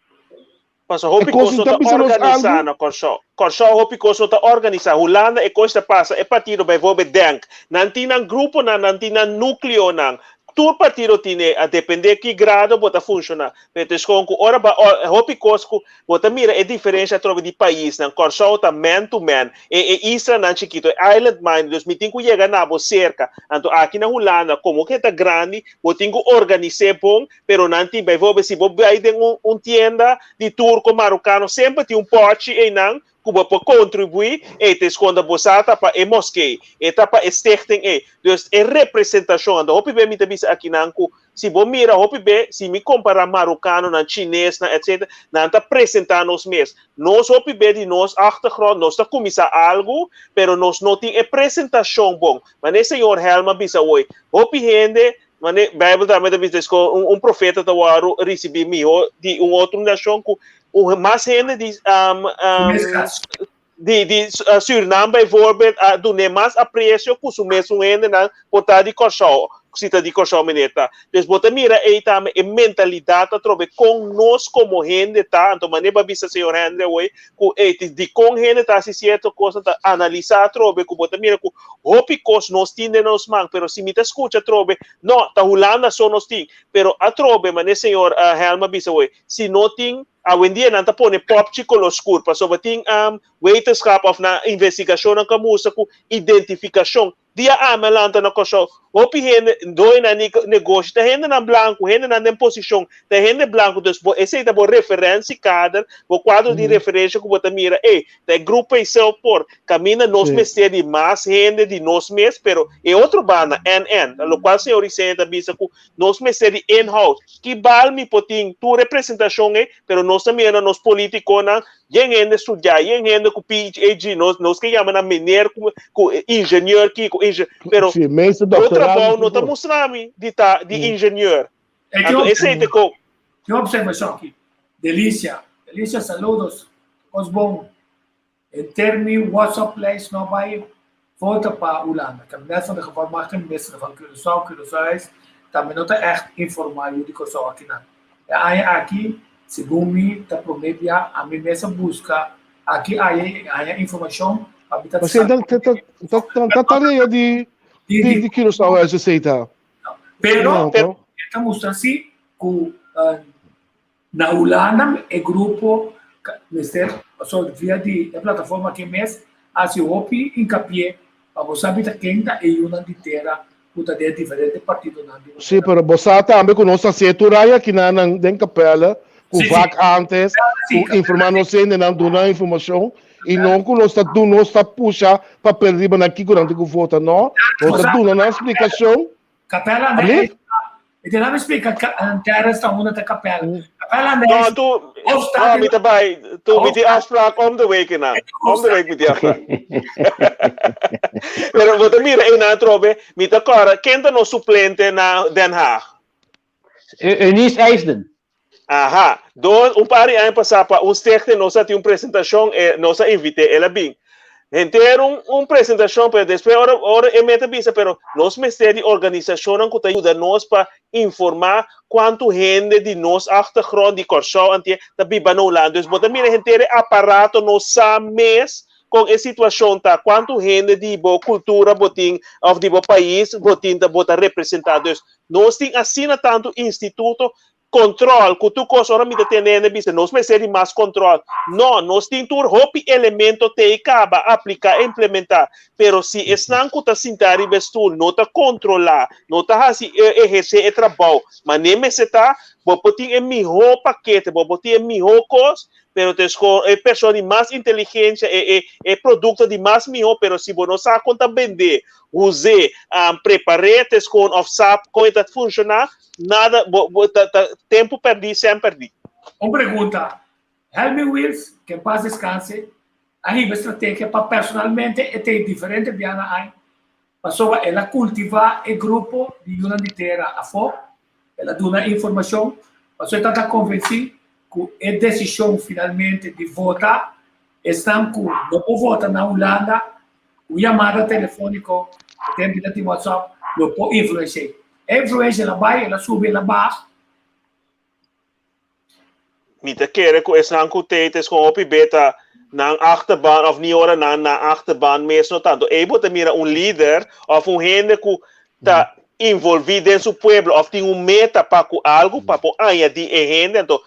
Pasobra E hopi kos kos si no ta ta bisa nos organisá algu? na Kòrsou. Kòrsou hopi kos no ta organisá. Hulanda e kos ta pasa, e partido bijvoorbeeld Denk, nan tin nan gruponan, nan tin nan núkleonan. Tur partido tine, a dependé ki grado bo ta funshoná. Pero ta eskon ku ora ba hopi kos ku bo ta mira e diferensha atrobe di paisnan. Kòrsou ta man to man. E e islanan chikito, e island minded, dus mi tin ku yega na bo serka. Anto aki na Hulanda, komo ku e ta grandi, bo tin ku organis'é bon, pero nan tin, bijvoorbeeld si bo bai den un un tienda di turko, marokano, semper tin un pòchi einan ku bo por kontribuí, ei ta eskonda bo sa ta pa e moskee, e ta pa e stichting ei. Dus e representashon, anto hopi be mi ta bisa akinan ku si bo mira hopi be, si mi kompará marokanonan, chinesnan, etcetera, nan ta presentá nos mes. Nos hopi be di nos achtergrond, nos ta kuminsá algu, pero nos no tin e presentashon bon. Manera señor Helm a bisa hoy, hopi hende, manera Bijbel tambe ta bisa, un, un profeta ta wòrdu risibí mihó di un otro nashon ku un mas hende di um, um, di di uh, Surinam bijvoorbeeld a dun'é mas aprecio ku su mesun hendenan por ta di Kòrsou, si ta di Kòrsou meneer ta. Dus bo ta mira ei tambe e mentalidat atrobe kon nos komo hende ta, anto manera bo a bisa señor Henry awor ku ei di dikon hende ta hasi sierto kosnan ta analisá atrobe ku bo ta mira ku hopi kos nos tin den nos man, pero si mi ta skucha atrobe no ta Hulanda so nos tin, pero atrobe manera señor Helm a bisa awor si no tin Awendia nan ta pone popchi kolor skur pasobra tin wetenschap of nan investigashonnan ku a mustra ku identifikashon dia ami a lanta na Kòrsou hopi hende doñonan di negoshi ta hendenan blanku hendenan den posishon ta hende blanku dus bo esei ta bo referentiekader bo kuadro di referensha ku bo ta mira ey ta e grupo ei self por kaminda nos mester di mas hende di nos mes pero e otro banda NN lokual señor Isenia ta bisa ku Nos mester di inhoud. Ki bal mi por tin tur e presentacion ei, pero nos ta mira na nos politiconan, yen hende studia, yen hende cu PhD, nos, nos ke yama nan meneer cu, cu ingenieur kico, inge, pero Sí, meester bo doctorado trabou no ta kico. mustra mi di ta di ingenieur. E tin Anto un, esei ta ko. tin un observacion aki. Delicia, Delicia saludos, cos bon. Henter mi WhatsApp lijst no bai vota pa Hulanda. Kabinet van de Gevolmachtigde Minister van Curaçao, Curaçaohuis, tambe no ta ègt informá yu di Kòrsou akinan. E aña aki, segun mi ta promé bia, ami mes a buska aki aya i haña informashon pa mi ta Pasobra sa. ta ta ta ta tarea di di di Curaçaohuis esei ta. Pero e ta mustra si ku Na Hulanda e grupo mester pasobra via di e plataforma aki mes hasi hopi hincapié pa bo sabi ta ken ta e yunan di tera ku ta den diferente partidonan di Sí, pero bo sa tambe ku nos ta hasié tur aña akinan den Capelle ku vak antes ku informá nos hendenan duna informashon i no ku nos ta duna nos ta pusha papel riba nan kiko nan tin ku vota no nos ta duna nan splikashon. Capella na. E te laat me splika Terrence ta unda ta Capella. Capella No, tu, no, mi ta bai, tu, mi tin afspraak om de week na. Om de week mi tin afspraak. Pero bo ta mira einan atrobe, mi ta kòrda, ken ta nos suplente na Den Haag? Eunice Eisden. Aha, dos, un par di aña pasá pa un stichting nos a tin un presentashon, e, nos a invit'é, el a bin. Henter un, un presentashon, pero despues ora, ora e meta bisa, pero nos mester di organisashonnan ku ta yuda nos pa informá kuantu hende di nos achtergrond, di Kòrsou, Antia, ta biba na Hulanda. Dus bo ta mira henter e aparato no sa mes kon e situashon ta, kuantu hende di bo kultura bo tin òf di bo pais bo tin ta bo ta representá. Dus nos tin asina tantu instituto Control, cu tur cos ora mi ta tende hende bisa nos mester di mas control. No, nos tin tur hopi elemento te y caba, aplica, implementa, pero si esnan cu ta sinta riba e stoel no ta controla, no ta haci eherce e trabao mane mester ta, bo por tin e miho pakete, bo por tin e miho cos, pero ta esco e persona di mas inteligencia, e e e producto di mas miho, pero si bo no sa con ta bende, use, prepare, ta esco of sa con e ta funciona, Nada, bo, bo, ta, ta, tempo perdí, sem perdí. Un pregunta. Helmi Wiels, que en paz descanse, a hiba estrategia pa personalmente e tei diferente bianan ai, pasobra el a cultiva e grupo di yunan di tera afó, el a duna informacion, pasobra e tabata convenci cu e decision finalmente di vota esnan cu no por vota na Hulanda, un yamada telefonico, e tempo ta tin WhatsApp, lo por influenci'e. E influencia el a bai, el a subi, el a baha. Mi ta kere ku esnan ku tei ta eskon hopi beta nan achterban of ni ora nan nan achterban mes no tanto. Ei bo ta mira un lider of un hende ku ta involvi den su pueblo of tin un meta pa ku algu pa por añadi e hende. Anto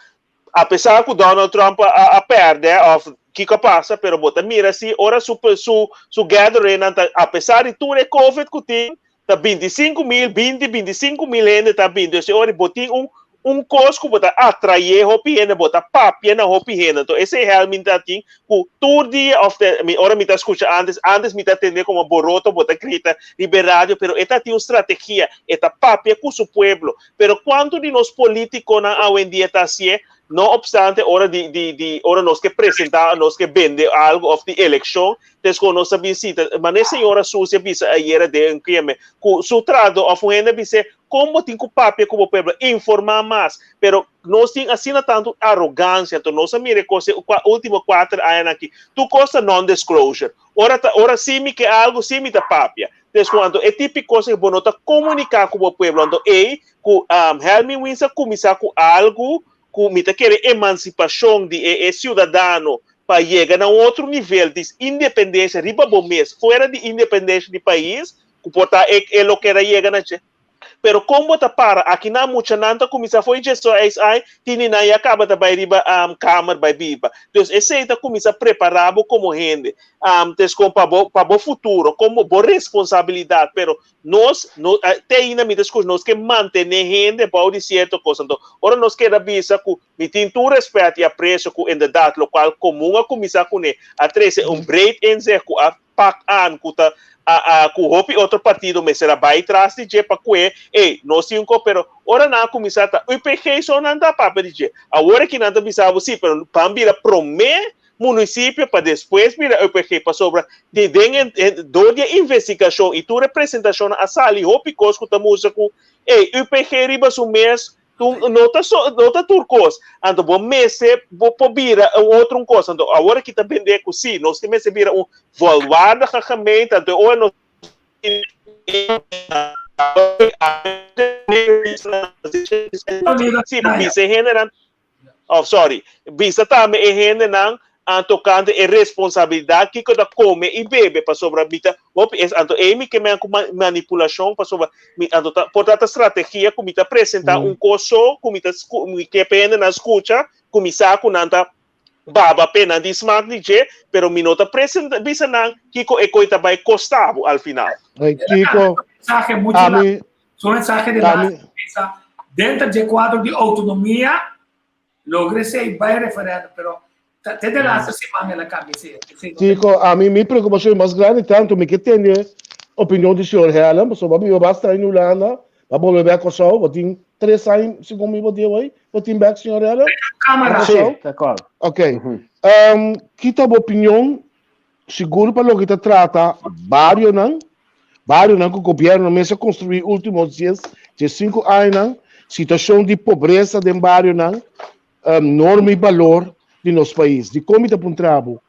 apesar ku Donald Trump a a pèrdè of kiko a pasa pero bo ta mira si ora su su su gathering nan ta apesar di tur e covid ku tin ta 25.000, 20, 25.000 hende ta bin. Dus e ora bo tin un un kos ku bo ta atraé hopi hende, bo ta papia na hopi hende. Anto esei Helmin ta tin ku tur dia of te, mi ora mi ta skucha antes, antes mi ta tende komo boroto bo ta grita riba e radio, pero e ta tin un strategia, e ta papia ku su pueblo. Pero kuantu di nos politikonan awendia ta hasié? No obstante ora di di di ora nos ke presentá, nos ke bende algu of di elekshon, Des ku nos a bin sita, mane señora Susie a bisa ayera den un kieme, ku su trado of un hende a bis'é, kon bo tin ku papia ku bo pueblo, informá mas. Pero nos tin asina tantu arogansia, anto nos a mira e kos e ultimo kuater añanan aki, tur kos ta non-disclosure. Ora ta ora si mi ke algu, si mi ta papia. Des ku anto e tipi kos ei bo no ta komuniká ku bo pueblo, anto ei ku Helmin Wins a kuminsá ku algu ku mi ta kere emansipashon di e e siudadano pa yega na un otro nivel di independensia riba bo mes, fuera di independensia di pais, ku por ta e e lo keda yega na dje. Pero kon bo ta para? Akinan muchanan ta kuminsá for i djesoeis ai, tini nan ya kaba ta bai riba kamer bai biba. Dus esei ta kuminsá prepará bo komo hende, tes kon pa bo pa bo futuro, komo bo responsabilidat. Pero Nos no te ainda mi ta skucha, nos ke mantené hende bou di sierto kos. Anto, ora nos keda bisa ku mi tin tur rèspèt i apresio ku inderdat lokual komun a kuminsá kuné, a trese un breed inzicht ku a pak aan ku ta a a ku hopi otro partido mester a bai tras di dje pa kue, ey, nos tin un kos, pero ora nan a kuminsá ta UPG so nan ta papia di dje. Awor aki nan ta bisa bo si, pero ban bira promé municipio pa despues bira UPG pasobra di den e dor di e investigacion y tur e presentacionnan a sali hopi cos cu ta mustra cu ey UPG riba su mes tu no ta so no ta tur cos anto bo mester bo por bira un otro un cos anto awor aki ta bende cu si nos tin mester bira un volwaardige gemeente anto e ora nos si bisa e hendenan Oh, sorry. Bisa tambe e hendenan ah, tocante e responsabilidad kiko ta come y bebe pasobra mi ta hopi es anto ei mi ke men ku manipulacion pasobra mi anto ta por ta strategia ku mi ta presenta un kos so ku mi ta mi ke pa hendenan skucha ku mi sa ku nan ta baba pe nan di smak di dje pero mi no ta presenta bisa nan kiko e koi ta bai kosta bo al final. Hey, Kiko, Mensaje mucho ami, Su mensahe di Ami. laatste bisa, denter dje kuadro di outonomia, logra esei bai referèndum, pero ta te de laatste siman el a kambia esei. Esei no ta. Kiko, ami mi preokupashon mas grandi tantu mi ke tende opinion di señor Helen, pasobra mi biba basta aña na Hulanda, pa bolbe bek Kòrsou, bo tin. Tres aña, segun mi bo di hoy, bo tin bek, señor Heller? Cámara. Sí, ta kòrda. Ok. Um, ki ta bo opinion, sigur pa loke ta trata barionan, barionan ku gobierno mes a construí último 10, 15 añanan, situacion di pobresa den barionan, um, norma i balor di nos pais. Dikon mi ta puntra bo?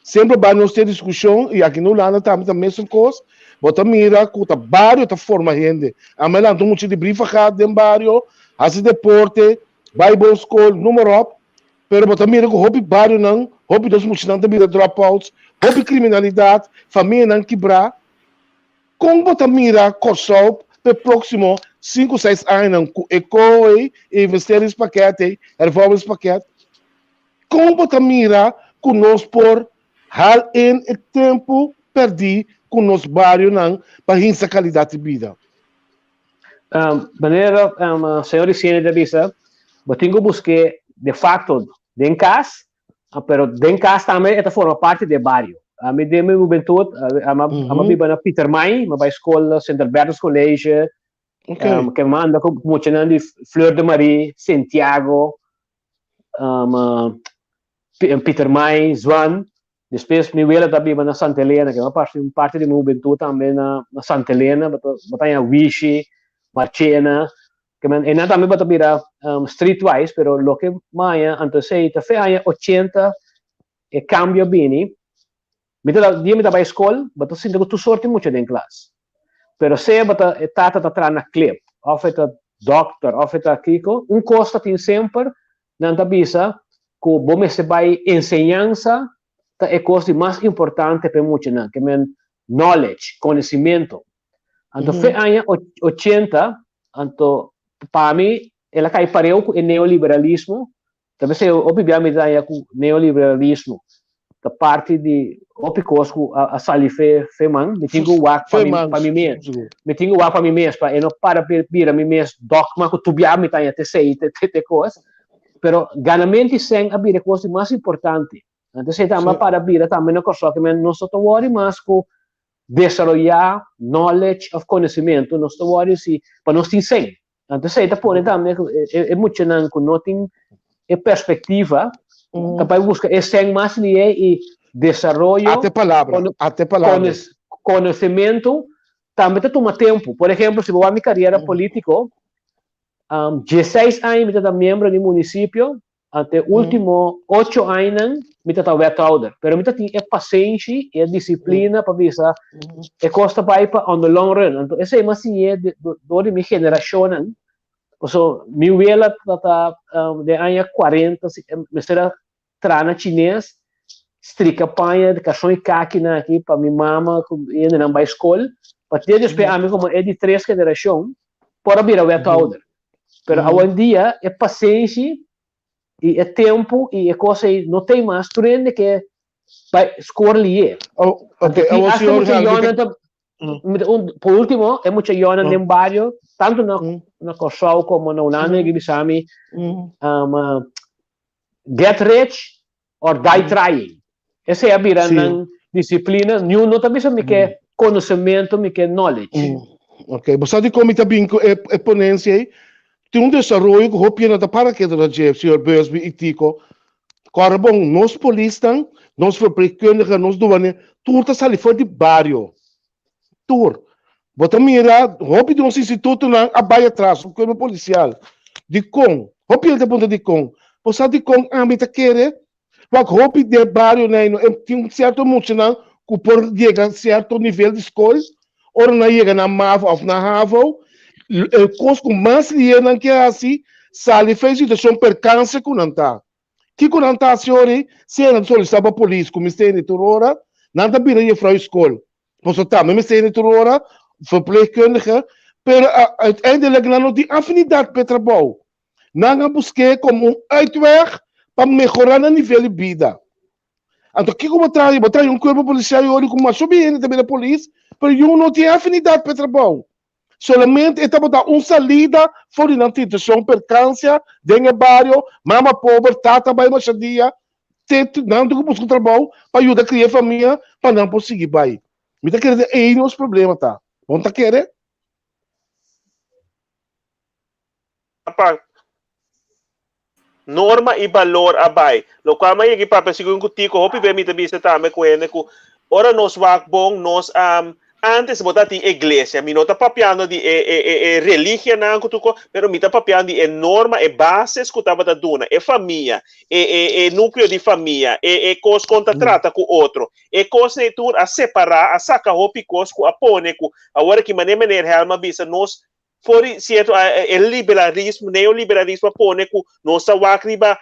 Semper bai nos tin diskushon i aki na Hulanda tambe ta mesun kos, bo ta mira ku ta bario ta forma hende. Ame lanta un mucha di brievengat den bario, hasi deporte, bai bon skol, noem maar op, pero bo ta mira ku hopi barionan, hopi dos muchanan ta bira dropouts, hopi kriminalidat, famianan kibrá. Kon bo ta mira Kòrsou pa e próksimo sinku seis añanan ku e koho ei, e investeringspakket ei, hervormingspakket? Kon bo ta mira ku nos por hal in e tempu pèrdí ku nos barionan pa hinsa kalidat di bida? Manera señor Ricieni ta bisa, bo tin ku busk'é de facto den kas, pero den kas tambe e ta forma parti di e bario. Ami den mi hubentut, ami a biba na Pietermaai, mi a bai skol Sint Albertus College, ke manda ku muchanan di Fleur de Marie, Santiago, um, Pietermaai, Zwaan. Despues mi wela ta biba na Santa Elena, ke parti, un parti di mi hubentud tambe na, na Santa Elena, bata, bata ya Wishi, Marchena, ke men, ena tambe bata bira um, streetwise, pero loke maya, anto sei, ta fe aña 80 e cambio bini, Mi ta dia mi ta bai skol, bo ta sinti ku tur sorti mucha den klas. Pero sea bo ta e tata ta traha na klip, òf e ta dòkter, òf e ta kiko, un kos ta tin semper, nan ta bisa ku bo mester bai enseñansa ta e kos di mas importante pa e muchanan, ke men knowledge, konosimentu. Anto fe aña ochenta, anto pa mi el a kai pareu ku e neoliberalismo, Ta p'esei hopi bia mi ta haña ku neoliberalismo ta parti di hopi kos ku a sali fe fe man. Mi tin ku wak pa mi pa mi mes. Mi tin ku wak pa mi mes pa e no para bira mi mes dogma ku tur bia mi ta haña t'esei te te kos. Pero ganamenti sèn a bira e kos di mas importante. Anto esei tambe a para bira tambe na Kòrsou ke men nos no ta wòri mas ku desaroyá knowledge òf konosementu, nos ta wòri si pa nos tin sèn. Anto esei ta pone tambe ku e muchanan ku no tin e perspektiva ta bai buska e sèn mas lié i desaroyo, Ate palabra, ate palabra. konosementu tambe ta tuma tempu. Por ehempel, si bo wak mi kariera polítiko, diesseis aña mi ta miembro di munisipio, Ante e ultimo ocho añanan mi ta ta wethouder, pero mi ta tin e pasenshi i e disiplina pa bisa e kos ta bai pa on the long run. Anto esei mi a siñ'é dor di mi generashonnan. Paso mi wela ta ta den aña kuarenta mester a traha na chines, strika paña di karson i kakinan aki pa mi mama ku hendenan bai skol, pa te despues ami komo e di tres generashon por a bira wethouder. Pero awendia e pasenshi i e tempu i e kos ei no tei mas, tur hende ke bai skor lié. Oh, ok, Anto tin awor asta señor mucha Henry, yònan ta, un, por último, e mucha yònan den bario, tantu na na Kòrsou komo na Hulanda, e bisa mi, get rich or die trying. Esei a bira nan disiplina. Niun no ta bisa mi ke konosementu, mi ke knowledge. Ok, bo sa dikon mi ta bin ku e e ponensia ei? Tin un desaroyo ku hopi hende ta para keda na dje, señor Busby i Tico. Kòrda bon, nos polisnan, nos verpleegkundigen, nos duane, tur ta sali for di bario. Tur. Bo ta mira hopi di nos institutonan a bai atras, un kuerpo polisial. Dikon? Hopi hende ta puntra dikon. Bo sa dikon ami ta kere? Wak hopi den barionan ei no e tin sierto muchanan ku por yega sierto nivel di skol, ora nan yega na mavo òf na havo, e kos ku mas lier nan ke hasi, sali for e situashon perkanse ku nan ta. Kiko nan ta hasi ora ei? Sea nan ta solisitá pa polis ku mester hende tur ora, nan ta bira jefrou di skol. Pasobra tambe mester hende tur ora, verpleegkundige, pero uiteindelijk nan no tin afinidat pa e trabou. Nan a busk'é komo un uitweg pa mehorá nan nivel di bida. Anto kiko bo traha? Bo traha un kuerpo polisial yori ku masha hopi hende ta bira polis, pero yu no tin afinidat pa e trabou. Solamente e tabata un salida for di nan tentashon, perkansia den e bario, mama pober, tata bai masha dia, te nan tin ku buska un trabou pa yuda kria e famia pa nan por sigui bai. Mi ta kere den ei nos problema ta. Bo no ta kere? Pa norma i balor a bai. Lokual mi a yega i papia segun ku Tico hopi be mi ta bisa tambe ku hende ku ora nos wak bon nos antes bo ta tin iglesia mi no ta papiando di e e e e religianan ku tur kos pero mi ta papiando di e norma e bases ku tabata duna e famia e e e nukleo di famia e e kos kon ta trata ku otro e kosnan ei tur a separá a saka hopi kos ku a pone ku awor aki manera meneer Helm a bisa nos For di sierto e liberalismo, neoliberalismo a pone ku nos ta wak riba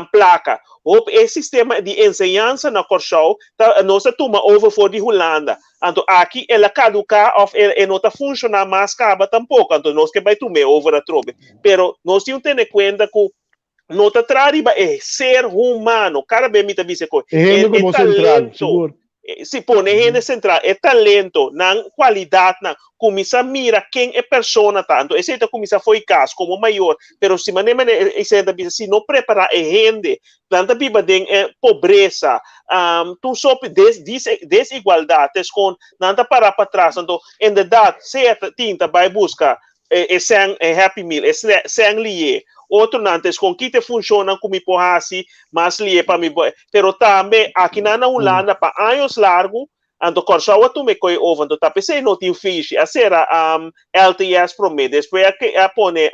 plaka. Hopi e sistema di enseñansa na Kòrsou ta nos a tuma over for di Hulanda. Anto aki el a kaduká òf e no ta funshoná mas kaba tampoko. Anto nos ke bai tum'é over atrobe. Pero nos tin un tene kuenta ku no ta traha riba e ser humano. Kada bes mi ta bisa e kos. E hende E komo sentral, talento, sigur. si pone hende sentral, e talento, nan kualidatnan, kuminsá mira ken e persona ta. Anto esei ta kuminsá fo'i kas komo mayor. Pero si manera manera e ta bisa, si no prepará e hende, nan ta biba den e pobresa, tur sopi desigualdat, es kon nan ta pará patras. Anto, inderdat, sea ta tin ta bai buska e sèn e happy meal, e sèn lié. Otronan ta eskon kita e funshonnan ku mi por hasi mas lié pa mi bo. Pero tambe akinan na Hulanda pa años largu, anto Kòrsou a tuma e koe over, anto ta p'esei no tin fishi. A sera LTS promé, despues a pone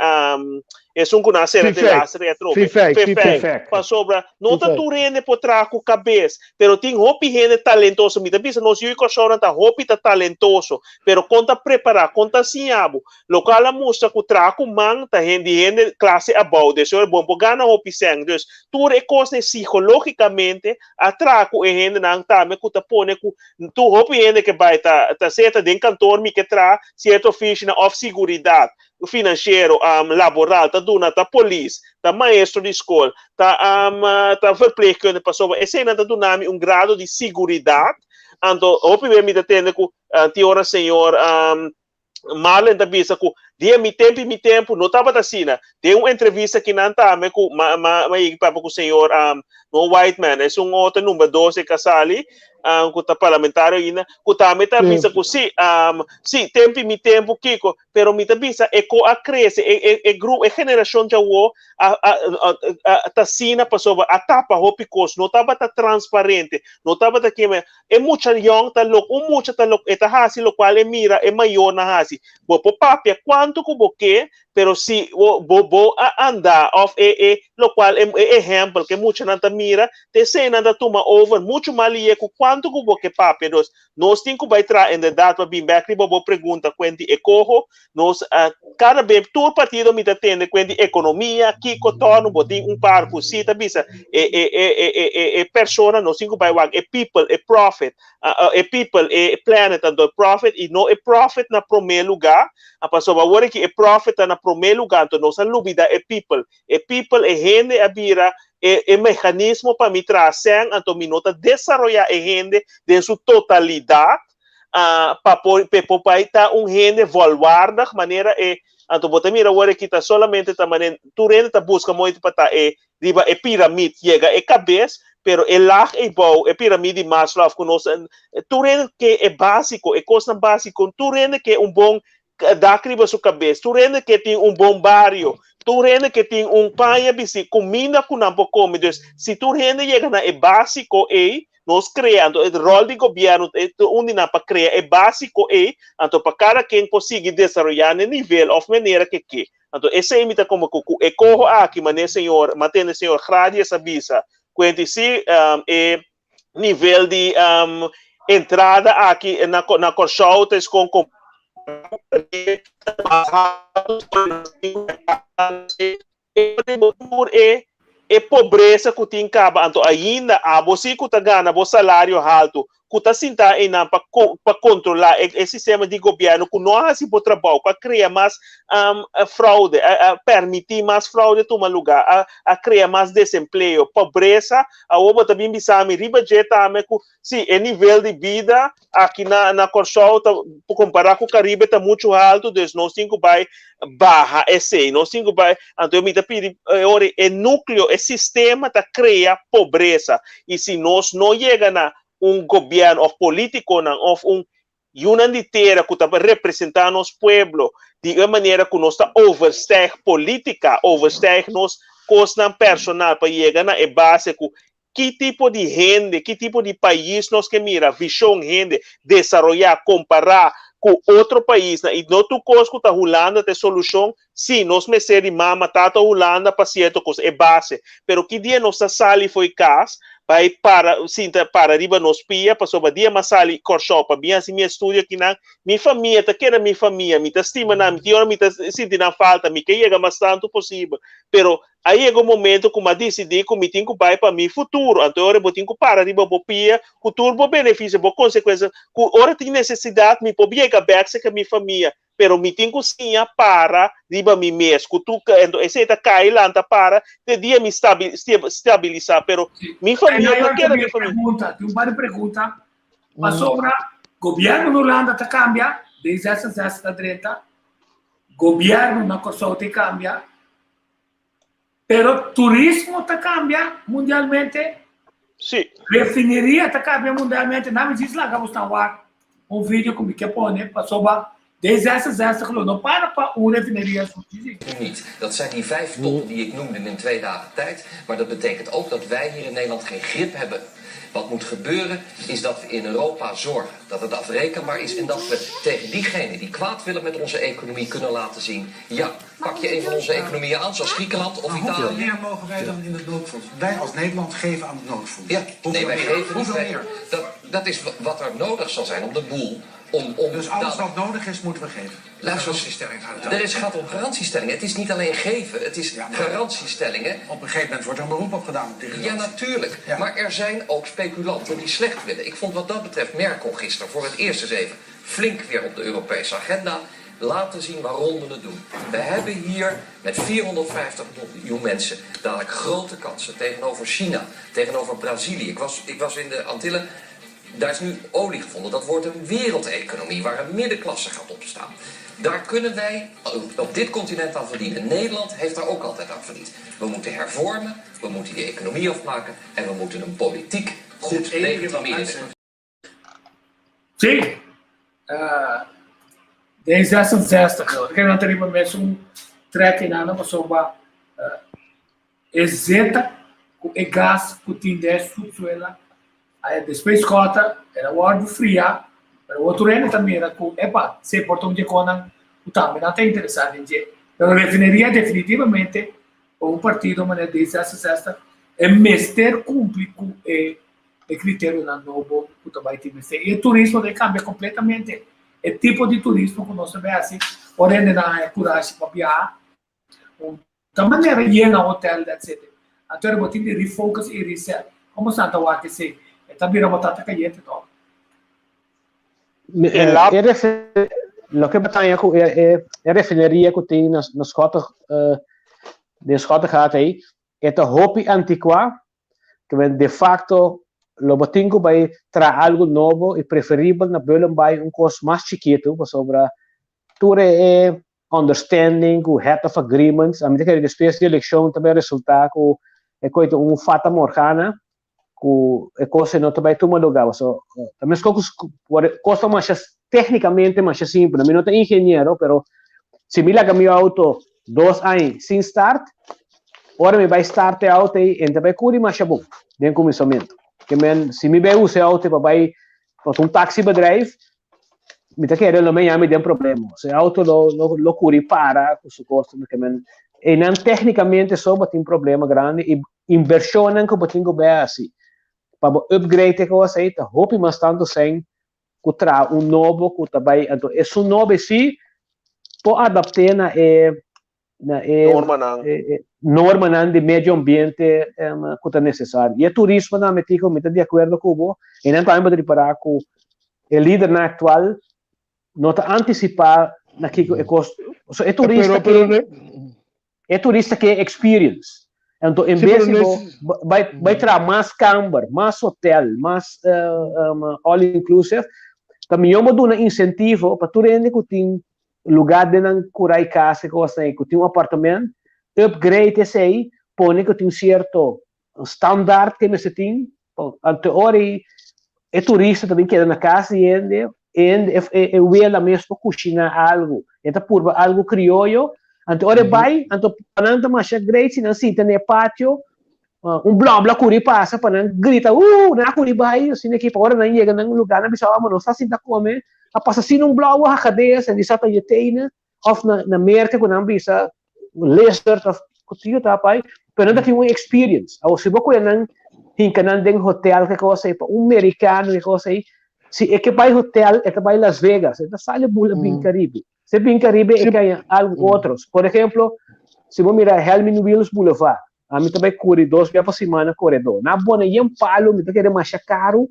esun ku nan a sera den laster e atrobe, Fefèk. Pasobra no ta tur hende por traha ku kabes, pero tin hopi hende talentoso. Mi ta bisa nos yu Kòrsounan ta hopi ta talentoso, Pero kon ta prepará, kon ta siña bo? Lokual a mustra ku traha ku man ta di hende klase abou, des ora bo no por gana hopi sèn. Dus tur e kosnan sikológikamente a traha ku e hendenan tambe ku ta pone ku tur hopi hende ke bai ta ta sea ta den kantor mi ke traha sierto ofishina òf siguridat finansiero, laboral ta duna ta polis, ta maestro di skol, ta ta verpleegkunde pasobra eseinan ta duna mi un grado di siguridat. Anto hopi bes mi ta tende ku Tin ora señor Marlin ta bisa ku dia mi tempu i mi tempu no tabata asina. Den un entrevista ki nan tambe ku ma ma ma yegi papia ku señor no Whiteman, es un otro number dos e Casali ku ta parlamentario ainda, ku tambe ta bisa ku si si tempu i mi tempu kiko, pero mi ta bisa e ko a krese e e e gru e generashon djawo a a a ta asina pasobra a tapa hopi kos, no tabata transparente, no tabata keme E mucha yong ta lok, un mucha ta lok, e ta hasi lokual e mira e mayornan hasi. Bo por papia kuantu ku bo ke, pero si bo bo bo a anda òf e e lokual e e ehèmpel ku e muchanan ta mira, ta esei nan ta tuma over muchu mas lihe ku kuantu ku bo ke papia. Dus, nos tin ku bai traha inderdat pa bin bèk riba bo pregunta kuenti e koho. Nos a kada be tur partido mi ta tende kuenti ekonomia, kiko tòrnu, bo tin un par ku si ta bisa e e e e e e e persona nos tin ku bai wak e people, e profit, e people, e planet anto e profit i no e profit na promé lugá, pasobra awor aki e profit ta na promé lugá anto nos a lubida e people, e people, e hende a bira e e meganismo pa mi traha sèn anto mi no ta desaroyá e hende den su totalidat. pa por pe por bai ta un hende volwaardig manera e anto bo ta mira awor aki ta solamente ta manera tur hende ta buska moito pa ta e riba e piramid yega e kabes pero e laag eibou e piramid di Maslow ku nos tur hende ke e basiko e kosnan basiko tur hende ke un bon dak riba su kabes tur hende ke tin un bon bario tur hende ke tin un paña bisti kuminda ku nan por kome dus si tur hende yega na e basiko ei Nos krea, anto e ròl di gobièrnu ta un di nan pa krea e básiko ei, anto pa kada ken por sigui desaroyá n'e nivel òf manera ke ke. Anto esei mi ta komo ku ku e koho aki, manera señor, m'a tende señor Gradies a bisa, kuenti si e nivel di entrada aki na na Kòrsou ta eskon kom mas haltu E tur e e pobresa ku tin kaba anto ainda abo si ku ta gana bo salario haltu ku ta sinta einan pa pa kontrola e e sistema di gobièrnu ku no a hasi bo trabou ku a krea mas fraude a a permiti mas fraude tuma luga a a krea mas desempleo pobresa awor bo ta bin bisa mi riba dje tambe ku si e nivel di bida aki na na Kòrsou ta kompará ku Karibe ta muchu haltu, dus nos tin ku bai baha esei, nos tin ku bai, anto mi ta pidi e ora e núkleo, e sistema ta krea pobresa i si nos no yega na un gobièrnu òf polítikonan òf un. Yunan di tera ku ta representá nos pueblo di e manera ku nos ta overstijg polítika, overstijg nos kosnan personal pa yega na e base ku ki tipo di hende, ki tipo di pais nos ke mira, vishon hende, desaroyá, kompará ku otro paisnan i no tur kos ku ta Hulanda ta e solushon, sí nos mester di mama, tata Hulanda pa sierto kos, e base, pero ki dia nos ta sali fo'i kas bai para sinta para riba nos pia pasobra dia m'a sali Kòrsou pa bin hasi mi estudio akinan, mi famia ta keda mi famia, mi ta stima nan, mi tin ora mi ta sinti nan falta, mi ke yega mas tantu posibel, pero a yega un momento ku m'a disidí ku mi tin ku bai pa mi futuro, anto e ora bo tin ku para riba bo pia ku tur bo benefisio, bo konsekuensia, ku ora tin nesesidat mi por yega bèk serka mi famia, pero mi tin ku siña para riba mi mes ku tur ento esei ta kai lanta para te dia mi stabilisa pero mi famia ta keda mi famia. Pregunta, tin un par di pregunta pasobra gobierno na Hulanda ta cambia D66 ta drenta gobierno na Kòrsou ta cambia pero turismo ta cambia mundialmente. Sí. Refineria ta cambia mundialmente. Na mi djis laga bosnan wak un video ku mi ke pone pasobra D66 lo no para pa un refineria su djis. Niet. Dat zijn die vijf toppen die ik noemde in twee dagen tijd. Maar dat betekent ook dat wij hier in Nederland geen grip hebben. Wat moet gebeuren is dat we in Europa zorgen dat het afrekenbaar is en dat we tegen diegenen die kwaad willen met onze economie kunnen laten zien: ja, pak je een van onze economieën aan, zoals Griekenland of Maar hoeveel Italië. meer mogen wij dan in het noodfonds? Wij als Nederland geven aan het noodfonds. Ja, Hoeveel nee, wij meer? geven niet. Hoeveel Wij, meer? dat, dat is wa- wat er nodig zal zijn om de boel. Om, om Dus alles dadelijk- wat nodig is, moeten we geven. Luister, Garantiestelling gaat het om. er is, gaat om garantiestellingen. Het is niet alleen geven, het is Ja, maar- garantiestellingen. Op een gegeven moment wordt er een beroep op gedaan op die Ja, garantie. natuurlijk. Ja. Maar er zijn ook speculanten die slecht willen. Ik vond wat dat betreft Merkel gisteren voor het eerst eens even flink weer op de Europese agenda laten zien waarom we het doen. We hebben hier met 450 miljoen mensen dadelijk grote kansen tegenover China, tegenover Brazilië. Ik was, ik was in de Antillen. Daar is nu olie gevonden. Dat wordt een wereldeconomie waar een middenklasse gaat opstaan. Daar kunnen wij op dit continent aan verdienen. Nederland heeft daar ook altijd aan verdiend. We moeten hervormen, we moeten die economie afmaken en we moeten een politiek goed Het enige wat legitimeren. uitzet- Sí. Uh, D66. Ora nan ta riba mesun trek einan pasobra e zeta ku e gas ku tin den subsuela a despues kòta el a wòrdu fria pero otro hende ta mira ku epa se por ta un dje konan ku tambe nan ta interesá den dje pero refineria definitivamente pa un partido manera D66 e mester kumpli ku e e kriterionan nobo ku ta bai tin mester. I e turismo ta kambia kompletamente. E tipo di turismo ku nos ta bai hasi ora hendenan haña kurashi pa biaha, un ta manera yena hotel etcetera. Anto bo tin di refocus i reset. Komo sa ta wak esei? E ta bira batata kayente tòg. E lab- E refe- loke bo ta haña ku e e e refineria ku tin na na Schotte den Schottegat ei, e ta hopi antikuá Ke men de facto lo bo tin ku bai traha algu nobo i preferibel na Bullen bai un kos mas chikitu pasobra tur e e understanding ku head of agreements a mi ta kere despues di elekshon ta bai resulta ku e koi ta un fata morgana ku e kos ei no ta bai tuma luga pasobra ta meskos ku kos ta masha teknikamente masha simpel mi no ta ingeniero pero si mi laga mi auto dos aña sin start, ora mi bai start e auto ei, e ta bai kuri masha bon den kuminsamentu. Ke men, si mi bai usa e auto pa bai pa un taxibedrijf, mi ta kere lo me yami den problema. So e auto lo, lo, lo kuri para ku su kosto. Ke men, einan teknikamente so bo tin problema grandi i invershonnan ku bo tin ku bai hasi pa bo upgrade e kos ei ta hopi mas tantu sèn ku traha un nobo ku ta bai anto esun nobo si por adapt'é na e na e Normanan. normanan di medio ambiente ku ta nesesario. I e turismo tambe Tico mi ta di akuerdo ku bo i nan tambe bo ta ripará ku e lidernan aktual no ta antisipá na kiko e kos so e turista Pero, pero, ke E turista ke experience. Anto en Sí, bes pero di no bo es- bai bai traha mas kamber, mas hotel, mas all inclusive, ta mihó bo duna incentivo pa tur hende ku tin lugá den nan kura i kas i kosnan ei, ku tin un apartament, upgrade esei, pone ku tin sierto standaard ke mester tin, anto ora ei e turista ta bin keda na kas di hende. E, e, e wela mes por kushiná algu. E ta purba algu krioyo. Anto ora e bai, anto pa nan ta masha great si nan sinta na e patio, un blòbla kuri pasa pa nan grita, uh, nan a kuri bai, asina aki, pa ora nan yega nan lugá nan bisa, oh, ma nos ta sinta kome, a pasa asina un blòu a hakadesa, di sa ta yetene, òf na na Merka ku nan bisa lizard òf kutio ta pai, pero nan ta tin un experience. Awor si bo kohe nan hinka nan den hotel ke kos ei, pa un merikano ke kos ei, si e ke bai hotel e ta bai Las Vegas, e ta sali bula bin Caribe. Si e bin Caribe e ke haña algu otros. Por ehemplo, si bo mira Helmin Wiels Boulevard, ami ta bai kuri dos bia pa simana koredó. Nan a pone yen palu, mi ta kere masha karu,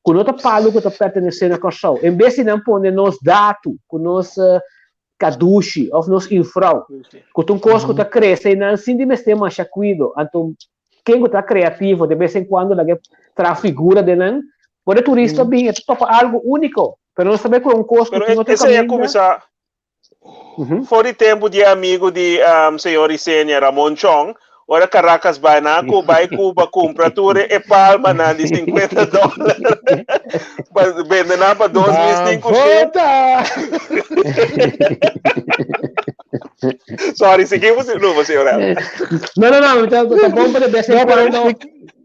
ku no ta palu ku ta pertenesé na Kòrsou. En bes di nan pone nos datu ku nos kadushi òf nos infrou, ku ta un kos ku ta krese i nan sin di mester masha kuido. Anto ken ku ta kreativo de bes en kuando laga e traha figura den nan, por e turista bin e ta topa algu úniko. Pero nos ta bai ku un kos ku Pero tin otro esei a kaminda. kuminsá For di tempu di e amigu di señor Isenia, Ramon Chong, ora Caracas bai nan a ku bai Cuba kumpra tur e palmanan di 50 dòler pa bende nan pa 2500. Bavota! Sorry, sigui bo no, señor Elmer. No, no, no, ta ta bon pa de bes en No, pero cuando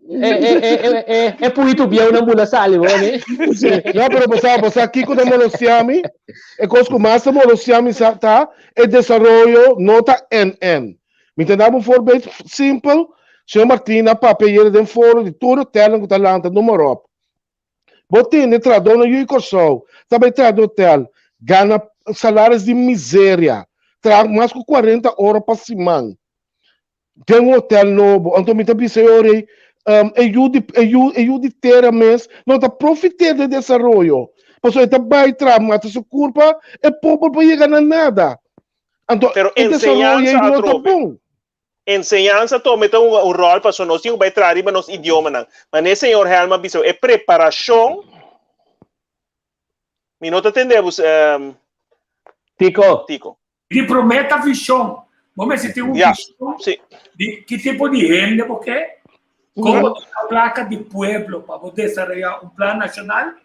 e e e e e e puito bieu nan bula sali bo ne. Sí. No, pero bo sa, bo sa kiko ta molestia mi? E kos ku mas ta molestia mi sa ta e desaroyo no ta NN. Mi ta daba un voorbeeld simpel, señor Martina papia ayera den foro di tur hotelnan ku ta lanta, noem maar op. Bo tende trahadónan yu di Kòrsou ta bai traha den hotel, gana salaris di miseria, traha mas ku 40 ora pa siman. Den un hotel nobo. Anto mi ta bisa e ora ei, e yu di, e yu, e yu di tera mes no ta profiteer den desaroyo. Pasobra e ta bai traha mata su kurpa, e pober por yega na nada. Anto Pero e desaroyo ei enseñansa no ta atrobe. bon. Enseñansa tome ta hunga un ròl pasobra nos tin ku bai traha riba nos idiomanan. Manera señor Helm a bisa, e preparashon, mi no ta tende bo, Tico. Tico. Di promé ta vishon. Bo mester tin un Ya, vishon sí. di ki tipo di hende bo ke, kon bo ta usa plaka di pueblo pa bo desaroyá un plan nashonal,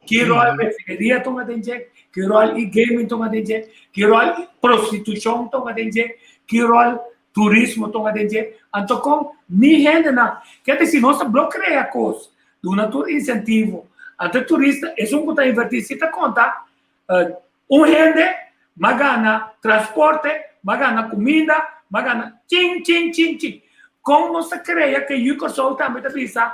ki ròl refineria tuma den dje, ki ròl e-gaming tuma den dje, ki ròl prostitushon tuma den dje, ki ròl turismo tuma den dje. Anto kon mi hendenan, ke ta si nos ta blo krea kos, duna tur insentivo, anto e turista esun ku ta invertí si ta konta Un hende m'a gana transporte, m'a gana kuminda, m'a gana chin chin chin chin. Kon nos ta krea ke yu Kòrsou tambe ta bisa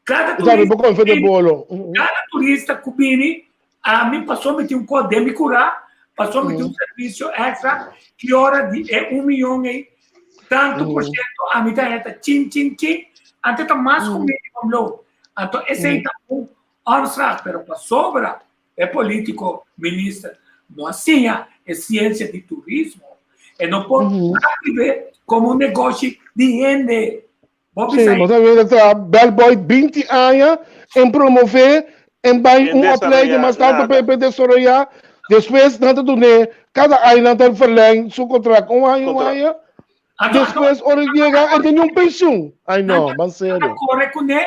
kada turista ku bini, kada turista ku bini ami paso mi tin un kos den mi kurá, paso mi tin un servisio èkstra, ki ora di e un miyon ei tantu por siento ami ta heta chin chin chin, anto ta mas ku minimum loon. Anto esei ta un ònslag, pero pasobra E politico, minister, no a siña e ciencia di turismo. E no por active como un negoshi di hende. Bo Sí, bisa bo ta weten ta bellboy 20 aña en promove en bai En un opleiding desarrolla mas tanto nada. pe desarrolla. Despues nan ta dune cada aña nan ta verleng su contract un aña un Contract. aña. Anto, anto, Despues ora yega e tene un pensioen. Ay nan no, ta ban nan ta serio. kore kuné,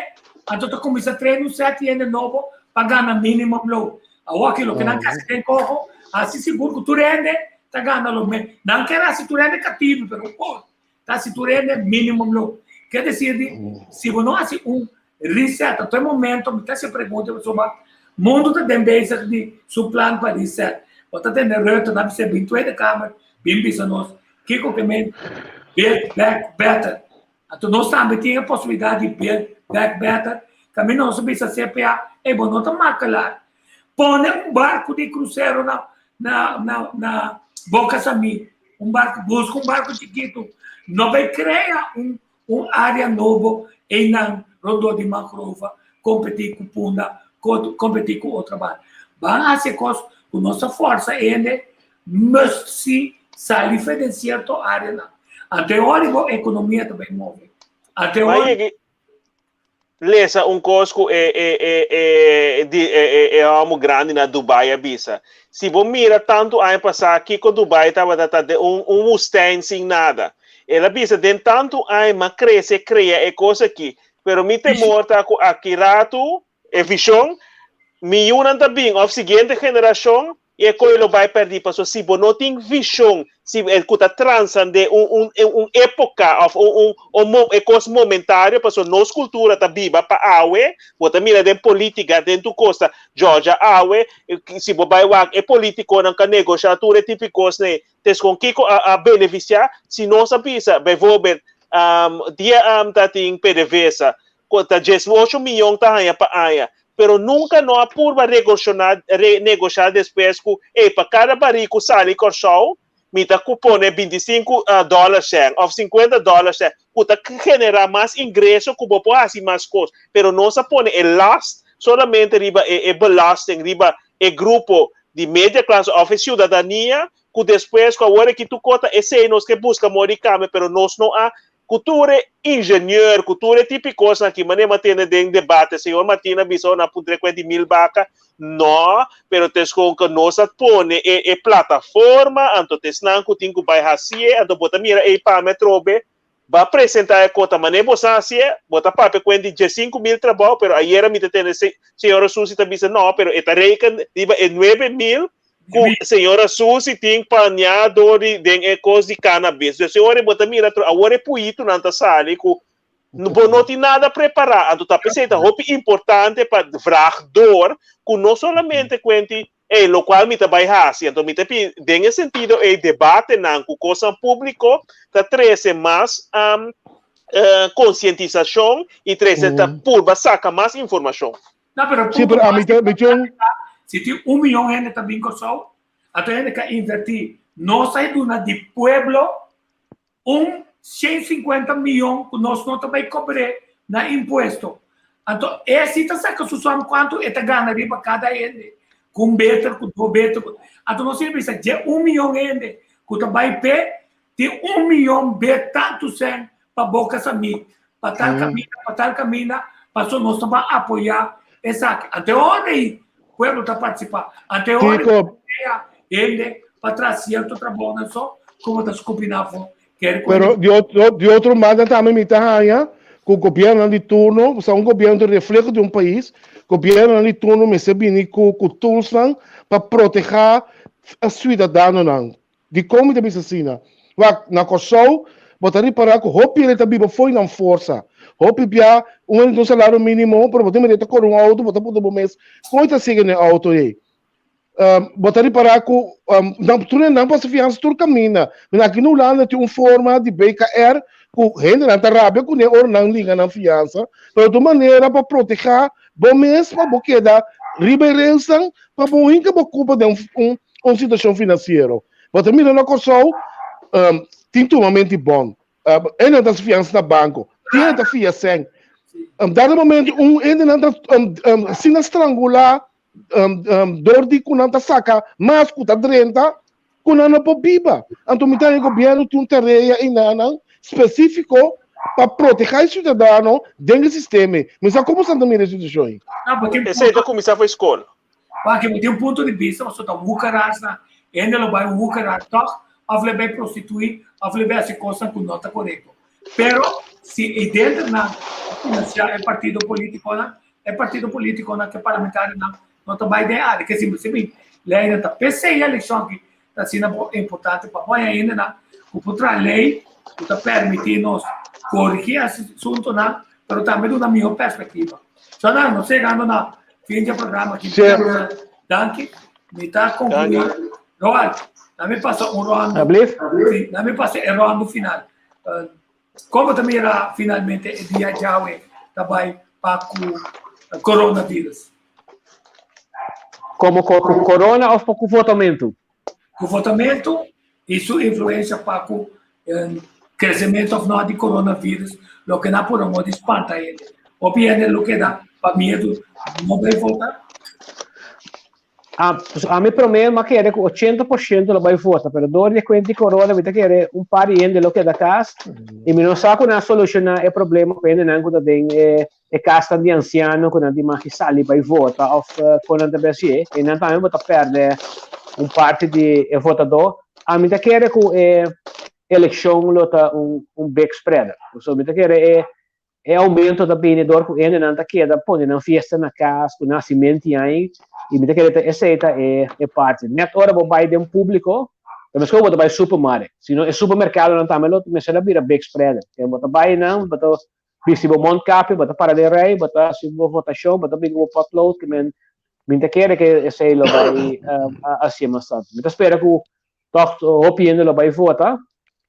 anto ta kuminsá train un sèt hende nobo pa gana minimum loon. Awor aki loke nan kasi den koho, hasi sigur ku tur hende ta gana lo mes. Nan ker hasi tur hende katibu, pero por ta hasi tur hende minimum loon. Ke desir di, si bo no hasi un reset, anto e momento mi ta hasi e pregunta pasobra mundu ta den bezig di su plan pa reset. Bo ta tende Rutte nan bisa bin Tweede Kamer bin bisa nos Kiko ke men build back better? Anto nos tambe tin e posibilidat di build back better. Kaminda nos a bisa CPA, ey bo no ta makelaar. Pone un barku di krusero na na na na Boka Samí, un barku, buska un barku chikitu. No bai krea un un área nobo einan rondó di mangrove, kompetí ku Punda, kompetí ku otro banda. Ban hasi e kos ku nos ta fòrsa hende must si sali fe den sierto áreanan. Anto e ora bo ekonomia ta bai move. Anto e ora. Lesa un kos ku e e e e di e e e homo grandi na Dubai a bisa. Si bo mira tantu aña pasá kiko Dubai tabata ta den un un woestijn sin nada. El a bisa den tantu aña m'a krese krea e kos aki, pero mi temor ta ku aki ratu e vishon. Mi yunan ta bin òf siguiente generashon i e koe lo bai pèrdí pasobra si bo no tin vishon si ku ta transandé un un un époka òf un un un mo e kos momentario pasobra nos kultura ta biba pa awe bo ta mira den polítika den tur kos ta djòdja awe si bo bai wak e polítikonan ka negoshá tur e tipo di kosnan ei Teskon kiko a a benefisiá si nos a bisa bijvoorbeeld dia ta tin PDVSA ku ta 18 miyon ta haña pa aña pero nunka no a purba regoshoná renegoshá despues ku ey pa kada barí ku sali Kòrsou mi ta ku pone 25 dòler sèn òf 50 dòler sèn ku ta generá mas ingreso ku bo por hasi mas kos pero nos a pone e last solamente riba e e belasting riba e grupo di media klas òf e siudadania ku despues ku awor aki tur kos ta esei nos ke buska moda di kambia pero nos no a ku tur e ingenieur ku tur e tipo di kosnan aki manera mi a tende den debate señor Martina a bisa nan a puntra e kuenta di mil baka no pero ta eskon ku nos a pone e e plataforma anto ta esnan ku tin ku bai hasié anto bo ta mira ei pa mi atrobe Ba presenta e kota mane bo sa hacié, bo ta papia cu hende di 15,000 trabao, pero ayera mi ta tende señora Susi ta bisa no, pero e ta reken riba e 9,000 cu señora Susi tin paña door di den e cos di cannabis. Dus e ora bo ta mira tro, awor e puyitonan ta sali cu bo no tin nada prepara, anto ta pesey ta hopi importante pa vraag door cu no solamente cuenti Ey, locual mi ta bay haci. Anto mi ta pidi, den e sentido ey, debatenan cu cosnan publico ta trece mas concientisacion y trece, ta purba saca mas informacion. No, pero Sí, pero ami ta, mi tin. Si tin un miyon hende ta bin Kòrsou, anto hende ka invertí. Nos a duna di pueblo Un 150 miyon ku nos no ta bai kobr'é na impuesto. Anto e si ta saka su som kuantu e ta gana riba kada hende, ku un beter, ku dos beter. Anto nos tin bisa dje un miyon hende ku ta bai p'e, tin un miyon be tantu sèn pa boka samí, pa tal kaminda, pa tal kaminda, pasobra nos ta ban apoyá esaki. Anto e ora ei pueblo ta partisipá. Anto e ora ei hende pa traha sierto trabounan so komo ta skupi nan afó. Pero di otro, di otro banda tambe mi ta haña ku gobiernonan di turno, pasobra un gobierno ta refleho di un pais, gobiernonan di turno mester bini ku ku toolsnan pa protehá e siudadanonan. Dikon mi ta bisa asina? Wak, na Kòrsou bo ta ripará ku hopi hende ta biba fo'i nan forsa. Hopi bia un hende tin un salario mínimo, pero bo tin mester ta kore un outo, bo ta puntra bo mes kon e ta sigui na e outo ei. Bo ta ripará ku nan tur nan pasa fiansa tur kaminda. Mira aki na Hulanda tin un forma di BKR ku hendenan ta rabia kuné ora nan liga nan fiansa, pero ta un manera pa protehá bo mes pa bo keda riba e railsnan pa bo hinka bo kupa den un un situashon finansiero. Bo ta mira na Kòrsou tin tumamento di bòn. Hendenan ta fiansa na banko, tin hende ta fia sèn. Dado momento un hendenan ta asina strangulá dor di ku nan ta saka mas ku ta drenta ku nan no por biba. Anto mi ta haña gobièrnu tin un tarea einanan spesífiko pa protehá e siudadano den e sistema ei. Mi sa komo esnan ta mira e situashon ei. Esei ta kuminsá for e skol. Wak, mi tin un punto di bista pasobra ta woekeraars nan. Hende lo bai woekeraar tòg òf lo bai prostituí òf lo bai hasi kosnan ku no ta korekto. Pero si e denter nan a finansiá e partido polítikonan, e partido polítikonan ku e parlamentarionan no ta bai den área. Ke si mi leinan ta p'esei e elekshon aki ta asina importante pa bo haña hendenan ku por traha lei ku ta permití nos korigí asuntunan pero tambe duna mihó perspektiva. So nan, nos yegando na fin di e programa aki. Danki. Mi ta konkluí. Roald, laat mi pasa un rondo. Sí, laat mi pasa e rondo final. Komo ta mira finalmente e dia djawe ta bai pa ku coronavirus? Komo ku corona of pa ku votamentu? Ku votamentu i su influensia pa ku kresementu of no di coronavirus, loke nan por amor di spanta hende. Hopi hende lo keda pa miedu no bai vota. Ah, ami promé m'a kere ku 80% lo bai vota, pero dor di e kuenta di corona mi ta kere un par di hende lo keda kas i mi no sa ku nan a solushoná e problema ku hendenan ku ta den e e kasnan di ansiano ku nan tin mag di sali bai vota òf kon nan ta bai hasié i nan tambe bo ta pèrdè un parti di e votadó. Ami ta kere ku e elekshon lo ta un un big spreader. So mi ta kere e. E aumento ta bini dor ku hendenan ta keda pone nan fiesta na kas ku nasimenti ai i mi ta kere ta esei ta e e parti. Net ora bo bai den públiko ta meskos bo ta bai supermarkt, sino e supermerkadonan tambe lo mester a bira big spreader. Ke bo ta bai nan bo ta bisti bo mondkapje, bo ta para den rei, bo ta hasi bo votashon, bo ta bin ku bo potlood ke men mi ta kere ke esei lo bai hasié mas tantu. Mi ta spera ku Tòg hopi hende lo bai vota,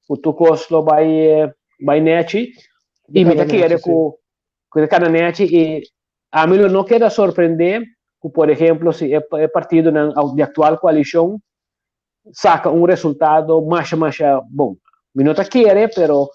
ku tur kos lo bai bai nèchi i mi ta kere ku ku ta kana nèchi i ami lo no keda sorprendé ku por ehemplo si e e partidonan di aktual koalishon saka un resultado masha masha bon. Mi no ta kere pero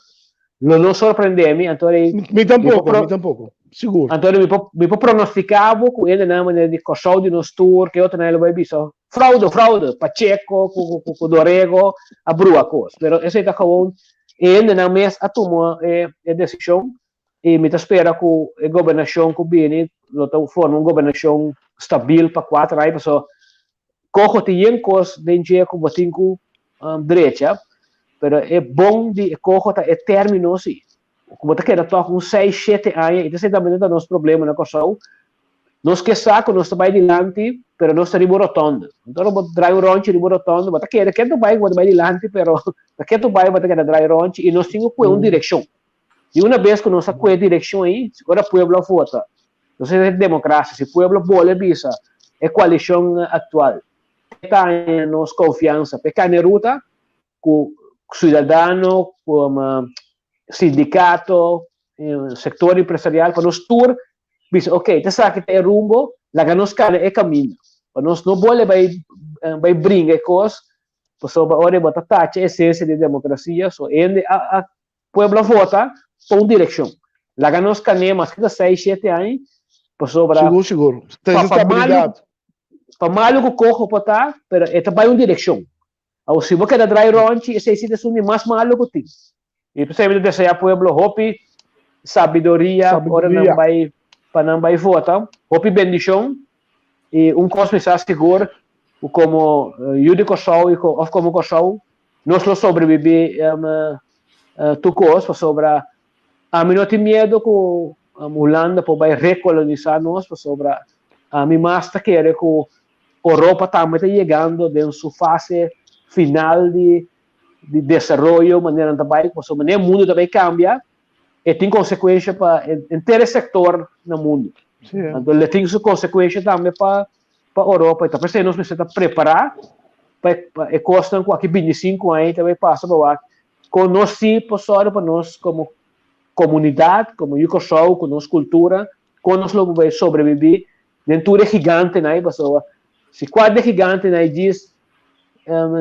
lo no sorprendé mi anto Mi mi por tampoco, pro mi tampoco. Sigur. Anto mi por mi por pronosticá bo ku hendenan manera di Kòrsou di nos tur ke otronan lo bai bisa fraude fraude Pacheco ku ku ku Dorego a brua kos pero esei ta gewoon e hendenan mes a tuma e e desishon i mi ta spera ku e gobernashon ku bini lo ta forma un gobernashon stabil pa kuater aña pasobra Coho tin yen cos den dje cu bo tin cu drecha, pero e bon di e coho ta e termino si. Cu bo ta keda toch un seis, shete aña, y ta esey tambe ta nos problema na Corsou. Nos ke sa cu nos ta bay dilanti, pero nos ta riba un rotonde. Anto ora bo draai un rondje riba un rotonde, bo ta keda ketu bay cu bo ta bay dilanti, pero ta ketu bay bo ta keda draai rondje, y nos tin cu cue un direccion. Di una bes cu nos a cue direccion ey, ora pueblo a vota, Nos ta den democracia, si pueblo bole bisa e coalicion actual ta haña nos confiansa pa e cambia ruta cu ciudadano, cu sindicato, sector empresarial pa nos tur bisa ok ta esaki ta e rumbo laga nos cana e caminda pa nos no bole bay bay bringa e cos pasobra ora bo ta tacha e esencia di democracia so hende a Pueblo a vota pa un direccion. Laga nos cané maske ta seis, shete aña, pasobra Sigur, sigur. Ta pa, pa malu, estabilidad. pa malu cu coho por ta, pero e ta bay un direccion. Awor, si bo keda draai ronchi, esey si ta esun di mas malu cu tin. Y p'esey mi ta desea pueblo hopi sabiduria ora nan Sabiduria. bay, pa nan bay vota. Hopi bendicion. Y un cos mi sa sigur, cu como yu di Corsou y of como Corsou, Nos lo sobrebibí tur kos pasobra ami no tin miedo ku Hulanda por bai rekolonisá nos pasobra ami mas ta kere ku Oropa tambe ta yegando den su fase final di desaroyo manera nan ta bai pasobra manera mundu ta bai kambia e tin konsekuensha pa henter e sektor na mundu. Anto le tin su konsekuensha tambe pa pa Oropa i ta p'esei nos mester ta prepará pa e kosnan ku aki bintisinku aña ta bai pasa pa wak kon nos si por sòru pa nos komo komunidat, komo yu Kòrsou ku nos kultura, kon nos lo por bai sobrebibí den tur e gigantenan ei pasobra si kual di e gigantenan ei djis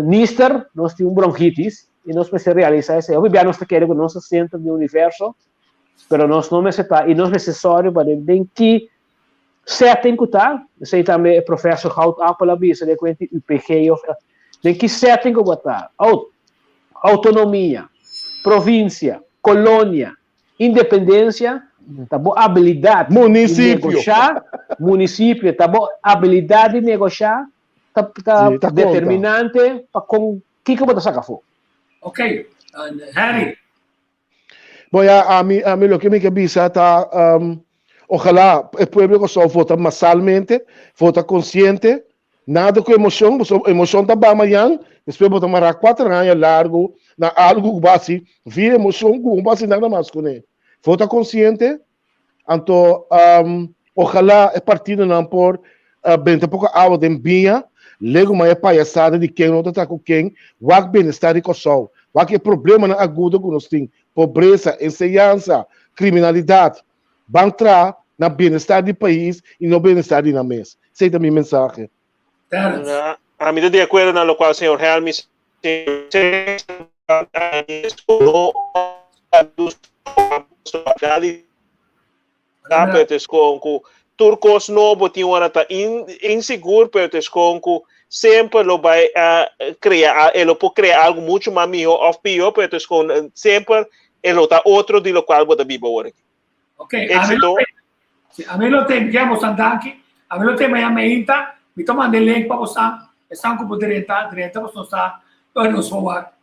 nister nos tin un bronkitis i nos mester realisá esei. Hopi bia nos ta kere ku nos ta sentro di universo pero nos no mester ta i nos mester sòru pa den ki Setting ku ta, esei tambe e professor Goudappel a bisa den kuent di UPG of den ki setting ku bo ta, autonomia, provinsia, kolonia, independensia, ta bo abilidat di Munisipio. negoshá, munisipio, ta bo abilidat di negoshá ta ta Sí, ta konta. determinante pa kon kiko bo ta saka afó. Ok, Harry. Bon ya, ami, ami loke mi ke bisa ta, um, ojalá e pueblo di Kòrsou vota masalmente, vota konsiente, nada ku emoshon, pasobra emoshon ta ba mañan, despues bo ta mará kuater aña largu na algu ku bo hasi via emoshon ku bo no por hasi nada mas kuné. Vota konsiente, Anto ojalá e partidonan por benta poko awa den biña, lego mas e payasada di ken no ta ta ku ken, wak bienestar di Kòrsou, wak e problemanan agudo ku nos tin, pobresa, enseñansa, kriminalidat. Ban traha na bienestar di pais i no bienestar di nan mes. Esei ta mi mensahe. Terence. Ami ta di akuerdo na lokual señor Helmi Tur kos nobo tin ora ta insigur, pero ta eskon ku semper lo bai krea, e lo por krea algu muchu mas mihó òf pió, pero ta eskon semper e lo ta otro di lokual bo ta biba awor aki. Ok, Éxito. Ami lo tem, ya bosan danki. Ami lo tem mañana mainta. Mi ta manda e link pa bosan. Esan ku por drenta, drenta pasobra nos ta ora nos por wak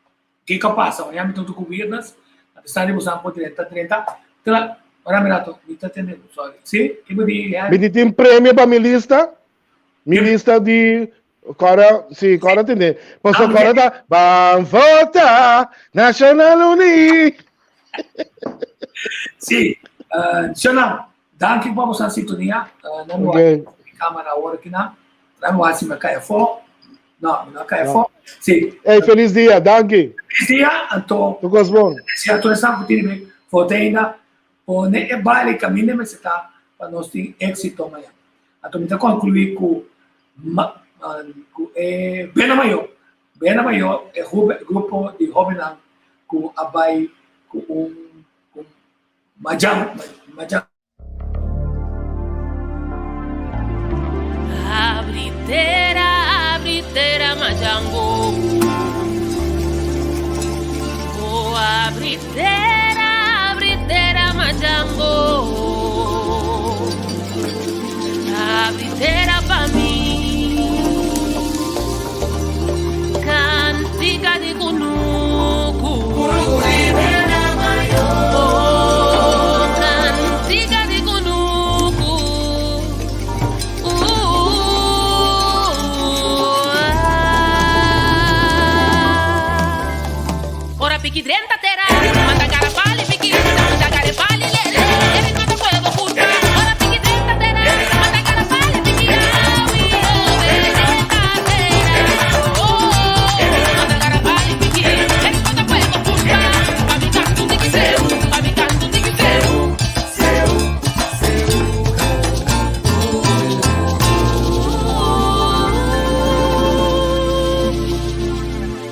kiko a pasa. Mañana mi ta huntu ku Witness. Apesar di bosan por drenta, drenta. Ora mi rato, mi ta tende, sorry. Sí, ki bo di, Mi di tin premio pa mi lista. Mi lista di Kora, sí, kora tende. Paso kora ta, ban vota, Nacional Uní. Sí, Shona, danki pa boso sintonia. Nan lo Okay. Cámara awor aki na. Nan lo hasi me kai afó. No, mi no a kai afó. Sí. Hey, feliz dia, danki. Feliz dia, anto. Tur kos bon. Si a tur esnan ku tin vota ainda, pone e baile kaminda mester ta pa nos tin éksito mañana. Anto mi ta konkluí ku ku e Bena Mayor. Bena Mayor e grupo di hóbennan ku a bai ku un majan majan. Abri tera, abri tera, Majango. Oh, abri tera, abri tera, Majango. Abri tera pa mi. Cantica di kunuku. Oh, cantica di kunuku. Ora piki drenta tera, mata gara pali piki, mata gara pali lele, eri mata fuego curva. Ora piki drenta tera, mata gara pali piki, awi obe drenta tera. Oh, mata gara pali piki, eri mata fuego curva. Pa mi canto un tiki seu, pa mi canto un tiki seu.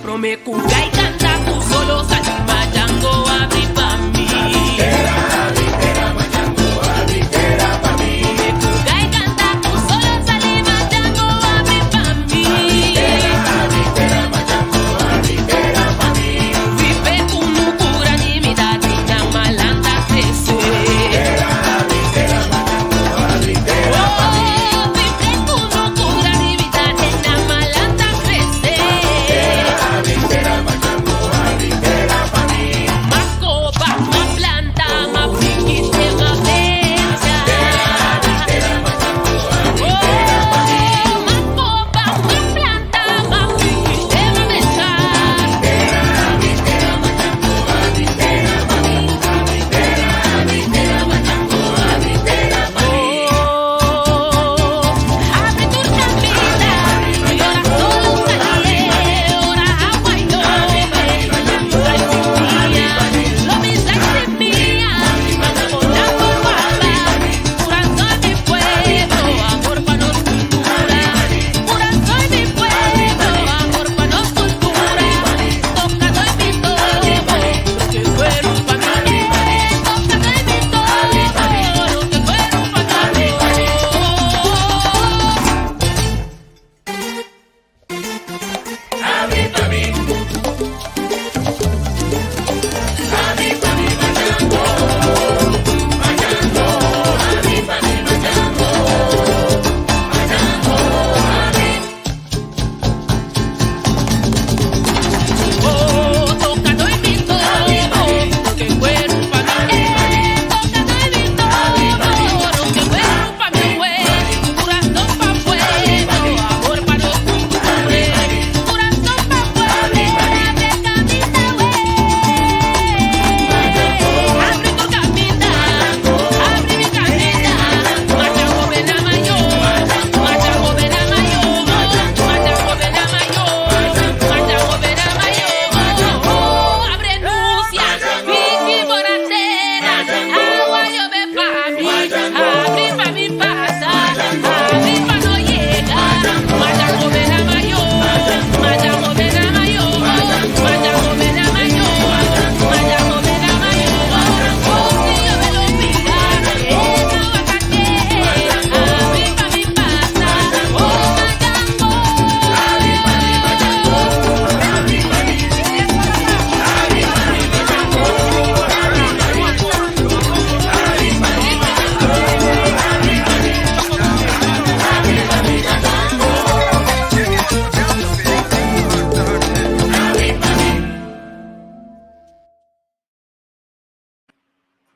Prome cu.